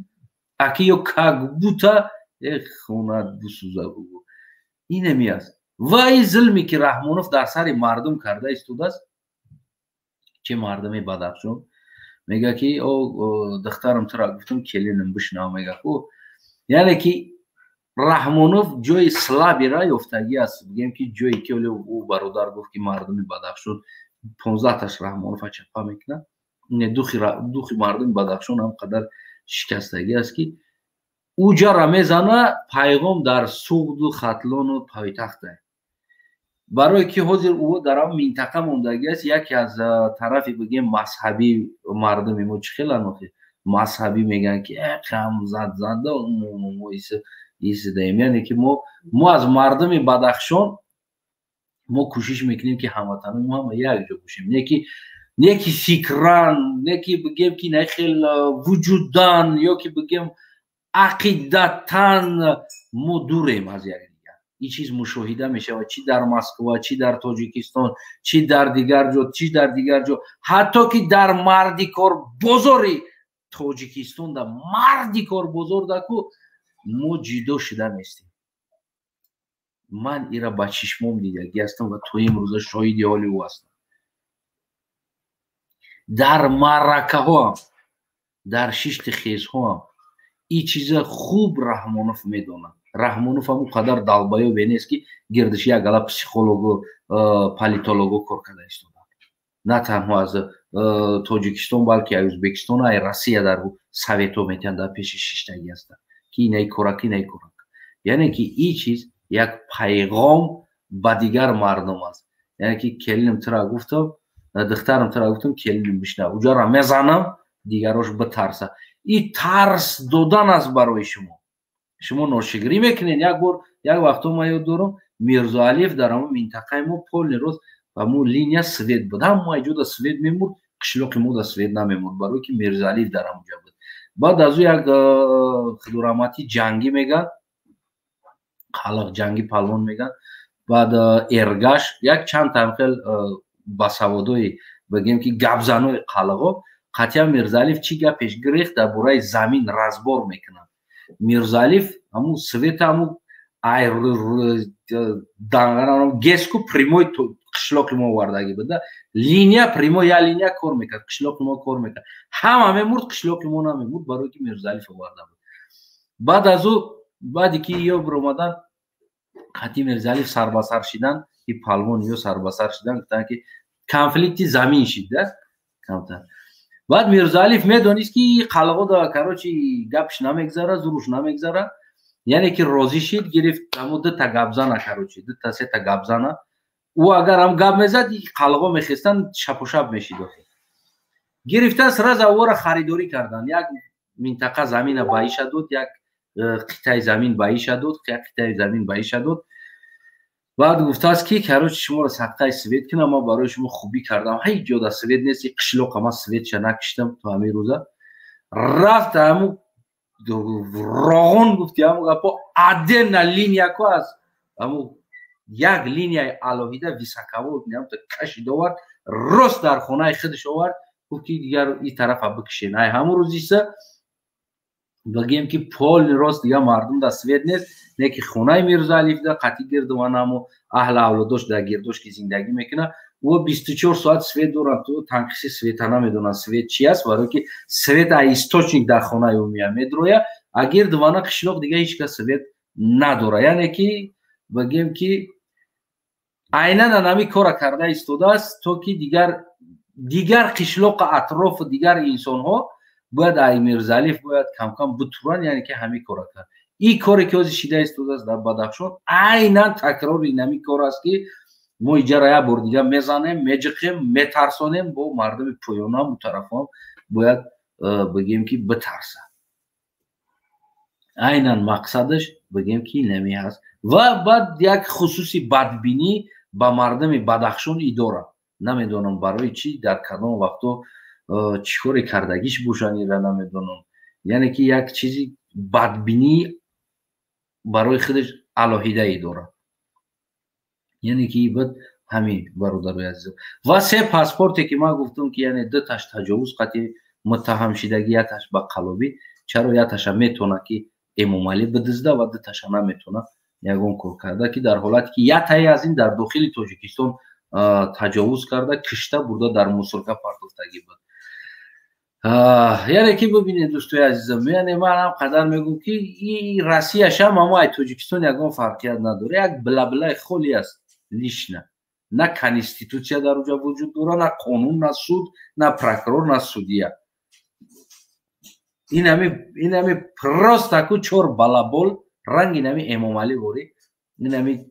Аки ё как будто эх, хонат бисӯза, бугӯ. Инами аст. Ва ин зулме ки Раҳмонов дар сари мардум карда истодааст, че мардуми Бадахшон мега ки о духтарам, тура гуфтам, келинам, бишнав, мега ку, яъне ки Раҳмонов ҷои слабира ёфтагӣ аст. Бигем ки ҷое ки оле ӯ бародар гуфт ки мардуми Бадахшон 15таш Раҳмонова чапа мекунад, не, духи мардуми Бадахшон ҳам қадар шикастагӣ аст, ки ӯ ҷара мезана пайғом дар Суғду Хатлону пойтахта, барое ки ҳозир ӯ дар ҳам минтақа мондагӣ аст. Яке аз тарафи бигем мазҳабӣ мардуми мо чӣ хелан охи мазҳабӣ мегӯянд ки кам зад зада мо исидаем, яъне ки мо аз мардуми Бадахшон мо кӯшиш мекунем, ки ҳамватанои мо ҳама якҷо бошем, не ки фикран, не ки бигем ки на хел вуҷудан ё ки бигем ақидатан мо дурем аз якдигар. Ин чиз мушоҳида мешавад чӣ дар Москва, чӣ дар Тоҷикистон, чӣ дар дигар ҷо, чӣ дар дигар ҷо, ҳатто ки дар мардикор бозори Тоҷикистон, да мардикор бозор да ку мо ҷидо шуда местем. Ман ира ба чишмом дидагӣ ҳастам ва то имрӯза шоҳиди ҳоли ӯ ҳастам. Дар маъракаҳоам, дар шишти хезҳоам ин чиза хуб Раҳмонов медонад. Раҳмонов ҳамон қадар долбоёбе нест, ки гирдиш як гала психологу политологу кор карда истоданд, на танҳо аз Тоҷикистон, балки аз Ӯзбекистон, ай Россия дар советҳо метиҳанд, дар пеши шиштагӣ ҳастанд, ки инаи корак, инаи корак. Яъне ки ин чиз як пайғом ба дигар мардум аст, яъне ки келинам, тура гуфтам, духтарам, тура гуфтам, келинам, бишнав, уҷара мезанам, дигарош битарса. И тарс додан аст барои шумо. Шумо ношигирӣ мекунед. Як бор, як вақто ман ёд дорам, Мирзоалиев дар ҳамон минтақаи мо полный рост ҳамон линия свет буд, ҳама ҷода свет мемурд, қишлоқи мо да свет намемурд, барое ки Мирзоалиев дар ҳамонҷа буд. Баъд аз ӯ як худораҳматӣ ҷангӣ меган, қалақ ҷангӣ палвон меган, баъд Эргаш, як чанд тамхел басаводои, бигем ки гапзанои қалағо. Қатъиян Мирзалиев чӣ гап пеш гирифт дар бораи замин разбор мекунад. Мирзалиев ҳамун света ҳамун ай ГЭС ку прямой қишлоқи мо овардагӣ буда, линия прямой, я линия кор мекард, қишлоқи мо кор мекард, ҳама мемурд, қишлоқи мо намемурд, барое ки Мирзалиев оварда буд. Баъд аз ӯ, баъде ки ё биромадан, қатъи Мирзалиев сарбасар шидан, и палвон ё сарбасар шидан, гуфтанд ки конфликти замин шид да камтар. Баъд Мирзалиев медонист, ки қалғода, короче, гапш намегзара, зуруш намегзара, яъне ки розӣ шид, гирифт ҳамо дута гапзана, короче, дута сета гапзана. Ӯ агар ҳам гап мезад, қалғо мехестанд, шапушап мешид. Охир гирифта, сразу ӯро харидорӣ карданд. Як минтақа замина ба иша дод, як қитъаи замин ба иша дод, як қитъаи замин ба иша дод. Баъд гуфтааст, ки, короче, шуморо садқаи свет кунам, ман барои шумо хубӣ кардам, ҳеҷ ҷода свет нест, қишлоқа ман светша накиштам то ҳамин рӯза. Рафт ҳаму Роғун, гуфти ҳаму гапо, отдельно линия ку аз ҳаму як линияи алоҳида высоковольт кашид, овард, рост дар хонаи худаш овард. Гуфт, ки дигар и тарафа бикишен. Ай ҳамун рӯзиса бигем, ки полный рост дигар мардум дар свет нест, не ки хонаи Мирзоалиев да қатъи гирдуван ҳамо аҳли авлодош дар гирдош ки зиндагӣ мекунад, ӯ 24 соат свет дорад. Ту танқиси света намедонад, свет чи аст, барое ки свет а источник дар хонаи ӯ мея медроя, а гирдувана қишлоқ дига ҳеҷ кас свет надора. Яъне ки бигем, ки айнан анами кора карда истодааст, то ки дигар қишлоқа, атрофу дигар инсонҳо бояд ай Мирзалиев бояд камкам бутуран. Яъне ки ҳамин кора кард. Ин коре ки ҳозир шида истодааст дар Бадахшон, айнан такрори инами кор аст, ки мо иҷара як бор дига мезанем, меҷиқем, метарсонем, бо мардуми поёнам тарафҳам бояд бигем, ки битарса. Айнан мақсадаш, бигем, ки инами ҳаст. Ва баъд як хусуси бадбинӣ ба мардуми Бадахшон идора, намедонам барои чӣ, дар кадом вақто чӣ коре кардагиш бошанд, ира намедонам. Яъне ки як чизи бадбинӣ барои худаш алоҳидае дорад. Яъне ки бад ҳамин, бародарои азизам. Ва се паспорте ки ман гуфтам, ки яъне дуташ таҷовуз қатъи муттаҳам шидагӣ, якташ ба қалобӣ. Чаро якташа метавона, ки Эмомалӣ бидизда, ва дуташа наметавона ягон кор карда, ки дар ҳолате ки яктае аз ин дар дохили Тоҷикистон таҷовуз карда, кишта бурда, дар мусорка партофтагӣ буд. Яъне ки бибинед, дӯстои азизам, яъне ман ҳам қадар мегӯм, ки и Россияшам ҳамо ай Тоҷикистон ягон фарқият надорад, як бла-блаи холӣ аст лишна. На конститутсия дар уҷа вуҷуд дорад, на қонун, на суд, на прокурор, на судья. Инами просто ку чор балабол, ранги нами Эмомалӣ ворӣ, инами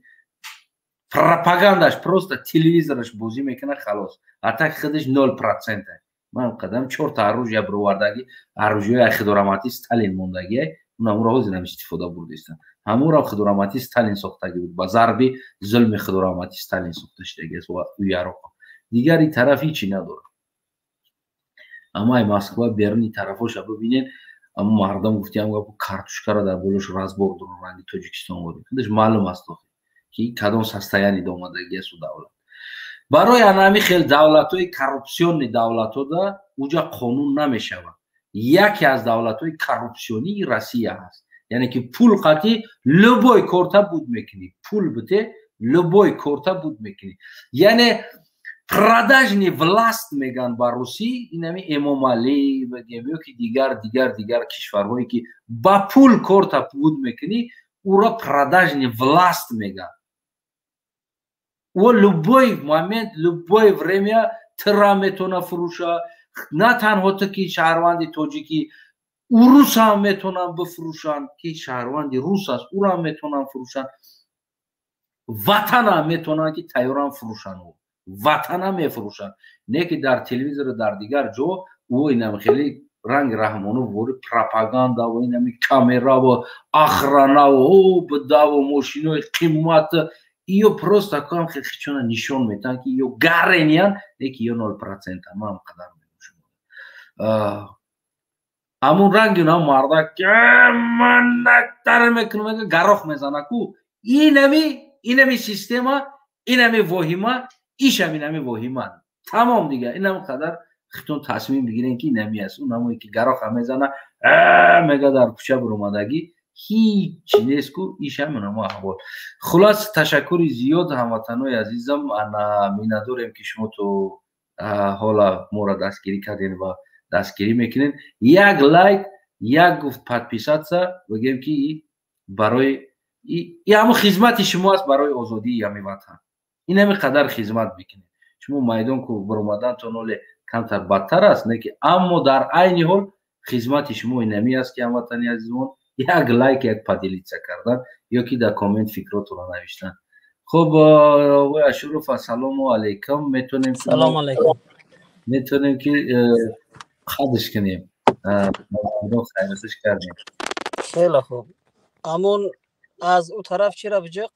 пропагандаш, просто телевизораш бозӣ мекунад, халос. А так худаш 0%. Ман қадам чорта оружия бировардаги, оружияи худорамати Сталин мондагиай, унамуро ҳозирам истифода бурдистам. Ҳамуро худорамати Сталин сохтагӣ буд, ба зарби зулми худорамати Сталин сохта шудагиаст ӯ яроқо. Дигари тараф ҳичи надорад. Аммо ай Москва беруни тарафоша бибинед, аммо мардам гуфтиам гапу, картошкаро дар болош разбор дорон, ранги Тоҷикистон ворӣ. Худаш маълум аст охи, ки кадом состояние омадагиаст ӯ давлат. Барои анами хел давлатҳои коррупционный давлатҳода уҷа қонун намешавад. Яке аз давлатҳои коррупсионии Россия ҳаст. Яъне ки пул қатӣ любой корта буд мекунӣ, пул бите, любой корта буд мекунӣ. Яъне продажный власть меган ба русӣ, инами Эмомалӣ бигем ё ки дигар кишварҳое, ки ба пул корта буд мекунӣ, ӯро продажный власть меган. Ӯ любой момент, любое время тира метавона фурӯша. На танҳо ту, ки шаҳрванди тоҷикӣ, урус ҳам метавонанд бифурӯшанд, ки шаҳрванди рус аст, ӯро ҳам метавонанд фурӯшанд, ватанам метавонанд, ки тайёрам фурӯшанд, ватанам мефурӯшанд. Не ки дар телевизору дар дигар ҷо ӯ инам хеле ранги Раҳмонов вори пропаганда ва инами камераву охранаву бидаву мошинои қиммат, ё просто кам хечона нишон метаҳанд, ки ё гарениян, не ки ё 0%. Ман қадар мегӯшам, ҳамун ранги на мардак ман мекунам, гарох мезана ку, инами система, инами воҳима, ишам инами воҳима, тамом. Дига инам қадар. Хитон тасмим бигирен, ки инами аст. Ӯ намое ки гароха мезана, мега, дар кӯча буромадагӣ ҳичи нест ку ишам намо аҳвол. Хулас, ташаккури зиёд, ҳамватанои азизам. Ана миннатдорем, ки шумо то ҳола моро дастгирӣ кардем ва дастгирӣ мекунем. Як лайк, як гуфт подписаться, бигем, ки барои и ҳамун хизмати шумо аст барои озодии ҳами ватан. Ин ҳами қадар хизмат мекунед шумо. Майдон ку баромадантон оле камтар бадтар аст, не ки, аммо дар айни ҳол хизмати шумо инами аст, ки ҳамватани азизмон як лайк, як поделиться кардан ё ки дар коммент фикротонро навиштан. Хуб, оқои Ашуров, ассалому алайкум. Метонем Салом алайкум. Метонем ки қадш кунем, хайрхуш кардем. Хеле хуб. Амон аз ӯ тараф чира биҷиқ,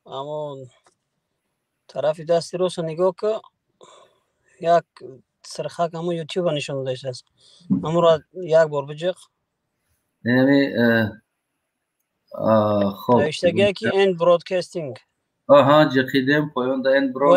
амон тарафи дасти ростро нигоҳ ку, як сирхак ҳамон ютуба нишон дода шудааст, ҳамонро як бор биҷиқ. Яъне хоб. Навиштагие ки end broadcasting. Аҳа, ҷиқидем, поён да end broad.